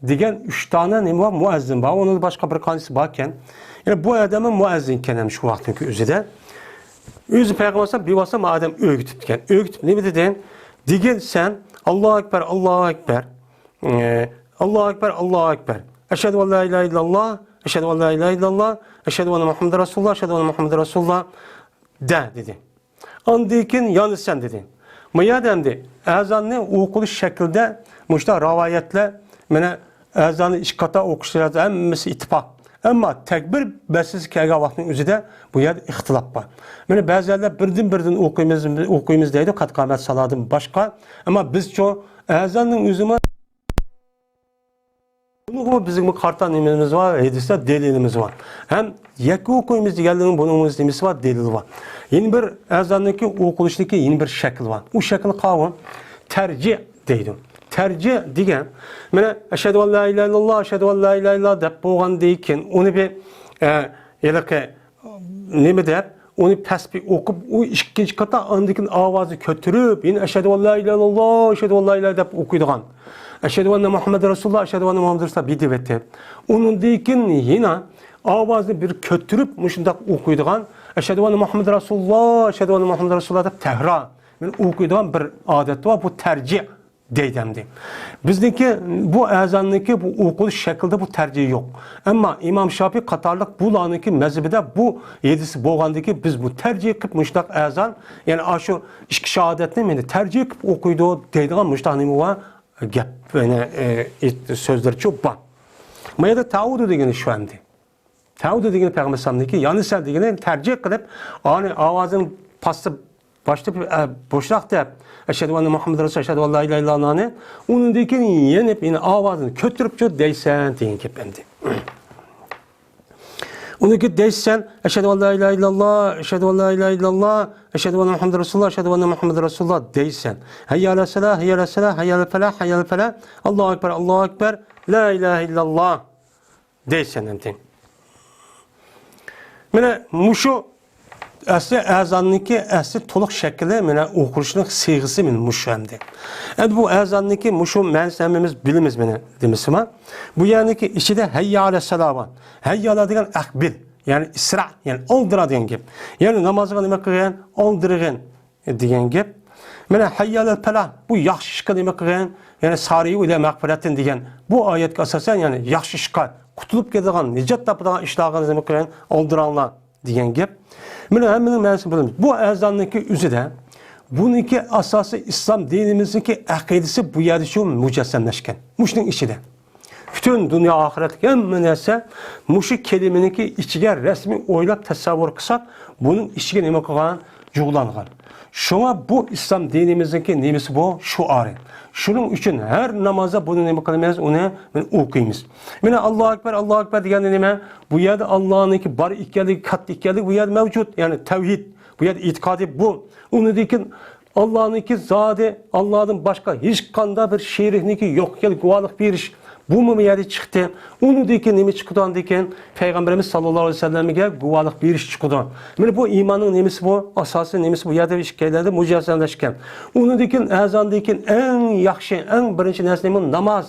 دېگەن ئۈچ دانە نېمە بار؟ مۇئەززىن بار. ئۇنىڭدىن باشقا بىر قانچىسى باركەن. يەنى بۇ ئادەممۇ مۇئەززىنكەن ھەم شۇ ۋاقىتنىڭكى ئۆزىدە. ئۆزى پەيغەمبەر ئەلەيھىسسالام بىۋاسىتە مۇ ئادەم ئۆگىتىپتىكەن. ئۆگىتىپ نېمە دېدى؟ دېگىن سەن، ئاللاھۇ ئەكبەر، ئاللاھۇ ئەكبەر، ئە، ئاللاھۇ ئەكبەر، ئاللاھۇ ئەكبەر، ئەشھەدۇ ئەن لا ئىلاھە ئىللاللاھ، ئەشھەدۇ ئەن لا ئىلاھە ئىللاللاھ، ئەشھەدۇ ئەننە مۇھەممەدەن رەسۇلۇللاھ، ئەشھەدۇ ئەننە مۇھەممەدەن رەسۇلۇللاھ دە، دېدى. ئاندىن كېيىن يەنە سەن دېدى. ما يەردە ئەمدى ئەزاننى ئوقۇلۇش شەكلىدە مۇشۇنداق رىۋايەتلەر، مانا، ئەزاننى ئىككى قاتا ئوقۇش ھەممىسى ئىتتىپاق. ئەمما تەكبىر بەسسىسى كەلگەن ۋاقىتنىڭ ئۆزىدە بۇ يەردە ئىختىلاپ بار. مانا، بەزىلەر بىردىن-بىردىن ئوقۇيمىز، ئوقۇيمىز دەيدۇ، قەد قامەت سالادىن باشقا. ئەمما بىزچۇ ئەزاننىڭ ئۆزىمۇ بۇنىڭغا بىزنىڭ قارىتا نېمىمىز بار؟ ھەدىستە دەلىلىمىز بار. ھەم يەككە ئوقۇيمىز دېگەنلىكنىڭ بۇنىڭ ئۆزى نېمىسى بار؟ دەلىلى بار. يەنە بىر ئەزاننىڭكى ئوقۇلۇشنىڭكى يەنە بىر شەكلى بار. ئۇ شەكىل قاۋۇ؟ تەرجىھ دەيدۇ. تەرجىھ دېگەن، مانا، ئەشھەدۇ ئەن لا ئىلاھە ئىللاللاھ، ئەشھەدۇ ئەن لا ئىلاھە ئىللاللاھ دەپ بولغاندىن كېيىن ئۇنى بىر، ئە، ھېلىقى نېمە دەپ، ئۇنى پەس بىر ئوقۇپ، ئۇ ئىككىنچى قاتا ئاندىن كېيىن ئاۋازنى كۆتۈرۈپ، يەنە ئەشھەدۇ ئەن لا ئىلاھە ئىللاللاھ، ئەشھەدۇ ئەن لا ئىلاھە دەپ ئوقۇيدىغان. ئەشھەدۇ ئەننە مۇھەممەدەن رەسۇلۇللاھ، ئەشھەدۇ ئەننە مۇھەممەدەن رەسۇلۇللاھ بىر دەۋەتتى. ئۇنىڭدىن كېيىن يەنە ئاۋازنى بىر كۆتۈرۈپ، مۇشۇنداق ئوقۇيدىغان. ئەشھەدۇ ئەننە مۇھەممەدەن رەسۇلۇللاھ، ئەشھەدۇ ئەننە مۇھەممەدەن رەسۇلۇللاھ دەپ تەكرار مەن ئوقۇيدىغان بىر ئادەت بار، بۇ تەرجىھ دەيدۇ ئەمدى. بىزنىڭكى بۇ ئەزاننىڭكى بۇ ئوقۇلۇش شەكلىدە بۇ تەرجىھ يوق. ئەمما ئىمام شافىئى قاتارلىق بۇلارنىڭكى مەزھىپىدە بۇ ھەدىس بولغاندىكى بىز بۇ تەرجىھ قىلىپ مۇشۇنداق ئەزان، يەنى ئاشۇ ئىككى شاھادەتنى مانا تەرجىھ قىلىپ ئوقۇيدۇ دەيدىغان مۇشۇنداق نېمە بار؟ گەپ، يەنى، ئە، ئېيت-، سۆزلەرچۇ بار. ما يەردە تەئەۋۋەدۇ دېگىنى شۇ ئەمدى. تەئەۋۋەدۇ دېگىنى پەيغەمبەر ئەلەيھىسسالامنىڭكى، يەنى سەن دېگىنى تەرجىھ قىلىپ، ئانى ئاۋازىنى پاسسىپ باشلاپ، ئە، بوشراق دەپ، ئەشھەدۇ ئەننە مۇھەممەدەن رەسۇلۇللاھ، ئەشھەدۇ ئەن لا ئىلاھە ئىللاللاھنى، ئۇنىڭدىن كېيىن يەنە، يەنە ئاۋازىنى كۆتۈرۈپچۇ دەيسەن دېگەن گەپ ئەمدى. ئۇنىڭدىن كېيىن دەيسەن، ئەشھەدۇ ئەن لا ئىلاھە ئىللاللاھ، ئەشھەدۇ ئەن لا ئىلاھە ئىللاللاھ، ئەشھەدۇ ئەننە مۇھەممەدەن رەسۇلۇللاھ، ئەشھەدۇ ئەننە مۇھەممەدەن رەسۇلۇللاھ دەيسەن. ھەييە ئەلەسسەلاھ، ھەييە ئەلەسسەلاھ، ھەييە ئەلەلفەلاھ، ھەييە ئەلەلفەلاھ، ئاللاھۇ ئەكبەر، ئاللاھۇ ئەكبەر، لا ئىلاھە ئىللاللاھ دەيسەن ئەمدى. مانا مۇشۇ ئەسلى ئەزاننىڭكى ئەسلى تولۇق شەكلى، مانا ئوقۇلۇشنىڭ سىيغىسى مانا مۇشۇ ئەمدى. ئەمدى بۇ ئەزاننىڭكى مۇشۇ مەنىسىنى ھەممىمىز بىلىمىز مانا دېمىسىما. بۇ يەرنىڭكى ئىچىدە ھەييە ئەلەسسالاھ بار. ھەييە ئەلا دېگەن ئەقبىل، يەنى ئىسرا، يەنى ئالدىرا دېگەن گەپ. يەنى نامازغا نېمە قىلغىن؟ ئالدىرىغىن دېگەن گەپ. مانا ھەييە ئەلەلفەلاھ، بۇ ياخشى ئىشقا نېمە قىلغىن؟ يەنى سارىئۇ ئىلە مەغفىرەتىن دېگەن بۇ ئايەتكە ئاساسەن، يەنى ياخشى ئىشقا، قۇتۇلۇپ كېتىدىغان، نىجات تاپىدىغان ئىشلارغا نېمە قىلىڭ؟ ئالدىراڭلار دېگەن گەپ. مانا ھەممىنىڭ مەنىسىنى بىلىمىز. بۇ ئەزاننىڭكى ئۆزىدە، بۇنىڭكى ئاساسى ئىسلام دىنىمىزنىڭكى ئەقىدىسى بۇ يەردە شۇ مۇجەسسەملەشكەن. مۇشۇنىڭ ئىچىدە. پۈتۈن دۇنيا ئاخىرەتلىك ھەممە نەرسە مۇشۇ كەلىمىنىڭكى ئىچىگە رەسمىي ئويلاپ تەسەۋۋۇر قىلساق، بۇنىڭ ئىچىگە نېمە قىلغان؟ جۇغلانغان. شۇڭا بۇ ئىسلام دىنىمىزنىڭكى نېمىسى بۇ؟ شوئارى. شۇنىڭ ئۈچۈن ھەر نامازدا بۇنى نېمە قىلىمىز؟ ئۇنى مانا ئوقۇيمىز. مانا ئاللاھۇ ئەكبەر، ئاللاھۇ ئەكبەر دېگەندە نېمە؟ بۇ يەردە ئاللانىڭكى بار ئىكەنلىكى، كاتتا ئىكەنلىكى بۇ يەردە مەۋجۇت. يەنى تەۋھىد. بۇ يەردە ئېتىقادى بۇ. ئۇنىڭدىن كېيىن ئاللانىڭكى زادى، ئاللادىن باشقا ھېچقانداق بىر شېرىكنىڭكى يوق ئىكەنلىكى گۇۋاھلىق بېرىش. بۇمۇ بۇ يەردە چىقتى. ئۇنىڭدىن كېيىن نېمە چىقىدۇ ئاندىن كېيىن؟ پەيغەمبىرىمىز ساللاللاھۇ ئەلەيھى ۋەسەللەمگە گۇۋاھلىق بېرىش چىقىدۇ. مانا بۇ ئىماننىڭ نېمىسى بۇ؟ ئاساسى نېمىسى بۇ؟ يەردە ئىككىيلەندى، مۇجەسسەملەشكەن. ئۇنىڭدىن كېيىن ئەزاندىن كېيىن ئەڭ ياخشى، ئەڭ بىرىنچى نەرسە نېمە؟ ناماز.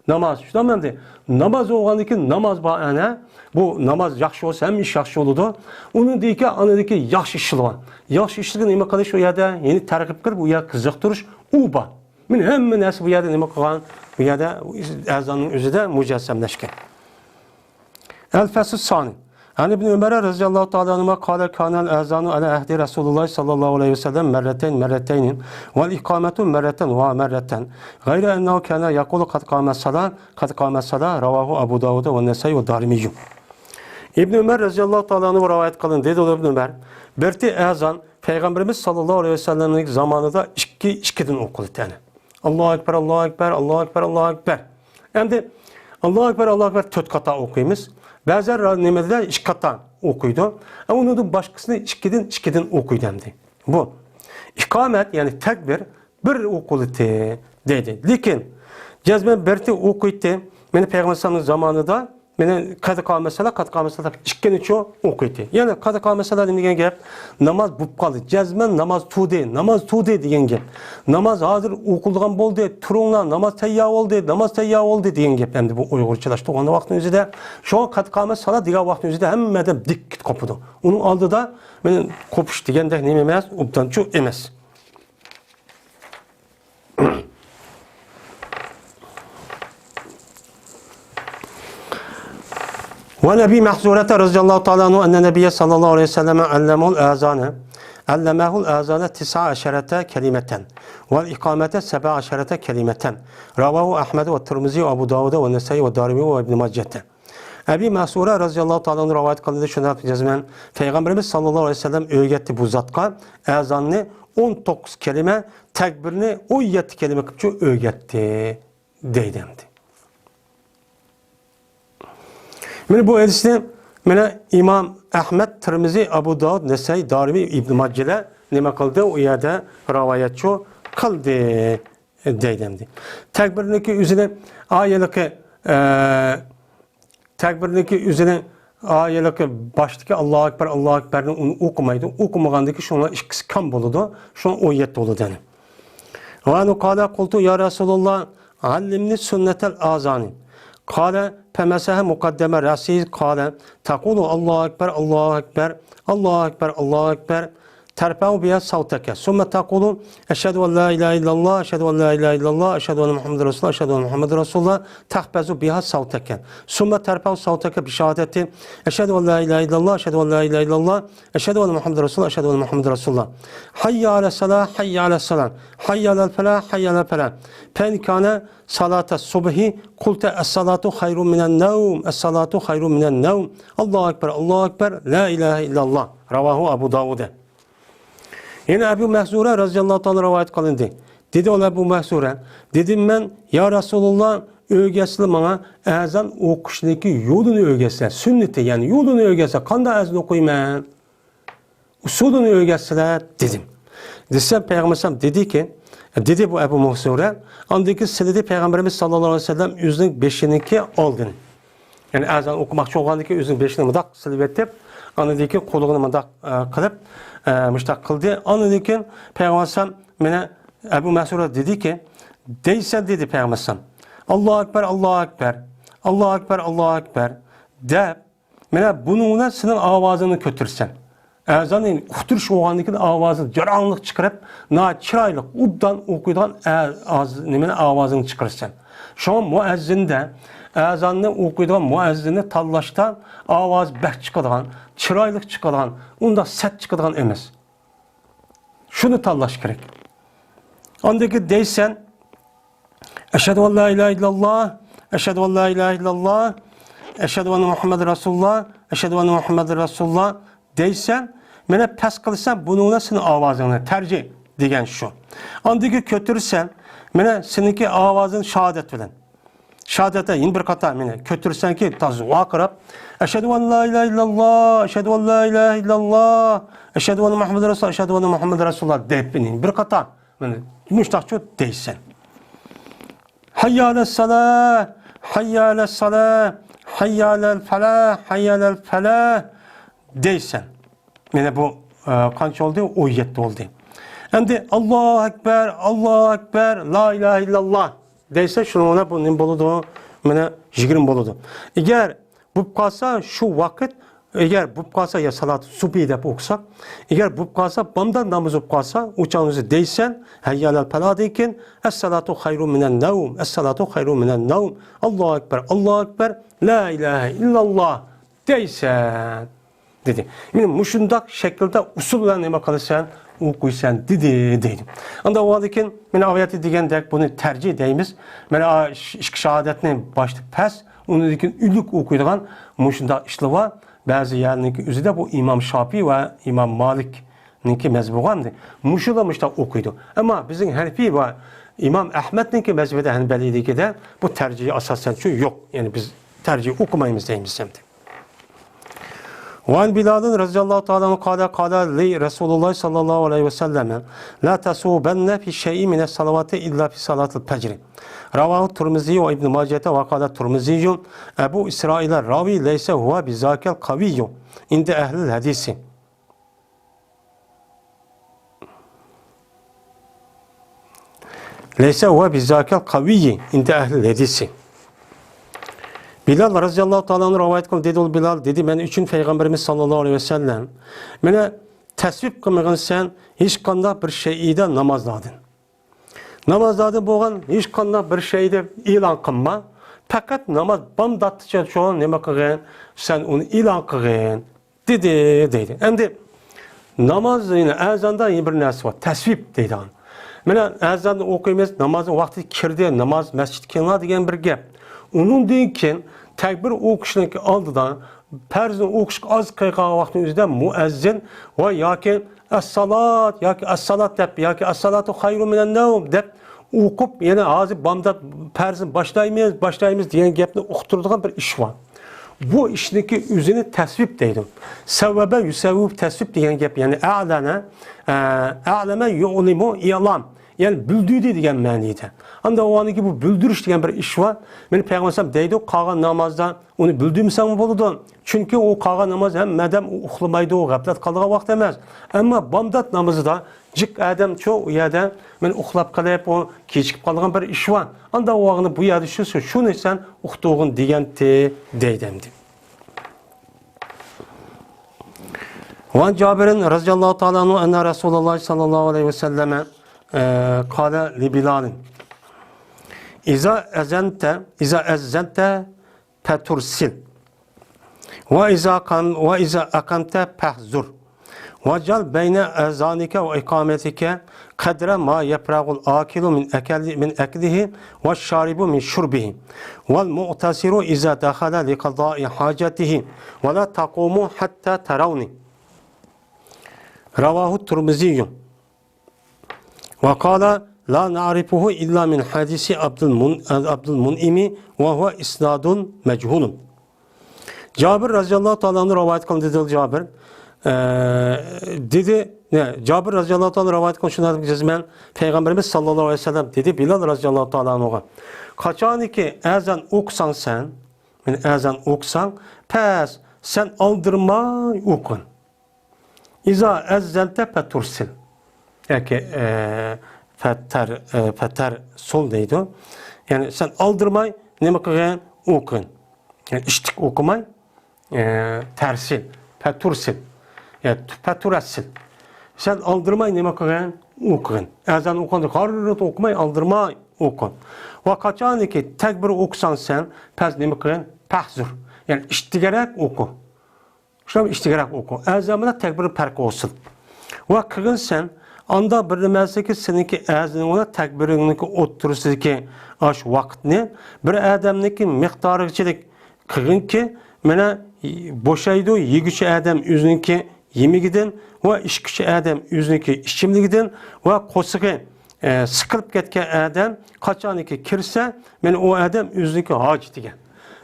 ناماز. شۇنداقمۇ ئەمدى؟ ناماز بولغاندىن كېيىن ناماز بار ئەنە. بۇ ناماز ياخشى بولسا، ھەممە ئىش ياخشى بولىدۇ. ئۇنىڭدىن كېيىن، ئاندىن كېيىن ياخشى ئىشلار. ياخشى ئىشلارغا نېمە قىلىش ئۇ يەردە؟ يەنى تەرغىب قىلىپ، ئۇ يەرگە قىزىقتۇرۇش، ئۇ بار. مانا ھەممە نەرسە بۇ يەردە نېمە قىلغان؟ بۇ يەردە ئەزاننىڭ ئۆزىدە مۇجەسسەملەشكەن. ئەل فەسلۇ سانى. ئەن ئىبنى ئۆمەر رەزىيەللاھۇ تائالا ئەنھۇما قالە كانەل ئەزانۇ ئەلە ئەھدى رەسۇلىللاھى ساللاللاھۇ ئەلەيھى ۋەسەللەم مەررەتەينى مەررەتەينى ۋەل ئىقامەتۇ مەررەتەن ۋە مەررەتەن غەيرە ئەننەھۇ كانە يەقۇلۇ قەد قامەس سالا، قەد قامەس سالا، رەۋاھۇ ئەبۇ داۋۇد ۋە نەسائى ۋە دارىمىييۇ. ئىبنى ئۆمەر رەزىيەللاھۇ تائالا ئەنھۇ رىۋايەت قىلدى، دېدى ئىبنى ئۆمەر، بىرتى ئەزان پەيغەمبىرىمىز ساللاللاھۇ ئەلەيھى ۋەسەللەمنىڭ زامانىدا ئىككى، ئىككىدىن ئوقۇلدى، يەنى ئاللاھۇ ئەكبەر، ئاللاھۇ ئەكبەر، ئاللاھۇ ئەكبەر، ئاللاھۇ ئەكبەر. ئەمدى ئاللاھۇ ئەكبەر، ئاللاھۇ ئەكبەر تۆت قاتا ئوقۇيمىز. بەزىلەر نېمىدە ئىككى قاتا ئوقۇيدۇ. ئۇنىڭدىن باشقىسىنى ئىككىدىن، ئىككىدىن ئوقۇيدۇ ئەمدى. بۇ ئىقامەت، يەنى تەكبىر بىر ئوقۇلىتى دەيدۇ. لېكىن جەزمەن بىرتى ئوقۇيتتى. مېنى پەيغەمبەر ئەلەيھىسسالامنىڭ زامانىدا مېنى قەد قامەتسالا، قەد قامەتسالا دەپ ئىككىنچى ئوقۇيتتى. يەنى قەد قامەتسالا دېگەن گەپ، ناماز بوپ قالدى. جەزمەن ناماز تۇدى، ناماز تۇدى دېگەن گەپ. ناماز ھازىر ئوقۇلىدىغان بولدى، تۇرۇڭلار، ناماز تەييار بولدى، ناماز تەييار بولدى دېگەن گەپ. ئەمدى بۇ ئۇيغۇرچىلاشتۇرغان ۋاقىتنىڭ ئۆزىدە، شۇڭا قەد قامەتسالا دېگەن ۋاقىتنىڭ ئۆزىدە ھەممە ئادەم دىككىت قوپىدۇ. ئۇنىڭ ئالدىدا مېنى قوپۇش دېگەندەك نېمە ئەمەس، ئوبدانچۇ ئەمەس. وعن أبي محذورة رضي الله تعالى عنه أن النبي صلى الله عليه وسلم علمه الأذان، علمه الأذان تسع عشرة كلمة، والإقامة سبع عشرة كلمة. رواه أحمد والترمذي وأبو داود والنسائي والدارمي وابن ماجة. ئەبى مەسۇرە رەزىياللاھۇ تائالا ئەنھۇ رىۋايەت قىلدى، شۇنداق جەزمەن پەيغەمبىرىمىز ساللاللاھۇ ئەلەيھى ۋەسەللەم ئۆگەتتى بۇ زاتقا ئەزاننى ئون توققۇز كەلىمە، تەكبىرنى ئون يەتتە كەلىمە قىلىپچۇ ئۆگەتتى دەيدۇ ئەمدى. مانا بۇ ھەدىسنى مانا ئىمام ئەھمەد، تىرمىزى، ئەبۇ داۋۇد، نەسائىي، دارىمى، ئىبن ماجىلەر نېمە قىلدى؟ ئۇ يەردە رىۋايەتچۇ قىلدى دەيدۇ ئەمدى. تەكبىرنىڭكى ئۆزىنى ئايىلىقى، ئە، تەكبىرنىڭكى ئۆزىنى ئايىلىقى باشتىكى ئاللاھۇ ئەكبەر، ئاللاھۇ ئەكبەرنى ئۇنى ئوقۇمايدۇ. ئوقۇمىغاندىكى شۇنىڭ ئىككىسى كام بولىدۇ. شۇنىڭ ئون يەتتە بولىدۇ يەنى. وعنه قال قلت يا رسول الله علمني سنة الأذان. قال فمسح مقدم رأسه قال تقول الله أكبر، الله أكبر، الله أكبر، الله أكبر، ترفع بها صوتك، ثم تقول أشهد أن لا إله إلا الله، أشهد أن لا إله إلا الله، أشهد أن محمدا رسول الله، أشهد أن محمدا رسول الله، تخفض بها صوتك، ثم ترفع صوتك بشهادة أشهد أن لا إله إلا الله، أشهد أن لا إله إلا الله، أشهد أن محمدا رسول الله، أشهد أن محمدا رسول الله. حي على الصلاة، حي على الصلاة، حي على الفلاح، حي على الفلاح. فإن كان صلاة الصبح قلت الصلاة خير من النوم، الصلاة خير من النوم. الله أكبر، الله أكبر، لا إله إلا الله. رواه أبو داود. يەنە ئەبۇ مەھزۇرە رەزىياللاھۇ تائالا رىۋايەت قىلىندى. دېدى ئۇلار ئەبۇ مەھزۇرە، دېدىم مەن، يا رەسۇلۇللاھ، ئۆگەتسىلە ماڭا ئەزان ئوقۇشنىڭكى يولىنى ئۆگەتسىلە، سۈننىتى، يەنى يولىنى ئۆگەتسىلە، قانداق ئەزان ئوقۇيمەن؟ ئۇسۇلىنى ئۆگەتسىلە دېدىم. دېسە پەيغەمبەر ئەلەيھىسسالام دېدىكى، دېدى بۇ ئەبۇ مەھزۇرە، ئاندىن كېيىن سىلىدى پەيغەمبىرىمىز ساللاللاھۇ ئەلەيھى ۋەسەللەم ئۆزىنىڭ بېشىنىڭكى ئالدىنى. يەنى ئەزان ئوقۇماقچى بولغاندىن كېيىن ئۆزىنىڭ بېشىنى مۇنداق سىلىۋېتىپ، ئاندىن كېيىن قولىنى مۇنداق، ئە، قىلىپ، ئە، مۇشتاق قىلدى. ئاندىن كېيىن پەيغەمبەر ئەلەيھىسسالام مانا ئەبۇ مەھزۇرە دېدىكى، دەيسەن دېدى پەيغەمبەر ئەلەيھىسسالام. ئاللاھۇ ئەكبەر، ئاللاھۇ ئەكبەر، ئاللاھۇ ئەكبەر، ئاللاھۇ ئەكبەر دەپ، مانا بۇنىڭ بىلەن سېنىڭ ئاۋازىڭنى كۆتۈرىسەن. ئەزاننى ئۇقتۇرۇش بولغاندىن كېيىن ئاۋازىنى جاراڭلىق چىقىرىپ، ناھايىتى چىرايلىق، ئوبدان ئوقۇيدىغان ئە-، ئاز-، نېمىنى، ئاۋازىڭنى چىقىرىسەن. شۇڭا مۇئەززىندە، ئەزاننى ئوقۇيدىغان مۇئەززىننى تاللاشتا ئاۋازى بەك چىقىدىغان، چىرايلىق چىقىدىغان، ئۇنداق سەت چىقىدىغان ئەمەس. شۇنى تاللاش كېرەك. ئاندىن كېيىن دەيسەن، ئەشھەدۇ ئەن لا ئىلاھە ئىللاللاھ، ئەشھەدۇ ئەن لا ئىلاھە ئىللاللاھ، ئەشھەدۇ ئەننە مۇھەممەدەن رەسۇلۇللاھ، ئەشھەدۇ ئەننە مۇھەممەدەن رەسۇلۇللاھ دەيسەن، مانا پەس قىلىسەن بۇنىڭ بىلەن سېنىڭ ئاۋازىڭنى، تەرجىھ دېگەن شۇ. ئاندىن كېيىن كۆتۈرسەن، مانا سېنىڭكى ئاۋازىڭ شاھادەت بىلەن. شاھادەتتە يەنە بىر قاتا مانا كۆتۈرسەنكى، تازا ۋارقىراپ، ئەشھەدۇ ئەن لا ئىلاھە ئىللاللاھ، ئەشھەدۇ ئەن لا ئىلاھە ئىللاللاھ، ئەشھەدۇ ئەننە مۇھەممەدەن رەسۇلۇللاھ، ئەشھەدۇ ئەننە مۇھەممەدەن رەسۇلۇللاھ دەپ يەنە بىر قاتا مانا مۇشتاقچۇ دەيسەن. ھەييە ئەلەسسالاھ، ھەييە ئەلەسسالاھ، ھەييە ئەلەل فەلاھ، ھەييە ئەلەل فەلاھ دەيسەن. مانا بۇ، ئە، قانچە بولدى؟ ئون يەتتە بولدى. ئەمدى ئاللاھۇ ئەكبەر، ئاللاھۇ ئەكبەر، لا ئىلاھە ئىللاللاھ دەيسە، شۇنىڭ بىلەن بۇ نېمە بولىدۇ؟ مانا يىگىرمە بولىدۇ. ئەگەر بولۇپ قالسا، شۇ ۋاقىت، ئەگەر بولۇپ قالسا، يا سالاتۇ سۇبھى دەپ ئوقۇساق، ئەگەر بولۇپ قالسا، بامدات نامىزى بولۇپ قالسا، ئۇ چاغنىڭ ئۆزى دەيسەن، ھەييە ئەلەل پەلاھدىن كېيىن، ئەسسالاتۇ خەيرۇن مىنەن نەۋم، ئەسسالاتۇ خەيرۇن مىنەن نەۋم، ئاللاھۇ ئەكبەر، ئاللاھۇ ئەكبەر، لا ئىلاھە ئىللاللاھ دەيسەن. دېدى. مانا مۇشۇنداق شەكىلدە ئۇسۇل بىلەن نېمە قىلىسەن؟ ئوقۇيسەن، دېدى، دەيدۇ. ئانداق بولغاندىن كېيىن، مانا ئايەتتە دېگەندەك بۇنى تەرجىھ دەيمىز. مانا ئىككى شاھادەتنى باشتا پەس، ئۇنىڭدىن كېيىن ئۈنلۈك ئوقۇيدىغان مۇشۇنداق ئىشلار بار. بەزى يەرنىڭكى ئۆزىدە بۇ ئىمام شاپىي ۋە ئىمام مالىكنىڭكى مەزھىپى بولغان. مۇشۇلار مۇشۇنداق ئوقۇيدۇ. ئەمما بىزنىڭ ھەنىفىي ۋە ئىمام ئەھمەدنىڭكى مەزھىپىدە، ھەنبەلىيلىكىدە بۇ تەرجىھ ئاساسەن شۇ يوق. يەنى بىز تەرجىھ ئوقۇمايمىز دەيمىز ئەمدى. وعن بلال رضي الله تعالى عنه قال، قال لي رسول الله صلى الله عليه وسلم: لا تصوبن في شيء من الصلوات إلا في صلاة الفجر. رواه الترمذي وابن ماجة وقال الترمذي: أبو إسرائيل الراوي ليس هو بذاك القوي عند أهل الحديث. ليس هو بذاك القوي عند أهل الحديث. بىلال رەزىياللاھۇ تائالا ئەنھۇ رىۋايەت قىلدى، دېدى ئۇ بىلال، دېدى، مەن ئۈچۈن پەيغەمبىرىمىز ساللاللاھۇ ئەلەيھى ۋەسەللەم، مېنى تەسۋىپ قىلمىغىن سەن ھېچقانداق بىر شەيئىدە نامازلاردىن. نامازلاردىن بولغان ھېچقانداق بىر شەيئىدە ئېلان قىلما. پەقەت ناماز بامداتقىچە شۇ نېمە قىلغىن؟ سەن ئۇنى ئېلان قىلغىن. دېدى، دەيدۇ. ئەمدى ناماز، يەنى ئەزاندا يەنە بىر نەرسە بار، تەسۋىپ دەيدىغان. مانا ئەزاننى ئوقۇيمىز، نامازنىڭ ۋاقتى كىردى، ناماز مەسچىتكە كېلىڭلار دېگەن بىر گەپ. ئۇنىڭدىن كېيىن تەكبىر ئوقۇشنىڭ ئالدىدا، پەرزنى ئوقۇشقا ئاز قالغان ۋاقىتنىڭ ئۆزىدە مۇئەززىن، ۋە ياكى ئەسسالات ياكى ئەسسالات دەپ ياكى ئەسسالاتۇ خەيرۇ مىنەن نەۋم دەپ ئوقۇپ، يەنە ھازىر بامدات پەرزنى باشلايمىز، باشلايمىز دېگەن گەپنى ئۇقتۇرىدىغان بىر ئىش بار. بۇ ئىشنىڭكى ئۆزىنى تەسۋىپ دەيدۇ. سەۋۋەبە يۇسەۋۋىب تەسۋىپ دېگەن گەپ، يەنى ئەلەنە، ئە، ئەلەمە يۇلىمۇ ئىلام، يەنى بىلدۈردى دېگەن مەنىدە. ئاندىن ئۇ ئاندىكى بۇ بىلدۈرۈش دېگەن بىر ئىش بار. مېنى پەيغەمبەر ئەلەيھىسسالام دەيدۇ، قالغان نامازدا ئۇنى بىلدۈرمىسەڭمۇ بولىدۇ. چۈنكى ئۇ قالغان ناماز ھەممە ئادەم ئۇخلىمايدۇ، غەپلەت قالىدىغان ۋاقىت ئەمەس. ئەمما بامدات نامىزىدا جىق ئادەم شۇ يەردە مەن ئۇخلاپ قېلىپ، ئۇ كېچىكىپ قالىدىغان بىر ئىش بار. ئاندا ۋاقىتنى بۇ يەردە شۇ، شۇنى سەن ئۇقتۇرغىن دېگەنتى دەيدۇ ئەمدى. وعن جابر رضي الله تعالى عنه أن رسول الله صلى الله عليه وسلم، ئە، قال لبلال: إذا أذنت، إذا أذنت فترسل. وإذا قم-، وإذا أقمت فاحذر. واجعل بين أذانك وإقامتك قدر ما يفرغ الآكل من أكل-، من أكله والشارب من شربه. والمعتسر إذا دخل لقضاء حاجته ولا تقوموا حتى تروني. رواه الترمذي. وقال: لا نعرفه إلا من حديث عبد المن-، عبد المنعم وهو إسناد مجهول. جابىر رەزىياللاھۇ تائالا ئەنھۇ رىۋايەت قىلدى، دېدى جابىر. ئە، دېدى، نە، جابىر رەزىياللاھۇ تائالا رىۋايەت قىلغان شۇنداق جەزمەن پەيغەمبىرىمىز ساللاللاھۇ ئەلەيھى ۋەسەللەم دېدى بىلال رەزىياللاھۇ تائالا ئەنھۇغا، قاچانكى ئەزان ئوقۇساڭ سەن، يەنى ئەزان ئوقۇساڭ، پەس سەن ئالدىرىماي ئوقۇغىن. ئىزا ئەززەنتە پەتۇرسىل. ياكى، ئە، پەتەر، ئە، پەتەرسۇل دەيدۇ. يەنى سەن ئالدىرىماي نېمە قىلغىن؟ ئوقۇغىن. يەنى ئىشتىك ئوقۇماي، ئە، تەرسىل، پەتۇرسىل. يەنى پەتۇرەسسىل. سەن ئالدىرىماي نېمە قىلغىن؟ ئوقۇغىن. ئەزان ئوقۇغاندا غاررىت ئوقۇماي، ئالدىرىماي ئوقۇ. ۋە قاچانكى تەكبىر ئوقۇساڭ سەن، پەس نېمە قىلغىن؟ پەھزۇر. يەنى ئىشتىگەرەك ئوقۇ. شۇلار ئىشتىگەرەك ئوقۇ. ئەزان بىلەن تەكبىر پەرقى بولسۇن. ۋە قىلغىن سەن، ئاندا بىر نېمەسىكى سېنىڭكى ئەزىنىڭ بىلەن تەكبىرىڭنىڭكى ئوتتۇرىسىدىكى ئاشۇ ۋاقىتنى بىر ئادەمنىڭكى مىقدارىغىچىلىك قىلغىنكى، مانا، بوشايدۇ، يېگۈچى ئادەم ئۆزىنىڭكى يېمىكىدىن ۋە ئىچكۈچى ئادەم ئۆزىنىڭكى ئىچىملىكىدىن ۋە قورسىقى ئە، سىقىلىپ كەتكەن ئادەم قاچانكى كىرسە، مانا ئۇ ئادەم ئۆزىنىڭكى ھاجىتىگە.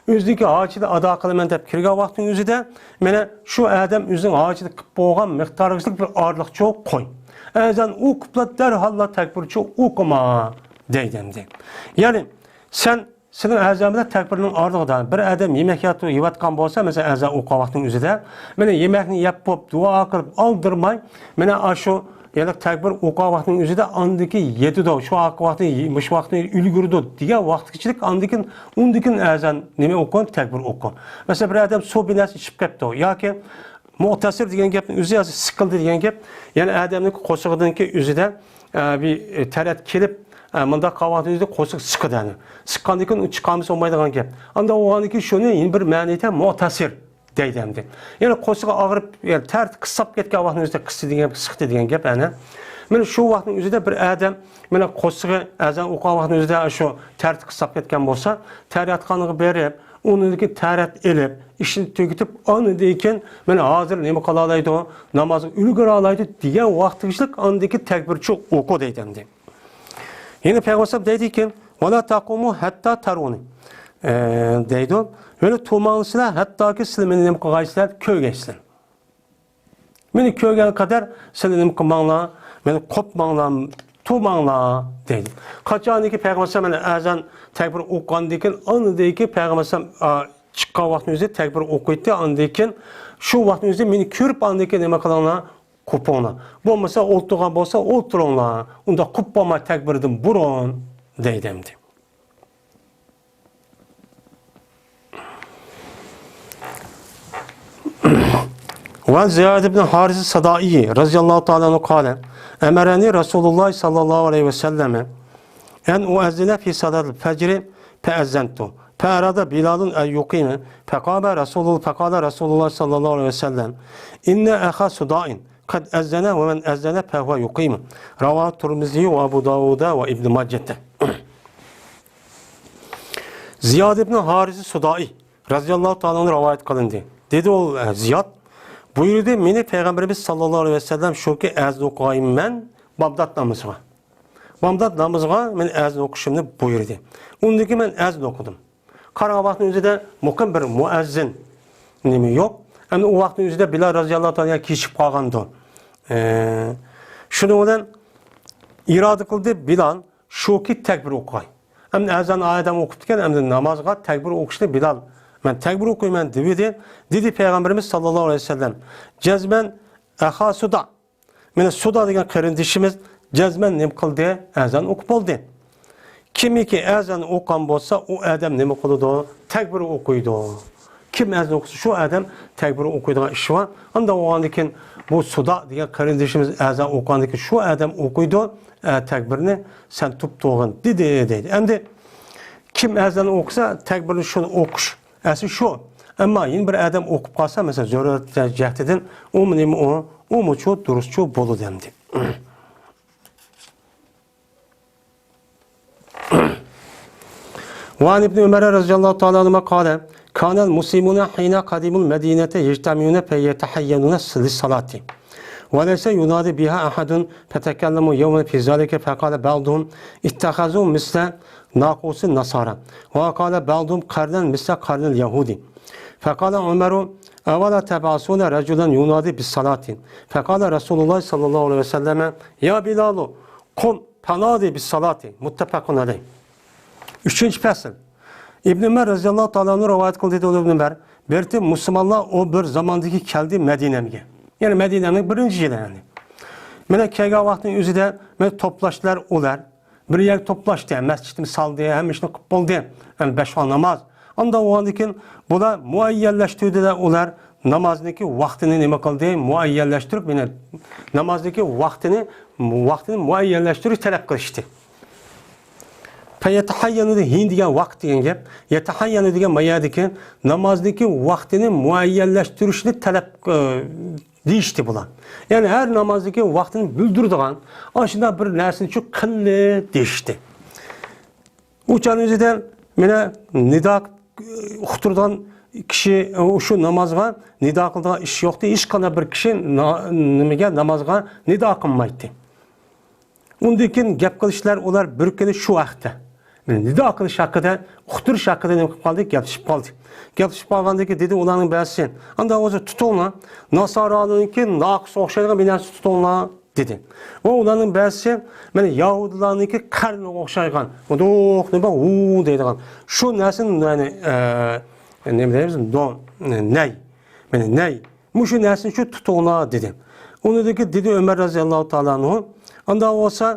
ئۆزىنىڭكى ھاجىتىنى ئادا قىلىمەن دەپ كىرگەن ۋاقتىنىڭ ئۆزىدە، مانا شۇ ئادەم ئۆزىنىڭ ھاجىتىنى قىلىپ بولغان مىقدارلىق بىر ئارىلىقچە قوي. ئەزان ئوقۇپلا دەرھاللا تەكبىرچە ئوقۇما دەيدۇ ئەمدى. يەنى سەن سېنىڭ ئەزان بىلەن تەكبىرنىڭ ئارىلىقىدا بىر ئادەم يېمەك يەۋاتقان بولسا، مەسىلەن، ئەزان ئوقۇغان ۋاقتىنىڭ ئۆزىدە، مانا يېمەكنى يەپ بولۇپ، دۇئا قىلىپ، ئالدىرىماي، مانا ئاشۇ يەنە تەكبىر ئوقۇغان ۋاقتىنىڭ ئۆزىدە ئاندىكى يېتىدۇ، شۇ ۋاقىت، مۇشۇ ۋاقىتنى ئۈلگۈرىدۇ دېگەن ۋاقىتقىچىلىك ئاندىكىن، ئۇندىكىن ئەزان نېمە ئوقۇغىن؟ تەكبىر ئوقۇ. مەسىلەن، بىر ئادەم سۇ بىر نەرسە ئىچىپ كەپتۇ ياكى مۇئتەسىر دېگەن گەپنىڭ ئۆزى ھازىر سىقىلدى دېگەن گەپ. يەنى ئادەمنىڭ قورسىقىدىكى ئۆزىدە، ئە، بىر، ئە، تەرەت كېلىپ، ئە، مۇنداق قىلغان ۋاقتىدا ئۆزىدە قورسىقى سىقىدۇ. سىققاندىن كېيىن ئۇ چىقارمىسا بولمايدىغان گەپ. ئانداق بولغاندىن كېيىن شۇنى يەنە بىر مەنىدە مۇئتەسىر دەيدۇ ئەمدى. يەنى قورسىقى ئاغرىپ، يەنى تەرىتى قىستاپ كەتكەن ۋاقتىنىڭ ئۆزىدە قىستى دېگەن، سىقتى دېگەن گەپ ئەنە. مانا شۇ ۋاقىتنىڭ ئۆزىدە بىر ئادەم، مانا قورسىقى ئەزان ئوقۇغان ۋاقتىنىڭ ئۆزىدە شۇ تەرىتى قىستاپ كەتكەن بولسا، تەرەتخانىغا بېرىپ، ئۇنىڭدىن كېيىن تەرەت ئېلىپ، ئىشىنى تۈگىتىپ، ئاندىن كېيىن مانا ھازىر نېمە قىلالايدۇ، نامازغا ئۈلگۈرەلايدۇ دېگەن ۋاقتىغىچىلىك ئاندىكى تەكبىرچە ئوقۇ دەيدۇ ئەمدى. يەنە پەيغەمبەر ئەلەيھىسسالام دەيدىكەن، «ۋەلا تەقۇمۇ ھەتتا تەرۇنى» دەيدۇ. يەنە تۇرماڭلار سىلەر، ھەتتاكى سىلەر مېنى نېمە قىلغايسىلەر، كۆرگەيسىلەر. مېنى كۆرگەن قەدەر سىلەر نېمە قىلماڭلار، مېنى قوپماڭلار، تۇرماڭلار دەيدۇ. قاچانكى پەيغەمبەر ئەلەيھىسسالام مانا ئەزان تەكبىر ئوقۇغاندىن كېيىن، ئاندىن كېيىن پەيغەمبەر ئەلەيھىسسالام، ئا، چىققان ۋاقتىنىڭ ئۆزىدە تەكبىر ئوقۇيتتى. ئاندىن كېيىن شۇ ۋاقىتنىڭ ئۆزىدە مېنى كۆرۈپ، ئاندىن كېيىن نېمە قىلىڭلار؟ قوپۇڭلار. بولمىسا ئولتۇرغان بولسا ئولتۇرۇڭلار. ئۇنداق قوپۇپ بولماي تەكبىردىن بۇرۇن دەيدۇ ئەمدى. وعن زياد بن حارث السدائي رضي الله تعالى عنه قال: أمرني رسول الله صلى الله عليه وسلم أن أؤذن في صلاة الفجر فأذنت، فأراد بلال أن يقيم، فقام رسول، فقال رسول الله صلى الله عليه وسلم: إن أخا صداع قد أذن، ومن أذن فهو يقيم. رواه الترمذي وأبو داود وابن ماجه. زىياد ئىبن ھارىس سۇدائى رەزىياللاھۇ تائالا ئەنھۇ رىۋايەت قىلىندى. دېدى ئۇ، ئە، زىياد بۇيرۇدى، مېنى پەيغەمبىرىمىز ساللاللاھۇ ئەلەيھى ۋەسەللەم شۇكى ئەزان ئوقۇغايمەن بامدات نامىزىغا. بامدات نامىزىغا مەن ئەزان ئوقۇشۇمنى بۇيرۇدى. ئۇندىن كېيىن مەن ئەزان ئوقۇدۇم. قارىغان ۋاقتىنىڭ ئۆزىدە مۇقىم بىر مۇئەززىن نېمە يوق. ئەمدى ئۇ ۋاقىتنىڭ ئۆزىدە بىلال رەزىياللاھۇ تائالا كېچىكىپ قالغانىدى. ئە، شۇنىڭ بىلەن ئىرادە قىلدى بىلال شۇكى تەكبىر ئوقۇغاي. ئەمدى ئەزان ئادەم ئوقۇپتىكەن، ئەمدى نامازغا تەكبىر ئوقۇشنى بىلال، مەن تەكبىر ئوقۇيمەن دېۋىدى. دېدى پەيغەمبىرىمىز ساللاللاھۇ ئەلەيھى ۋەسەللەم، جەزمەن ئەخا سۇدا. مانا سۇدا دېگەن قېرىندىشىمىز جەزمەن نېمە قىلدى؟ ئەزان ئوقۇپ بولدى. كىمكى ئەزان ئوقۇغان بولسا، ئۇ ئادەم نېمە قىلىدۇ؟ تەكبىر ئوقۇيدۇ. كىم ئەزان ئوقۇسا، شۇ ئادەم تەكبىر ئوقۇيدىغان ئىشى بار. ئانداق بولغاندىن كېيىن بۇ سۇدا دېگەن قېرىندىشىمىز ئەزان ئوقۇغاندىن كېيىن شۇ ئادەم ئوقۇيدۇ، ئە، تەكبىرنى سەن تۇتۇپ تۇرغىن دېدى، دەيدۇ. ئەمدى كىم ئەزان ئوقۇسا، تەكبىرنى شۇنى ئوقۇش ئەسلى شۇ. ئەمما يەنە بىر ئادەم ئوقۇپ قالسا، مەسىلەن، زۆرۈرىيەت جەھىتىدىن ئۇمۇ نېمە ئۇ؟ ئۇمۇچۇ دۇرۇسچۇ بولىدۇ ئەمدى. وعن ابن عمر رضي الله تعالى عنهما قال: كان المسلمون حين قدموا المدينة يجتمعون فيتحينون للصلاة، وليس ينادي بها أحد، فتكلموا يوما في ذلك، فقال بعضهم: اتخذوا مثل ناقوس النصارى، وقال بعضهم: قرنا مثل قرن اليهود. فقال عمر: أولا تبعثون رجلا ينادي بالصلاة؟ فقال رسول الله صلى الله عليه وسلم: يا بلال، قم فنادِ بالصلاة. متفق عليه. ئۈچىنچى پەسىل. ئىبن ئۆمەر رەزىياللاھۇ تائالا ئەنھۇ رىۋايەت قىلدى، دېدى ئىبن ئۆمەر، بىر قېتىم مۇسۇلمانلار ئۇ بىر زاماندىكى كەلدى مەدىنەمگە. يەنى مەدىنەمنىڭ بىرىنچى يىلى يەنى. مانا كەلگەن ۋاقىتنىڭ ئۆزىدە مانا توپلاشتىلار ئۇلار. بىر يەرگە توپلاشتى، مەسچىتنى سالدى، ھەممە ئىشنى قىلىپ بولدى. يەنى بەش ۋاق ناماز. ئانداق بولغاندىن كېيىن بۇلار مۇئەييەنلەشتۈردى ئۇلار. نامازنىڭكى ۋاقتىنى نېمە قىلدى؟ مۇئەييەنلەشتۈرۈپ، يەنى نامازنىڭكى ۋاقتىنى، ۋاقتىنى مۇئەييەنلەشتۈرۈش تەلەپ قىلىشتى. فيتحينون، ھىن دېگەن ۋاقىت دېگەن گەپ. يتحينون دېگەن ما يەردىكى نامازنىڭكى ۋاقتىنى مۇئەييەنلەشتۈرۈشنى تەلەپ، ئى، دېيىشتى بۇلار. يەنى ھەر نامازنىڭكى ۋاقتىنى بىلدۈرىدىغان ئاشۇنداق بىر نەرسىنى شۇ قىللى دېيىشتى. ئۇ چاغنىڭ ئۆزىدە مانا نىدا ئۇقتۇرىدىغان كىشى، شۇ نامازغا نىدا قىلىدىغان ئىش يوقتى. ھېچقانداق بىر كىشى نا-، نېمىگە، نامازغا نىدا قىلمايتتى. ئۇندىن كېيىن گەپ قىلىشلار ئۇلار بىر كۈنى شۇ ھەقتە، مانا نىدا قىلىش ھەققىدە، ئۇقتۇرۇش ھەققىدە نېمە قىلىپ قالدى؟ گەپلىشىپ قالدى. گەپلىشىپ قالغاندىن كېيىن دېدى ئۇلارنىڭ بەزىسى، ئانداق بولسا تۇتۇڭلار، ناسارانىڭكى ناقىسىغا ئوخشايدىغان بىر نەرسە تۇتۇڭلار، دېدى. ۋە ئۇلارنىڭ بەزىسى، مانا يەھۇدىيلارنىڭكى قەرنىگە ئوخشايدىغان، مۇنداق نېمە ھۇ دەيدىغان، شۇ نەرسىنى، يەنى، ئە، نېمە دەيمىز، دو-، نەي، مانا نەي، مۇشۇ نەرسىنى شۇ تۇتۇڭلار، دېدى. ئۇنىڭدىن كېيىن دېدى ئۆمەر رەزىياللاھۇ تائالا ئەنھۇ، ئانداق بولسا،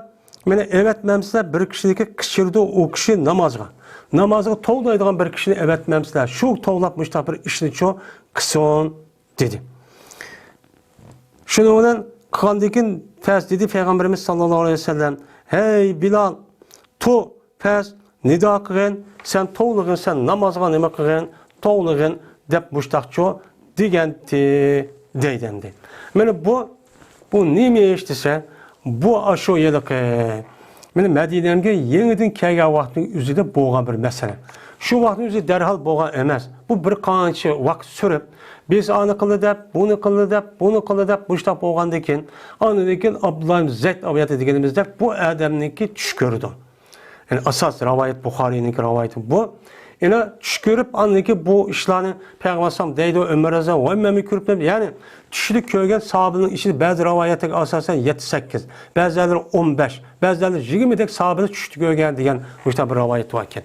مانا ئەۋەتمەمسىلەر بىر كىشىنىڭكى قىچىرىدۇ ئۇ كىشى نامازغا. نامازغا توۋلايدىغان بىر كىشىنى ئەۋەتمەمسىلەر. شۇ توۋلاپ مۇشۇنداق بىر ئىشنى شۇ قىلسۇن. دېدى. شۇنىڭ بىلەن قىلغاندىن كېيىن تەس دېدى پەيغەمبىرىمىز ساللاللاھۇ ئەلەيھى ۋەسەللەم، ھەي بىلال، تۇ، پەس، نىدا قىلغىن، سەن توۋلىغىن، سەن نامازغا نېمە قىلغىن، توۋلىغىن، دەپ مۇشتاقچۇ دېگەنتى، دەيدۇ ئەمدى. مانا بۇ بۇ نېمە ئىش دېسە، بۇ ئاشۇ ھېلىقى، مانا مەدىنەمگە يېڭىدىن كەلگەن ۋاقىتنىڭ ئۆزىدە بولغان بىر مەسىلە. شۇ ۋاقىتنىڭ ئۆزى دەرھال بولغان ئەمەس. بۇ بىر قانچە ۋاقىت سۈرۈپ، بىز ئانى قىلدى دەپ، بۇنى قىلدى دەپ، بۇنى قىلدى دەپ، مۇشۇنداق بولغاندىن كېيىن، ئاندىن كېيىن ئابدۇللا ئىبن زەيد ئاۋۇ يەردە دېگىنىمىزدەك بۇ ئادەمنىڭكى چۈش كۆرىدۇ. يەنى ئاساس رىۋايەت، بۇخارىينىڭكى رىۋايىتى بۇ. يەنى چۈش كۆرۈپ، ئاندىن كېيىن بۇ ئىشلارنى پەيغەمبەر ئەلەيھىسسالام دەيدۇ، ئۆمەر رەزىياللاھۇ ئەنھۇ، ۋاي مەنمۇ كۆرۈپتىم. يەنى چۈشىدە كۆرگەن ساھابىنىڭ ئىچىدە بەزى رىۋايەتلەرگە ئاساسەن يەتتە، سەككىز، بەزىلەر ئون بەش، بەزىلەر يىگىرمە دەك ساھابىنى چۈشىدە كۆرگەن دېگەن مۇشۇنداق بىر رىۋايەت بار ئىكەن.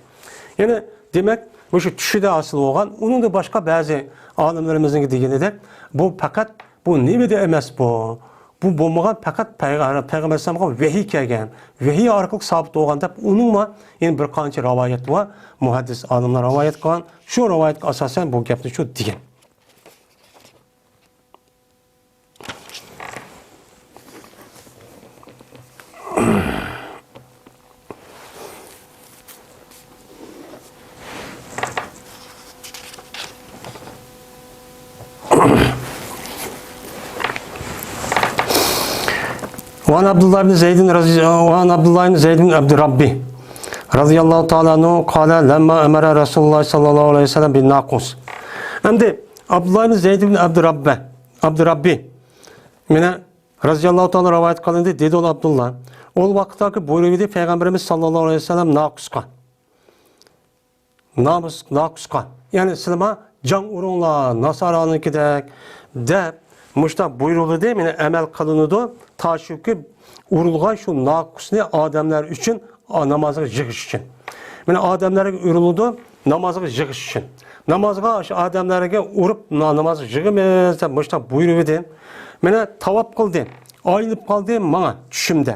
يەنى دېمەك، مۇشۇ چۈشىدە ھاسىل بولغان، ئۇنىڭدىن باشقا بەزى ئالىملىرىمىزنىڭ دېگىنىدەك، بۇ پەقەت بۇ نېمىدە ئەمەس بۇ. بۇ بولمىغان، پەقەت پەيغە-، پەيغەمبەر ئەلەيھىسسالامغا ۋەھىي كەلگەن، ۋەھىي ئارقىلىق سابىت بولغان دەپ ئۇنىڭمۇ يەنە بىر قانچە رىۋايەت بار، مۇھەددىس ئالىملار رىۋايەت قىلغان. شۇ رىۋايەتكە ئاساسەن بۇ گەپنى شۇ دېگەن. وعن عبد الله بن زيد رضي، وعن عبد الله بن زيد بن عبد ربي رضي الله تعالى عنه قال لما أمر رسول الله صلى الله عليه وسلم بالناقوس. ئەمدى ئابدۇللا ئىبن زەيد ئىبن ئابدۇراببى، ئابدۇراببى، مانا، رەزىياللاھۇ تائالا رىۋايەت قىلىندى، دېدى ئۇ ئابدۇللا. ئۇ ۋاقىتتاكى بۇيرۇق ئىدى پەيغەمبىرىمىز ساللاللاھۇ ئەلەيھى ۋەسەللەم ناقۇسقا. نامۇس-، ناقۇسقا. يەنى سىلىما جەڭ ئۇرۇڭلار، ناسارانىڭكىدەك، دەپ، مۇشۇنداق بۇيرۇلدى، مانا ئەمەل قىلىنىدۇ. تاشۇكى ئۇرۇلغان شۇ ناقۇسنى ئادەملەر ئۈچۈن نامازغا يىغىش ئۈچۈن. مانا ئادەملەرگە ئۇرۇلىدۇ، نامازغا يىغىش ئۈچۈن. نامازغا شۇ ئادەملەرگە ئۇرۇپ، نا-، نامازغا يىغىمىز دەپ مۇشۇنداق بۇيرۇۋىدى. مانا تاۋاپ قىلدى، ئايلىنىپ قالدى ماڭا چۈشۈمدە.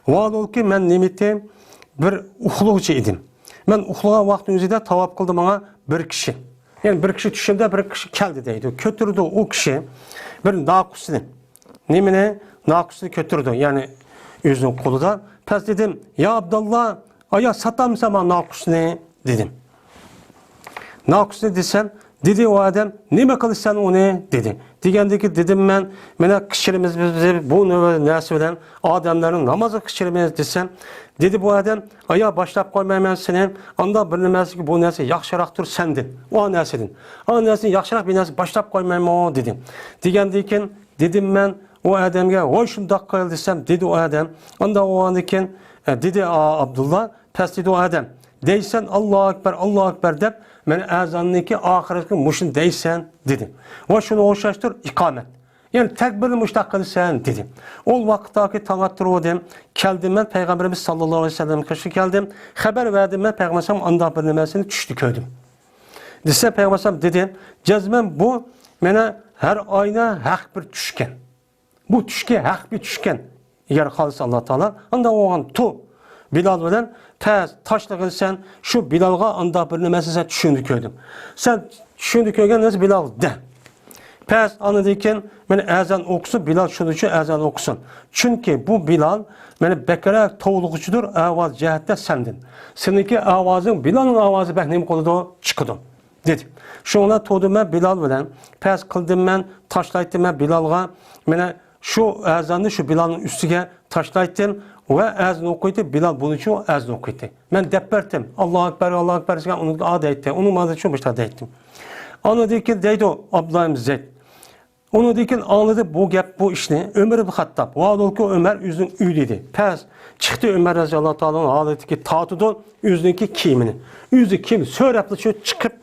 ۋاھالبۇلكى مەن نېمىتىم؟ بىر ئۇخلىغۇچى ئىدىم. مەن ئۇخلىغان ۋاقىتنىڭ ئۆزىدە تاۋاپ قىلدى ماڭا بىر كىشى. يەنى بىر كىشى چۈشۈمدە بىر كىشى كەلدى دەيدۇ. كۆتۈرىدۇ ئۇ كىشى بىر ناقۇسنى. نېمىنى؟ ناقۇسنى كۆتۈرىدۇ. يەنى ئۆزىنىڭ قولىدا. پەس دېدىم، يا ئابداللا، ئايا ساتامسەن ماڭا ناقۇسنى؟ دېدىم. ناقۇسنى دېسەم، دېدى ئۇ ئادەم، نېمە قىلىسەن ئۇنى؟ دېدى. دېگەندىكى دېدىم مەن، مانا كەچۈرىمىز بىز، بىز بۇ نەرسە بىلەن ئادەملەرنى نامازغا كەچۈرىمىز دېسەم، دېدى بۇ ئادەم، ئايا باشلاپ قويمايمەن سېنى، ئاندا بىر نېمەسىكى بۇ نەرسە ياخشىراقتۇر سەندىن، ئا نەرسىدىن. ئا نەرسىدىن ياخشىراق بىر نەرسە باشلاپ قويمايمۇ؟ دېدى. دېگەندىن كېيىن دېدىم مەن ئۇ ئادەمگە، ۋاي شۇنداق قىل دېسەم، دېدى ئۇ ئادەم. ئاندا ئۇ ئاندىن كېيىن، ئە، دېدى ئا-، ئابدۇللا، پەس دېدى ئۇ ئادەم. دەيسەن، ئاللاھۇ ئەكبەر، ئاللاھۇ ئەكبەر دەپ، مانا ئەزاننىڭكى ئاخىرىدىكى مۇشۇنى دەيسەن، دېدى. ۋە شۇنىڭغا ئوخشاشتۇر ئىقامەت. يەنى تەكبىرنى مۇشۇنداق قىلىسەن، دېدى. ئۇ ۋاقىتتاكى تاڭ ئاتتۇرۇۋىدىم. كەلدىم مەن پەيغەمبىرىمىز ساللاللاھۇ ئەلەيھى ۋەسەللەمنىڭ قېشىغا كەلدىم. خەۋەر بەردىم مەن پەيغەمبەر ئەلەيھىسسالام ئانداق بىر نېمىسىنى چۈشتە كۆردۈم. دېسە پەيغەمبەر ئەلەيھىسسالام دېدى، جەزمەن بۇ مانا ھەر ئايدا ھەق بىر چۈشكەن. بۇ چۈشكە ھەق بىر چۈشكەن. ئەگەر خالىسا ئاللا تائالا، ئاندا ئوغان تو بىلال بىلەن پەس تاشلىغىن سەن شۇ بىلالغا ئاندا بىر نېمەسىنى سەن چۈشۈڭدە كۆردۈم. سەن چۈشۈڭدە كۆرگەن نەرسە بىلال دە. پەس ئاندىن كېيىن مانا ئەزان ئوقۇسۇن، بىلال شۇنىڭ ئۈچۈن ئەزان ئوقۇسۇن. چۈنكى بۇ بىلال مانا بەكرەك توۋلىغۇچىدۇر ئاۋاز جەھەتتە سەندىن. سېنىڭكى ئاۋازىڭ، بىلالنىڭ ئاۋازى بەك نېمە قىلىدۇ؟ چىقىدۇ. دېدى. شۇڭا تۇردۇم مەن بىلال بىلەن. پەس قىلدىم مەن، تاشلايتتىم مەن بىلالغا. مانا شۇ ئەزاننى شۇ بىلالنىڭ ئۈستىگە تاشلايتتىم ۋە ئەزان ئوقۇيتتى. بىلال بۇنىڭ ئۈچۈن ئەزان ئوقۇيتتى. مەن دەپ بەردىم. ئاللاھۇ ئەكبەر، ئاللاھۇ ئەكبەر دېگەن ئۇنىڭ ئا دەيتتى. ئۇنىڭ مانا شۇ مۇشتا دەيتتى. ئاندىن كېيىن دەيدۇ ئابدۇللا ئىبن زەيد. ئۇنىڭدىن كېيىن ئاڭلىدى بۇ گەپ، بۇ ئىشنى ئۆمەر ئىبن خەتتاب. ۋاھالبۇلكى ئۆمەر ئۆزىنىڭ ئۆيىدە ئىدى. پەس چىقتى ئۆمەر رەزىياللاھۇ تائالا ئانھۇ ھالىتىدىكى تارتىدۇ ئۆزىنىڭكى كىيىمىنى. ئۆزى كىيىم سۆرەپلا شۇ چىقىپ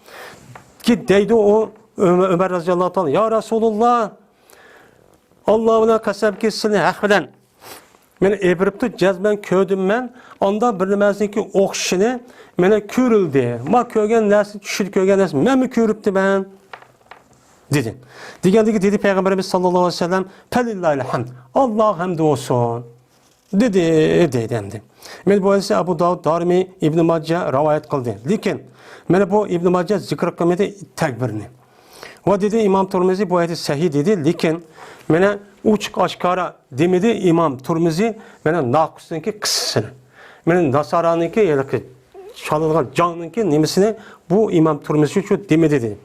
كېت-، دەيدۇ ئۇ ئۆمەر، ئۆمەر رەزىياللاھۇ تائالا، يا رەسۇلۇللا، ئاللا بىلەن قەسەمكى سېنى ھەق بىلەن مېنى ئېبىرىپتۇ، جەزمەن كۆردۈم مەن، ئاندا بىر نېمەسىنىڭكى ئوخشىشىنى مېنى كۆرۈلدى. ما كۆرگەن نەرسە، چۈشىدە كۆرگەن نەرسە، مەنمۇ كۆرۈپتىمەن، دېدى. دېگەندىكى دېدى پەيغەمبىرىمىز ساللاللاھۇ ئەلەيھى ۋەسەللەم، فەلىللاھىل ھەمد، ئاللاغا ھەمد بولسۇن، دېدى، دېدى ئەمدى. مانا بۇ ھەدىسنى ئەبۇ داۋۇد، دارىمى، ئىبنى ماجە رىۋايەت قىلدى. لېكىن مانا بۇ ئىبنى ماجە زىكىر قىلمىدى تەكبىرنى. ۋە دېدى ئىمام تۇرمىزى بۇ ھەدىس سەھىھ دېدى، لېكىن مانا ئوچۇق ئاشكارا دېمىدى ئىمام تۇرمىزى مانا ناقۇسنىڭكى قىسسىسىنى. مانا ناسارانىڭكى، يەنى چالىنغان جاڭنىڭكى نېمىسىنى بۇ ئىمام تۇرمىزى شۇ دېمىدى دېدى.